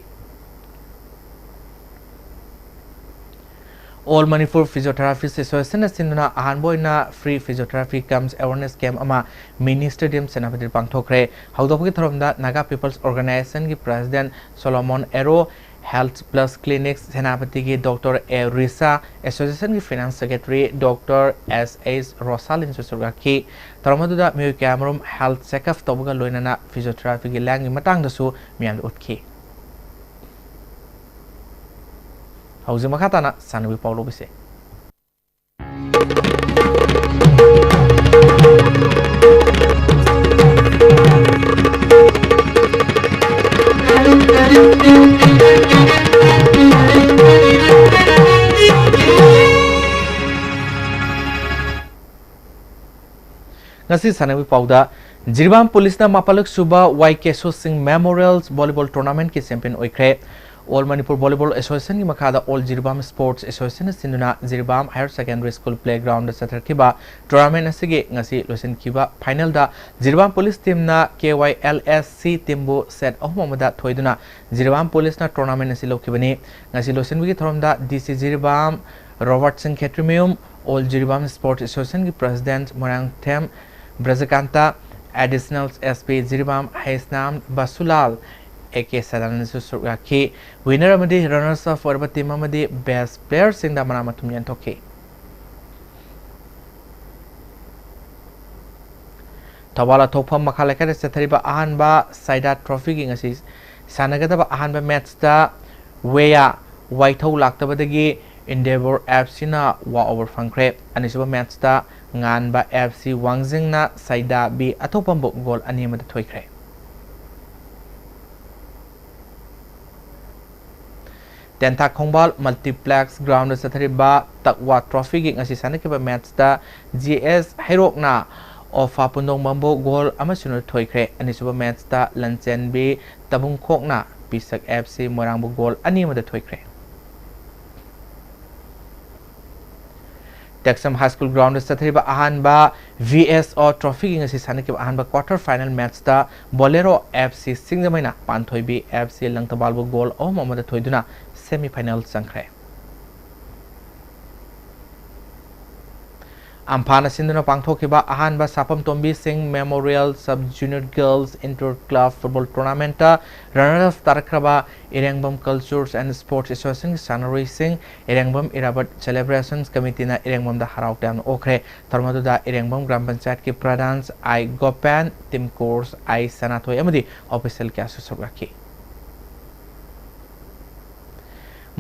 All Manipur Physiotherapists Associationꯅ ꯁꯤꯟꯗꯨꯅ ꯑꯍꯥꯟꯕ ꯑꯣꯏꯅ free physiotherapy cum awareness camp ꯑꯃ mini stadium ꯁꯦꯅꯥꯄꯇꯤꯗ ꯄꯥꯡꯊꯣꯛꯈ꯭ꯔꯦ꯫ ꯍꯧꯗꯣꯛꯄꯒꯤ ꯊꯧꯔꯝꯗ Naga People's Organizationꯒꯤ president Solomon Ero, Health Plus Clinics ꯁꯦꯅꯥꯄꯇꯤꯒꯤ Doctor A Risa, associationꯒꯤ finance secretary Doctor S H Rosalinꯁꯨ ꯁꯔꯨꯛ ꯌꯥꯈꯤ꯫ ꯊꯧꯔꯝ ꯑꯗꯨꯗ ꯃꯤꯑꯣꯏ ꯀꯌꯥꯃꯔꯨꯝ health checkup ꯇꯧꯕꯒ ꯂꯣꯏꯅꯅ physiotherapyꯒꯤ ꯂꯥꯏꯌꯦꯡꯒꯤ ꯃꯇꯥꯡꯗꯁꯨ ꯃꯤꯌꯥꯝꯗ ꯎꯠꯈꯤ꯫ ꯍꯧꯖꯤꯛ ꯃꯈꯥ ꯇꯥꯅ ꯁꯥꯟꯅꯕꯒꯤ ꯄꯥꯎ ꯂꯧꯕꯤꯁꯦ꯫ ꯉꯁꯤ ꯁꯥꯟꯅꯕꯒꯤ ꯄꯥꯎꯗ, ꯖꯤꯔꯤꯕꯥꯝ ꯄꯨꯂꯤꯁꯅ ꯃꯥꯄꯜꯂꯛ ꯁꯨꯕ ꯋꯥꯏ ꯀꯦꯁꯣ ꯁꯤꯡ Memorial Volleyball Tournamentꯀꯤ champion ꯑꯣꯏꯈ꯭ꯔꯦ꯫ All Manipur Volleyball Associationꯒꯤ ꯃꯈꯥꯗ All Jiribam Sports Associationꯅ ꯁꯤꯟꯗꯨꯅ Jiribam Higher Secondary School playgroundꯗ ꯆꯠꯊꯔꯛꯈꯤꯕ tournament ꯑꯁꯤꯒꯤ ꯉꯁꯤ ꯂꯣꯏꯁꯤꯟꯈꯤꯕ finalꯗ ꯖꯤꯔꯤꯕꯥꯝ ꯄꯨꯂꯤꯁ teamꯅ K Y L S C teamꯕꯨ set ꯑꯍꯨꯝ ꯑꯃꯗ ꯊꯣꯏꯗꯨꯅ ꯖꯤꯔꯤꯕꯥꯝ ꯄꯨꯂꯤꯁꯅ tournament ꯑꯁꯤ ꯂꯧꯈꯤꯕꯅꯤ꯫ ꯉꯁꯤ ꯂꯣꯏꯁꯤꯟꯕꯒꯤ ꯊꯧꯔꯝꯗ D C Jiribam ꯔꯣꯕꯔꯠꯁꯟ Khetrimayum, All Jiribam Sports Associationꯒꯤ president Moirangthem ꯕ꯭ꯔꯖꯀꯥꯟꯇ, Additional S P Jiribam Heisnam ꯕꯁꯨꯂꯥꯜ, A K ꯁꯗꯥꯅꯟꯗꯁꯨ ꯁꯔꯨꯛ ꯌꯥꯈꯤ꯫ Winner ꯑꯃꯗꯤ runners up ꯑꯣꯏꯔꯕ team ꯑꯃꯗꯤ best playerꯁꯤꯡꯗ ꯃꯅꯥ ꯃꯊꯨꯝ ꯌꯦꯟꯊꯣꯛꯈꯤ꯫ ꯊꯧꯕꯥꯜ ꯑꯊꯣꯛꯐꯝ ꯃꯈꯥ ꯂꯩꯀꯥꯏꯗ ꯆꯠꯊꯔꯤꯕ ꯑꯍꯥꯟꯕ ꯁꯥꯏꯗꯥ trophyꯒꯤ ꯉꯁꯤ ꯁꯥꯟꯅꯒꯗꯕ ꯑꯍꯥꯟꯕ matchꯇ ꯋꯦꯌꯥ ꯋꯥꯏꯊꯧ ꯂꯥꯛꯇꯕꯗꯒꯤ Endeavour F Cꯅ walkover ꯐꯪꯈ꯭ꯔꯦ꯫ ꯑꯅꯤꯁꯨꯕ ꯃꯦꯠꯁꯇ ꯉꯥꯟꯕ F C ꯋꯥꯡꯖꯤꯡꯅ ꯁꯩꯗꯥ B ꯑꯊꯣꯛꯄꯝꯕꯨ ꯒꯣꯜ ꯑꯅꯤ ꯑꯃꯗ ꯊꯣꯏꯈ꯭ꯔꯦ꯫ ꯇꯦꯟꯊꯥ ꯈꯣꯡꯕꯥꯜ ꯃꯜꯇꯤꯄ꯭ꯂꯦꯛꯁ ꯒ꯭ꯔꯥꯎꯟꯗ ꯆꯠꯊꯔꯤꯕ ꯇꯛꯋꯥ ꯇ꯭ꯔꯣꯐꯤꯒꯤ ꯉꯁꯤ ꯁꯥꯟꯅꯈꯤꯕ ꯃꯦꯠꯁꯇ G S ꯍꯩꯔꯣꯛꯅ ꯑꯣꯐꯥ ꯄꯨꯟꯗꯣꯡꯕꯝꯕꯨ ꯒꯣꯜ ꯑꯃ ꯁꯤꯅꯣꯗ ꯊꯣꯏꯈ꯭ꯔꯦ꯫ ꯑꯅꯤꯁꯨꯕ ꯃꯦꯠꯁꯇ ꯂꯟꯆꯦꯟꯕꯤ ꯇꯕꯨꯡꯈꯣꯛꯅ ꯄꯤꯁꯛ F C ꯃꯣꯏꯔꯥꯡꯕꯨ ꯒꯣꯜ ꯑꯅꯤ ꯑꯃꯗ ꯊꯣꯏꯈ꯭ꯔꯦ꯫ ꯇꯦꯛꯁꯝ ꯍꯥꯏ ꯁ꯭ꯀꯨꯜ ꯒ꯭ꯔꯥꯎꯟꯗ ꯆꯠꯊꯔꯤꯕ ꯑꯍꯥꯟꯕ V S O ꯇ꯭ꯔꯣꯐꯤꯒꯤ ꯉꯁꯤ ꯁꯥꯟꯅꯈꯤꯕ ꯑꯍꯥꯟꯕ ꯀ꯭ꯋꯥꯔꯇꯔ ꯐꯥꯏꯅꯦꯜ ꯃꯦꯠꯁꯇ ꯕꯣꯂꯦꯔꯣ F C ꯁꯤꯡꯖꯃꯩꯅ ꯄꯥꯟꯊꯣꯏꯕꯤ F C ꯂꯪꯊꯕꯥꯜꯕꯨ ꯒꯣꯜ ꯑꯍꯨꯝ ꯑꯃꯗ ꯊꯣꯏꯗꯨꯅ ꯁꯦꯃꯤ ꯐꯥꯏꯅꯦꯜ ꯆꯪꯈ꯭ꯔꯦ꯫ ꯑꯝꯐꯥꯅ ꯁꯤꯟꯗꯨꯅ ꯄꯥꯡꯊꯣꯛꯈꯤꯕ ꯑꯍꯥꯟꯕ ꯁꯥꯄꯝ ꯇꯣꯝꯕꯤꯁꯤꯡ memorial sub junior girls inter club football ꯇꯣꯔꯅꯥꯃꯦꯟꯠꯇ ꯔꯅꯔ ꯑꯞ ꯇꯥꯔꯛꯈ꯭ꯔꯕ ꯏꯔꯦꯡꯕꯝ ꯀꯜꯆꯔꯁ ꯑꯦꯟ ꯁ꯭ꯄꯣꯔꯠꯁ ꯑꯦꯁꯣꯁꯤꯌꯦꯁꯟꯒꯤ ꯁꯥꯟꯅꯔꯣꯏꯁꯤꯡ ꯏꯔꯦꯡꯕꯝ ꯏꯔꯥꯕꯠ ꯁꯦꯂꯦꯕ꯭ꯔꯦꯁꯟꯁ ꯀꯃꯤꯇꯤꯅ ꯏꯔꯦꯡꯕꯝꯗ ꯍꯔꯥꯎ ꯇꯌꯥꯝꯅ ꯑꯣꯛꯈ꯭ꯔꯦ꯫ ꯊꯧꯔꯝ ꯑꯗꯨꯗ ꯏꯔꯦꯡꯕꯝ ꯒ꯭ꯔꯥꯝ ꯄꯟꯆꯥꯌꯠꯀꯤ ꯄ꯭ꯔꯙꯥꯟ ꯑꯥꯏ ꯒꯣꯄꯦꯟ, ꯇꯤꯝ ꯀꯣꯔꯁ ꯑꯥꯏ ꯁꯅꯥꯊꯣꯏ ꯑꯃꯗꯤ ꯑꯣꯐꯤꯁꯤꯌꯦꯜ ꯀꯌꯥꯁꯨ ꯁꯔꯨꯛ ꯌꯥꯈꯤ꯫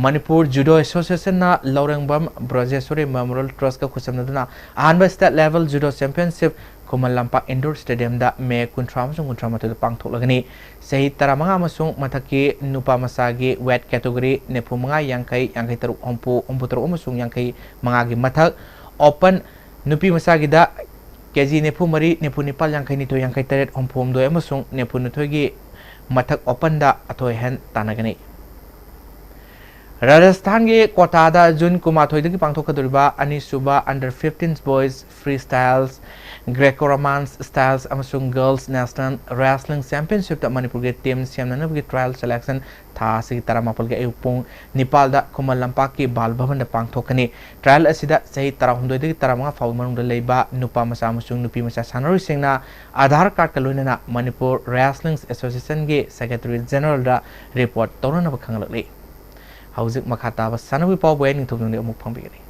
ꯃꯅꯤꯄꯨꯔ ꯖꯨꯗꯣ ꯑꯦꯁꯣꯁꯤꯌꯦꯁꯟꯅ ꯂꯧꯔꯦꯡꯕꯝ ꯕ꯭ꯔꯖꯦꯁꯣꯔꯤ ꯃꯦꯃꯣꯔꯤꯌꯦꯜ ꯇ꯭ꯔꯁꯀ ꯈꯨꯠꯁꯝꯅꯗꯨꯅ ꯑꯍꯥꯟꯕ state level judo championship Khuman Lampak Indore ꯁ꯭ꯇꯦꯗꯤꯌꯝꯗ ꯃꯦ ꯀꯨꯟꯊ꯭ꯔꯥ ꯑꯃꯁꯨꯡ ꯀꯨꯟꯊ꯭ꯔꯥ ꯃꯥꯊꯣꯏꯗ ꯄꯥꯡꯊꯣꯛꯂꯒꯅꯤ꯫ ꯆꯍꯤ ꯇꯔꯥꯃꯉꯥ ꯑꯃꯁꯨꯡ ꯃꯊꯛꯀꯤ ꯅꯨꯄꯥ ꯃꯆꯥꯒꯤ ꯋꯦꯠ ꯀꯦꯇꯦꯒꯣꯔꯤ ꯅꯤꯐꯨ ꯃꯉꯥ, ꯌꯥꯡꯈꯩ, ꯌꯥꯡꯈꯩ ꯇꯔꯨꯛ, ꯍꯨꯝꯐꯨ, ꯍꯨꯝꯐꯨ ꯇꯔꯨꯛ ꯑꯃꯁꯨꯡ ꯌꯥꯡꯈꯩ ꯃꯉꯥꯒꯤ ꯃꯊꯛ, ꯑꯣꯄꯟ ꯅꯨꯄꯤ ꯃꯆꯥꯒꯤꯗ ꯀꯦꯖꯤ ꯅꯤꯐꯨ ꯃꯔꯤ, ꯅꯤꯐꯨ ꯅꯤꯄꯥꯜ, ꯌꯥꯡꯈꯩ ꯅꯤꯊꯣꯏ, ꯌꯥꯡꯈꯩ ꯇꯔꯦꯠ, ꯍꯨꯝꯐꯨ ꯍꯨꯝꯗꯣꯏ ꯑꯃꯁꯨꯡ ꯅꯤꯐꯨ ꯅꯤꯊꯣꯏꯒꯤ ꯃꯊꯛ ꯑꯣꯄꯟꯗ ꯑꯊꯣꯏ ꯑꯍꯦꯟ ꯇꯥꯟꯅꯒꯅꯤ꯫ ꯔꯥꯖꯁꯊꯥꯟꯒꯤ ꯀꯣꯇꯥꯗ ꯖꯨꯟ ꯀꯨꯟꯃꯥꯊꯣꯏꯗꯒꯤ ꯄꯥꯡꯊꯣꯛꯀꯗꯧꯔꯤꯕ ꯑꯅꯤꯁꯨꯕ Under fifteen Boys Freestyles, Greco-Roman Styles ꯑꯃꯁꯨꯡ Girls National Wrestling Championshipꯇ ꯃꯅꯤꯄꯨꯔꯒꯤ ꯇꯤꯝ ꯁꯦꯝꯅꯅꯕꯒꯤ trial selection ꯊꯥ ꯑꯁꯤꯒꯤ ꯇꯔꯥꯃꯥꯄꯜꯒꯤ ꯑꯌꯨꯛ ꯄꯨꯡ ꯅꯤꯄꯥꯜꯗ ꯈꯨꯃꯟ ꯂꯝꯄꯥꯛꯀꯤ ꯕꯥꯜ ꯚꯕꯟꯗ ꯄꯥꯡꯊꯣꯛꯀꯅꯤ꯫ Trial ꯑꯁꯤꯗ ꯆꯍꯤ ꯇꯔꯥꯍꯨꯝꯗꯣꯏꯗꯒꯤ ꯇꯔꯥꯃꯉꯥ ꯐꯥꯎꯕ ꯃꯅꯨꯡꯗ ꯂꯩꯕ ꯅꯨꯄꯥ ꯃꯆꯥ ꯑꯃꯁꯨꯡ ꯅꯨꯄꯤ ꯃꯆꯥ ꯁꯥꯟꯅꯔꯣꯏꯁꯤꯡꯅ ꯑꯥꯙꯥꯔ ꯀꯥꯔꯗꯀ ꯂꯣꯏꯅꯅ ꯃꯅꯤꯄꯨꯔ ꯔꯦꯁꯂꯤꯡ ꯑꯦꯁꯣꯁꯤꯌꯦꯁꯟꯒꯤ ꯁꯦꯀ꯭ꯔꯦꯇꯔꯤ ꯖꯦꯅꯔꯦꯜꯗ ꯔꯤꯄꯣꯔꯠ ꯇꯧꯅꯅꯕ ꯈꯪꯍꯜꯂꯛꯂꯤ꯫ ꯍꯧꯖꯤꯛ ꯃꯈꯥ ꯇꯥꯕ ꯁꯥꯟꯅꯕꯒꯤ ꯄꯥꯎꯕꯨ ꯑꯩ ꯅꯤꯡꯊꯧꯖꯝꯗꯒꯤ ꯑꯃꯨꯛ ꯐꯪꯕꯤꯒꯅꯤ꯫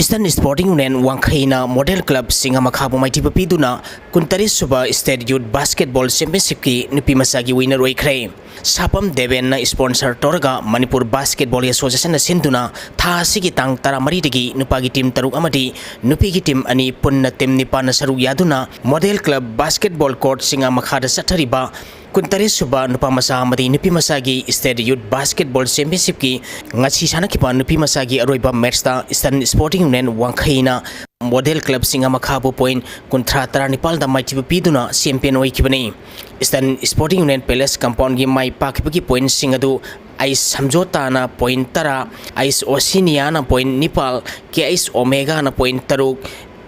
Eastern Sporting Union ꯋꯥꯡꯈꯩꯅ Model Club ꯆꯤꯡꯉꯥꯃꯈꯥꯕꯨ ꯃꯥꯏꯊꯤꯕ ꯄꯤꯗꯨꯅ ꯀꯨꯟꯇꯔꯦꯠ ꯁꯨꯕ State Youth Basketball Championship ꯀꯤ ꯅꯨꯄꯤ ꯃꯆꯥꯒꯤ winner ꯑꯣꯏꯈ꯭ꯔꯦ꯫ ꯁꯥꯄꯝ ꯗꯦꯕꯦꯟꯅ sponsor ꯇꯧꯔꯒ Manipur Basketball Association ꯅ ꯁꯤꯟꯗꯨꯅ ꯊꯥ ꯑꯁꯤꯒꯤ ꯇꯥꯡ ꯇꯔꯥꯃꯔꯤꯗꯒꯤ ꯅꯨꯄꯥꯒꯤ team ꯇꯔꯨꯛ ꯑꯃꯗꯤ ꯅꯨꯄꯤꯒꯤ team ꯑꯅꯤ, ꯄꯨꯟꯅ team ꯅꯤꯄꯥꯟꯅ ꯁꯔꯨꯛ ꯌꯥꯗꯨꯅ Model Club Basketball Court ꯆꯤꯡꯉꯥꯃꯈꯥꯗ ꯆꯠꯊꯔꯤꯕ ꯀꯨꯟꯇꯔꯦꯠ ꯁꯨꯕ ꯅꯨꯄꯥ ꯃꯆꯥ ꯑꯃꯗꯤ ꯅꯨꯄꯤ ꯃꯆꯥꯒꯤ State Youth Basketball Championship ꯀꯤ ꯉꯁꯤ ꯁꯥꯟꯅꯈꯤꯕ ꯅꯨꯄꯤ ꯃꯆꯥꯒꯤ ꯑꯔꯣꯏꯕ match ꯇ Eastern Sporting Union ꯋꯥꯡꯈꯩꯅ Model Club ꯆꯤꯡꯉꯥꯃꯈꯥꯕꯨ point ꯀꯨꯟꯊ꯭ꯔꯥ ꯇꯔꯥꯅꯤꯄꯥꯜꯗ ꯃꯥꯏꯊꯤꯕ ꯄꯤꯗꯨꯅ champion ꯑꯣꯏꯈꯤꯕꯅꯤ꯫ Eastern Sporting Union Palace compound ꯒꯤ ꯃꯥꯏ ꯄꯥꯛꯈꯤꯕꯒꯤ point ꯁꯤꯡ ꯑꯗꯨ ꯑꯩꯁ ꯁꯝꯖꯣꯇꯥꯅ point ꯇꯔꯥ, ꯑꯩꯁ ꯑꯣꯁꯤꯅꯤꯌꯥꯅ point ꯅꯤꯄꯥꯜ, ꯀꯦ ꯑꯩꯁ ꯑꯣꯃꯦꯒꯥꯅ point ꯇꯔꯨꯛ,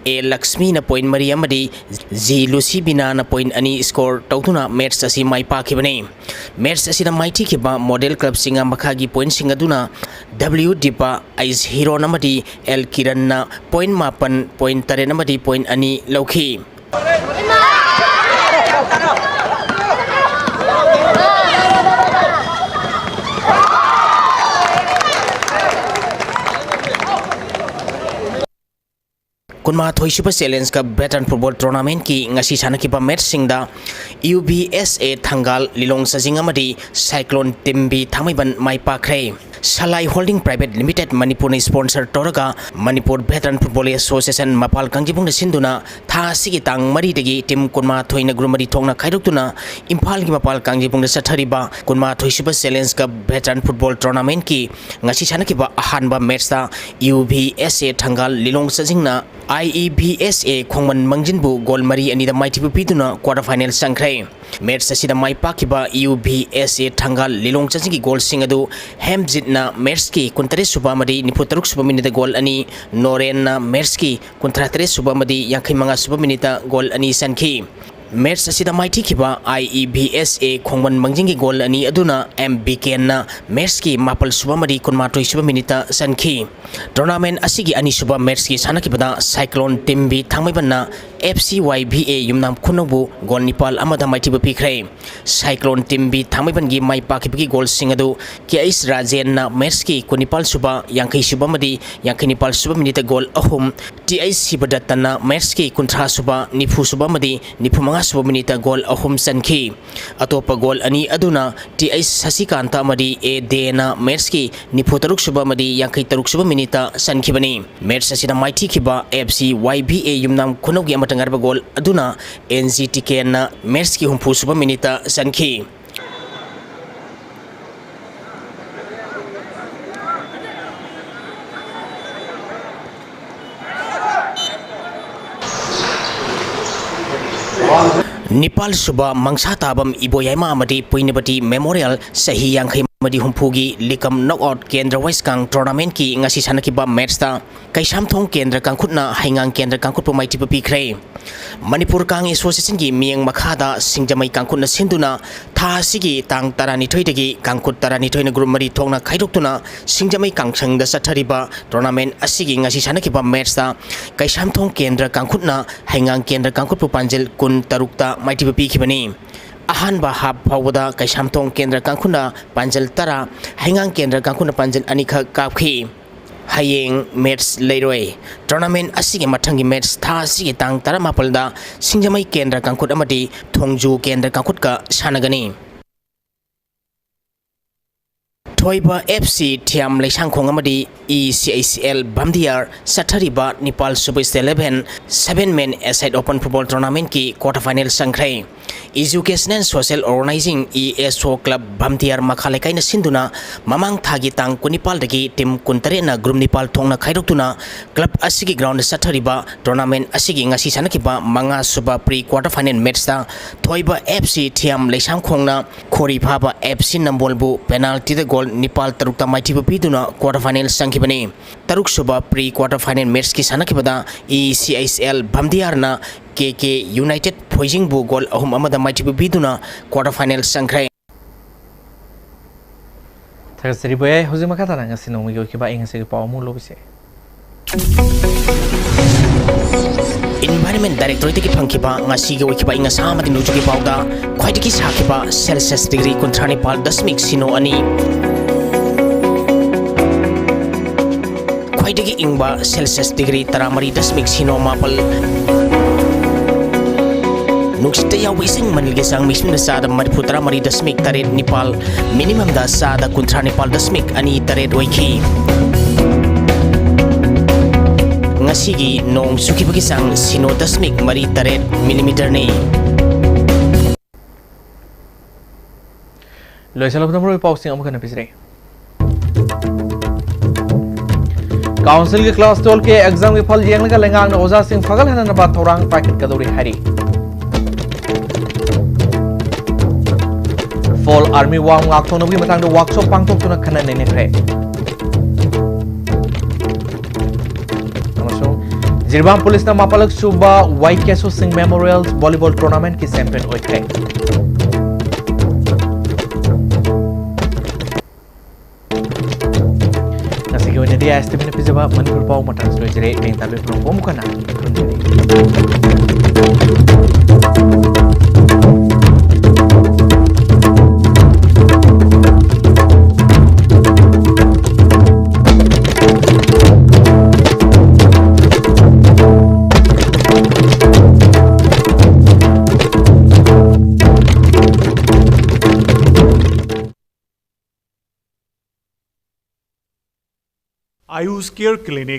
ꯑꯦ ꯂꯛꯁꯃꯤꯅ point ꯃꯔꯤ ꯑꯃꯗꯤ ꯖꯤ ꯂꯨꯁꯤꯕꯤꯅꯥꯅ point ꯑꯅꯤ score ꯇꯧꯗꯨꯅ match ꯑꯁꯤ ꯃꯥꯏ ꯄꯥꯛꯈꯤꯕꯅꯤ꯫ Match ꯑꯁꯤꯗ ꯃꯥꯏꯊꯤꯈꯤꯕ Model Club ꯆꯤꯡꯉꯥꯃꯈꯥꯒꯤ point ꯁꯤꯡ ꯑꯗꯨꯅ ꯗꯕ꯭ꯂꯤꯌꯨ ꯗꯤꯄꯥ, ꯑꯩꯁ ꯍꯤꯔꯣꯟ ꯑꯃꯗꯤ ꯑꯦꯜ ꯀꯤꯔꯟꯅ point ꯃꯥꯄꯟ, point ꯇꯔꯦꯠ ꯑꯃꯗꯤ point ꯑꯅꯤ ꯂꯧꯈꯤ꯫ ꯀꯨꯟꯃꯥꯊꯣꯏ ꯁꯨꯕ Challenge Cup Veteran Football Tournament ꯀꯤ ꯉꯁꯤ ꯁꯥꯟꯅꯈꯤꯕ match ꯁꯤꯡꯗ ꯌꯨ ꯚꯤ ꯑꯦꯁ ꯑꯦ ꯊꯪꯒꯥꯜ ꯂꯤꯂꯣꯡ ꯆꯥꯖꯤꯡ ꯑꯃꯗꯤ Cyclone ꯇꯤꯝꯕꯤ ꯊꯥꯡꯃꯩꯕꯟ ꯃꯥꯏ ꯄꯥꯛꯈ꯭ꯔꯦ꯫ ꯁꯂꯥꯏ Holding Private Limited ꯃꯅꯤꯄꯨꯔꯅ sponsor ꯇꯧꯔꯒ Manipur Veteran Football Association ꯃꯄꯥꯜ ꯀꯥꯡꯖꯩꯕꯨꯡꯅ ꯁꯤꯟꯗꯨꯅ ꯊꯥ ꯑꯁꯤꯒꯤ ꯇꯥꯡ ꯃꯔꯤꯗꯒꯤ team ꯀꯨꯟꯃꯥꯊꯣꯏꯅ group ꯃꯔꯤ ꯊꯣꯛꯅ ꯈꯥꯏꯗꯣꯛꯇꯨꯅ ꯏꯝꯐꯥꯜꯒꯤ ꯃꯄꯥꯜ ꯀꯥꯡꯖꯩꯕꯨꯡꯗ ꯆꯠꯊꯔꯤꯕ ꯀꯨꯟꯃꯥꯊꯣꯏ ꯁꯨꯕ Challenge Cup Veteran Football Tournament ꯀꯤ ꯉꯁꯤ ꯁꯥꯟꯅꯈꯤꯕ ꯑꯍꯥꯟꯕ match ꯇ ꯌꯨ ꯚꯤ ꯑꯦꯁ ꯑꯦ ꯊꯪꯒꯥꯜ ꯂꯤꯂꯣꯡ ꯆꯥꯖꯤꯡꯅ ꯑꯥꯏ ꯏ ꯚꯤ ꯑꯦꯁ ꯑꯦ ꯈꯣꯡꯃꯟ ꯃꯪꯖꯤꯟꯕꯨ goal ꯃꯔꯤ ꯑꯅꯤꯗ ꯃꯥꯏꯊꯤꯕ ꯄꯤꯗꯨꯅ quarter final ꯆꯪꯈ꯭ꯔꯦ꯫ Match ꯑꯁꯤꯗ ꯃꯥꯏ ꯄꯥꯛꯈꯤꯕ ꯌꯨ ꯚꯤ ꯑꯦꯁ ꯑꯦ ꯊꯪꯒꯥꯜ ꯂꯤꯂꯣꯡ ꯆꯥꯖꯤꯡꯒꯤ goal ꯁꯤꯡ ꯑꯗꯨ ꯍꯦꯝꯖꯤꯠꯅ match ꯀꯤ ꯀꯨꯟꯇꯔꯦꯠ ꯁꯨꯕ ꯑꯃꯗꯤ ꯅꯤꯐꯨ ꯇꯔꯨꯛ ꯁꯨꯕ minute ꯇ goal ꯑꯅꯤ, ꯅꯣꯔꯦꯟꯅ match ꯀꯤ ꯀꯨꯟꯊ꯭ꯔꯥ ꯇꯔꯦꯠ ꯁꯨꯕ ꯑꯃꯗꯤ ꯌꯥꯡꯈꯩ ꯃꯉꯥ ꯁꯨꯕ minute ꯇ goal ꯑꯅꯤ ꯆꯟꯈꯤ꯫ Match ꯑꯁꯤꯗ ꯃꯥꯏꯊꯤꯈꯤꯕ ꯑꯥꯏ ꯏ ꯚꯤ ꯑꯦꯁ ꯑꯦ ꯈꯣꯡꯃꯟ ꯃꯪꯖꯤꯡꯒꯤ goal ꯑꯅꯤ ꯑꯗꯨꯅ ꯑꯦꯝ ꯕꯤꯀꯦꯟꯅ match ꯀꯤ ꯃꯥꯄꯜ ꯁꯨꯕ ꯑꯃꯗꯤ ꯀꯨꯟꯃꯥꯊꯣꯏ ꯁꯨꯕ minute ꯇ ꯆꯟꯈꯤ꯫ Tournament ꯑꯁꯤꯒꯤ ꯑꯅꯤꯁꯨꯕ match ꯀꯤ ꯁꯥꯟꯅꯈꯤꯕꯗ Cyclone ꯇꯤꯝꯕꯤ ꯊꯥꯡꯃꯩꯕꯟꯅ F C Y V A ꯌꯨꯝꯅꯥꯝ ꯈꯨꯅꯧꯕꯨ ꯒꯣꯜ ꯅꯤꯄꯥꯜ ꯑꯃꯗ ꯃꯥꯏꯊꯤꯕ ꯄꯤꯈ꯭ꯔꯦ꯫ ꯁꯥꯏꯀ꯭ꯂꯣꯟ ꯇꯤꯝꯕꯤ ꯊꯥꯡꯃꯩꯕꯟꯒꯤ ꯃꯥꯏ ꯄꯥꯛꯈꯤꯕꯒꯤ ꯒꯣꯜꯁꯤꯡ ꯑꯗꯨ ꯀꯦ ꯑꯩꯆ ꯔꯥꯖꯦꯟꯅ ꯃꯦꯠꯁꯀꯤ ꯀꯨꯟꯅꯤꯄꯥꯜ ꯁꯨꯕ, ꯌꯥꯡꯈꯩ ꯁꯨꯕ ꯑꯃꯗꯤ ꯌꯥꯡꯈꯩ ꯅꯤꯄꯥꯜ ꯁꯨꯕ ꯃꯤꯅꯤꯠꯇ ꯒꯣꯜ ꯑꯍꯨꯝ, ꯇꯤ ꯑꯩꯆ ꯁꯤꯕꯗꯠꯇꯅ ꯃꯦꯠꯁꯀꯤ ꯀꯨꯟꯊ꯭ꯔꯥ ꯁꯨꯕ, ꯅꯤꯐꯨ ꯁꯨꯕ ꯑꯃꯗꯤ ꯅꯤꯐꯨ ꯃꯉꯥ ꯁꯨꯕ ꯃꯤꯅꯤꯠꯇ ꯒꯣꯜ ꯑꯍꯨꯝ ꯆꯟꯈꯤ꯫ ꯑꯇꯣꯞꯄ ꯒꯣꯜ ꯑꯅꯤ ꯑꯗꯨꯅ ꯇꯤ ꯑꯩꯆ ꯁꯁꯤꯀꯥꯟꯇ ꯑꯃꯗꯤ ꯑꯦ ꯗꯦꯅ ꯃꯦꯠꯁꯀꯤ ꯅꯤꯐꯨ ꯇꯔꯨꯛ ꯁꯨꯕ ꯑꯃꯗꯤ ꯌꯥꯡꯈꯩ ꯇꯔꯨꯛ ꯁꯨꯕ ꯃꯤꯅꯤꯠꯇ ꯆꯟꯈꯤꯕꯅꯤ꯫ ꯃꯦꯠꯁ ꯑꯁꯤꯗ ꯃꯥꯏꯊꯤꯈꯤꯕ F C Y V A ꯌꯨꯝꯅꯥꯝ ꯈꯨꯅꯧꯒꯤ ꯑꯃꯠꯇ ꯉꯥꯏꯔꯕ ꯒꯣꯜ ꯑꯗꯨꯅ N G T Kꯅ ꯃꯦꯠꯁꯀꯤ ꯍꯨꯝꯐꯨ ꯁꯨꯕ ꯃꯤꯅꯤꯠꯇ ꯆꯟꯈꯤ꯫ ꯅꯤꯄꯥꯜ ꯁꯨꯕ ꯃꯪꯁꯥ ꯇꯥꯕꯝ ꯏꯕꯣꯌꯥꯏꯃ ꯑꯃꯗꯤ ꯄꯨꯏꯅꯕꯇꯤ ꯃꯦꯃꯣꯔꯤꯌꯦꯜ ꯆꯍꯤ ꯌꯥꯡꯈꯩ ꯑꯃꯗꯤ ꯍꯨꯝꯐꯨꯒꯤ ꯂꯤꯀꯝ ꯅꯣꯛꯑꯥꯎꯠ ꯀꯦꯟꯗ꯭ꯔ ꯋꯥꯏꯁꯀꯥꯡ ꯇꯣꯔꯅꯥꯃꯦꯟꯠꯀꯤ ꯉꯁꯤ ꯁꯥꯟꯅꯈꯤꯕ ꯃꯦꯠꯁꯇ ꯀꯩꯁꯥꯝꯊꯣꯡ ꯀꯦꯟꯗ꯭ꯔ ꯀꯥꯡꯈꯨꯠꯅ ꯍꯩꯉꯥꯡ ꯀꯦꯟꯗ꯭ꯔ ꯀꯥꯡꯈꯨꯠꯄꯨ ꯃꯥꯏꯊꯤꯕ ꯄꯤꯈ꯭ꯔꯦ꯫ ꯃꯅꯤꯄꯨꯔ ꯀꯥꯡ ꯑꯦꯁꯣꯁꯤꯌꯦꯁꯟꯒꯤ ꯃꯤꯠꯌꯦꯡ ꯃꯈꯥꯗ ꯁꯤꯡꯖꯃꯩ ꯀꯥꯡꯈꯨꯠꯅ ꯁꯤꯟꯗꯨꯅ ꯊꯥ ꯑꯁꯤꯒꯤ ꯇꯥꯡ ꯇꯔꯥꯅꯤꯊꯣꯏꯗꯒꯤ ꯀꯥꯡꯈꯨꯠ ꯇꯔꯥꯅꯤꯊꯣꯏꯅ ꯒ꯭ꯔꯨꯞ ꯃꯔꯤ ꯊꯣꯛꯅ ꯈꯥꯏꯗꯣꯛꯇꯨꯅ ꯁꯤꯡꯖꯃꯩ ꯀꯥꯡꯁꯪꯗ ꯆꯠꯊꯔꯤꯕ ꯇꯣꯔꯅꯥꯃꯦꯟꯠ ꯑꯁꯤꯒꯤ ꯉꯁꯤ ꯁꯥꯟꯅꯈꯤꯕ ꯃꯦꯠꯁꯇ ꯀꯩꯁꯥꯝꯊꯣꯡ ꯀꯦꯟꯗ꯭ꯔ ꯀꯥꯡꯈꯨꯠꯅ ꯍꯩꯉꯥꯡ ꯀꯦꯟꯗ꯭ꯔ ꯀꯥꯡꯈꯨꯠꯄꯨ ꯄꯥꯟꯖꯜ ꯀꯨꯟ ꯇꯔꯨꯛꯇ ꯃꯥꯏꯊꯤꯕ ꯄꯤꯈꯤꯕꯅꯤ꯫ ꯑꯍꯥꯟꯕ ꯍꯥꯞ ꯐꯥꯎꯕꯗ ꯀꯩꯁꯥꯝꯊꯣꯡ ꯀꯦꯟꯗ꯭ꯔ ꯀꯥꯡꯈꯨꯠꯅ ꯄꯥꯟꯖꯜ ꯇꯔꯥ, ꯍꯩꯉꯥꯡ ꯀꯦꯟꯗ꯭ꯔ ꯀꯥꯡꯈꯨꯠꯅ ꯄꯥꯟꯖꯜ ꯑꯅꯤꯈꯛ ꯀꯥꯞꯈꯤ꯫ ꯍꯌꯦꯡ ꯃꯦꯠꯁ ꯂꯩꯔꯣꯏ꯫ ꯇꯣꯔꯅꯥꯃꯦꯟꯠ ꯑꯁꯤꯒꯤ ꯃꯊꯪꯒꯤ ꯃꯦꯠꯁ ꯊꯥ ꯑꯁꯤꯒꯤ ꯇꯥꯡ ꯇꯔꯥꯃꯥꯄꯜꯗ ꯁꯤꯡꯖꯃꯩ ꯀꯦꯟꯗ꯭ꯔ ꯀꯥꯡꯈꯨꯠ ꯑꯃꯗꯤ ꯊꯣꯡꯖꯨ ꯀꯦꯟꯗ꯭ꯔ ꯀꯥꯡꯈꯨꯠꯀ ꯁꯥꯟꯅꯒꯅꯤ꯫ ꯊꯣꯏꯕ F C ꯊꯤꯌꯥꯝ ꯂꯩꯁꯥꯡꯈꯣꯡ ꯑꯃꯗꯤ E C I C L ꯚꯝꯗꯤꯌꯥꯔ ꯆꯠꯊꯔꯤꯕ ꯅꯤꯄꯥꯜ ꯁꯨꯕ State Level Seven Men Aside Open Football Tournamentꯀꯤ quarter final ꯆꯪꯈ꯭ꯔꯦ꯫ Education and Social Organizing, E S O Club ꯚꯝꯗꯤꯌꯥꯔ ꯃꯈꯥ ꯂꯩꯀꯥꯏꯅ ꯁꯤꯟꯗꯨꯅ ꯃꯃꯥꯡ ꯊꯥꯒꯤ ꯇꯥꯡ ꯀꯨꯟꯅꯤꯄꯥꯜꯗꯒꯤ team ꯀꯨꯟꯇꯔꯦꯠꯅ group ꯅꯤꯄꯥꯜ ꯊꯣꯛꯅ ꯈꯥꯏꯗꯣꯛꯇꯨꯅ club ꯑꯁꯤꯒꯤ groundꯗ ꯆꯠꯊꯔꯤꯕ tournament ꯑꯁꯤꯒꯤ ꯉꯁꯤ ꯁꯥꯟꯅꯈꯤꯕ ꯃꯉꯥ ꯁꯨꯕ pre quarter final matchꯇ ꯊꯣꯏꯕ F C ꯊꯤꯌꯥꯝ ꯂꯩꯁꯥꯡꯈꯣꯡꯅ ꯈꯣꯔꯤꯐꯥꯕ F C ꯅꯝꯕꯣꯜꯕꯨ penaltyꯗ goal ꯅꯤꯄꯥꯜ ꯇꯔꯨꯛꯇ ꯃꯥꯏꯊꯤꯕ ꯄꯤꯗꯨꯅ quarter final ꯆꯪꯈꯤꯕꯅꯤ꯫ ꯇꯔꯨꯛ ꯁꯨꯕ pre quarter final matchꯀꯤ ꯁꯥꯟꯅꯈꯤꯕꯗ E C I C L ꯚꯝꯗꯤꯌꯥꯔꯅ K K United ꯐꯣꯏꯖꯤꯡꯕꯨ goal ꯑꯍꯨꯝ ꯑꯃꯗ ꯃꯥꯏꯊꯤꯕ ꯄꯤꯗꯨꯅ quarter final ꯆꯪꯈ꯭ꯔꯦ꯫ ꯊꯥꯒꯠꯆꯔꯤ ꯕꯣꯌꯥꯏ꯫ ꯍꯧꯖꯤꯛ ꯃꯈꯥ ꯇꯥꯅ ꯉꯁꯤ ꯅꯣꯡꯃꯒꯤ ꯑꯣꯏꯈꯤꯕ ꯑꯏꯪ ꯑꯁꯥꯒꯤ ꯄꯥꯎ ꯑꯃꯨꯛ ꯂꯧꯕꯤꯁꯦ꯫ Environment Environment Directorate-ꯇꯒꯤ ꯐꯪꯈꯤꯕ ꯉꯁꯤꯒꯤ ꯑꯣꯏꯈꯤꯕ ꯑꯏꯪ ꯑꯁꯥ ꯑꯃꯗꯤ ꯅꯣꯡꯖꯨꯒꯤ ꯄꯥꯎꯗ ꯈ꯭ꯋꯥꯏꯗꯒꯤ ꯁꯥꯈꯤꯕ Celsius degree ꯀꯨꯟꯊ꯭ꯔꯥ ꯅꯤꯄꯥꯜ ꯗꯁꯃꯤꯛ ꯁꯤꯅꯣ ꯑꯅꯤ, ꯈ꯭ꯋꯥꯏꯗꯒꯤ ꯏꯪꯕ Celsius degree ꯇꯔꯥꯃꯔꯤ ꯗꯁꯃꯤꯛ ꯁꯤꯅꯣ ꯃꯥꯄꯜ, ꯅꯨꯡꯁꯤꯠꯇ ꯌꯥꯎꯕ ꯏꯁꯤꯡ ꯃꯅꯤꯜꯒꯤ ꯆꯥꯡ ꯃꯤꯁꯤꯡꯅ ꯆꯥꯗ ꯃꯔꯤꯐꯨ ꯇꯔꯥꯃꯔꯤ ꯗꯁꯃꯤꯛ ꯇꯔꯦꯠ ꯅꯤꯄꯥꯜ, minimum-ꯗ ꯆꯥꯗ ꯀꯨꯟꯊ꯭ꯔꯥ ꯅꯤꯄꯥꯜ ꯗꯁꯃꯤꯛ ꯑꯅꯤ ꯇꯔꯦꯠ ꯑꯣꯏꯈꯤ꯫ ꯉꯁꯤꯒꯤ ꯅꯣꯡ ꯆꯨꯈꯤꯕꯒꯤ ꯆꯥꯡ ꯁꯤꯅꯣ ꯗꯁꯃꯤꯛ ꯃꯔꯤ ꯇꯔꯦꯠ millimeter-ꯅꯤ꯫ ꯂꯣꯏꯁꯤꯜꯂꯕꯗ ꯃꯔꯨꯑꯣꯏꯕ ꯄꯥꯎꯁꯤꯡ ꯑꯃꯨꯛ ꯍꯟꯅ ꯄꯤꯖꯔꯤ꯫ Council-ꯒꯤ class twelve-ꯀꯤ exam-ꯒꯤ ꯐꯜ ꯌꯦꯡꯂꯒ ꯂꯩꯉꯥꯛꯅ ꯑꯣꯖꯥꯁꯤꯡ ꯐꯒꯠꯍꯟꯅꯕ ꯊꯧꯔꯥꯡ ꯄꯥꯏꯈꯠꯀꯗꯧꯔꯤ ꯍꯥꯏꯔꯤ꯫ Fall army worm ꯉꯥꯛꯊꯣꯛꯅꯕꯒꯤ ꯃꯇꯥꯡꯗ workshop ꯄꯥꯡꯊꯣꯛꯇꯨꯅ ꯈꯟꯅ ꯅꯩꯅꯈ꯭ꯔꯦ꯫ ꯑꯃꯁꯨꯡ ꯖꯤꯔꯤꯕꯥꯝ police-ꯅ ꯃꯥꯄꯜꯂꯛ ꯁꯨꯕ ꯋꯥꯏ ꯀꯦꯁꯣ ꯁꯤꯡ Memorial Volleyball Tournament-ꯀꯤ champion ꯑꯣꯏꯈ꯭ꯔꯦ꯫ ꯉꯁꯤꯒꯤ ꯑꯣꯏꯅꯗꯤ ꯑꯥꯏ ꯑꯦꯁ ꯇꯤ ꯚꯤꯅ ꯄꯤꯖꯕ ꯃꯅꯤꯄꯨꯔ ꯄꯥꯎ ꯃꯇꯥꯡꯁꯤꯗ ꯂꯣꯏꯖꯔꯦ꯫ ꯃꯌꯦꯡ ꯇꯥꯕꯤꯌꯨ, ꯄꯨꯝꯅꯃꯛꯄꯨ ꯑꯃꯨꯛ ꯍꯟꯅ ꯈꯨꯔꯨꯝꯖꯔꯤ꯫ Ayush Care Clinic.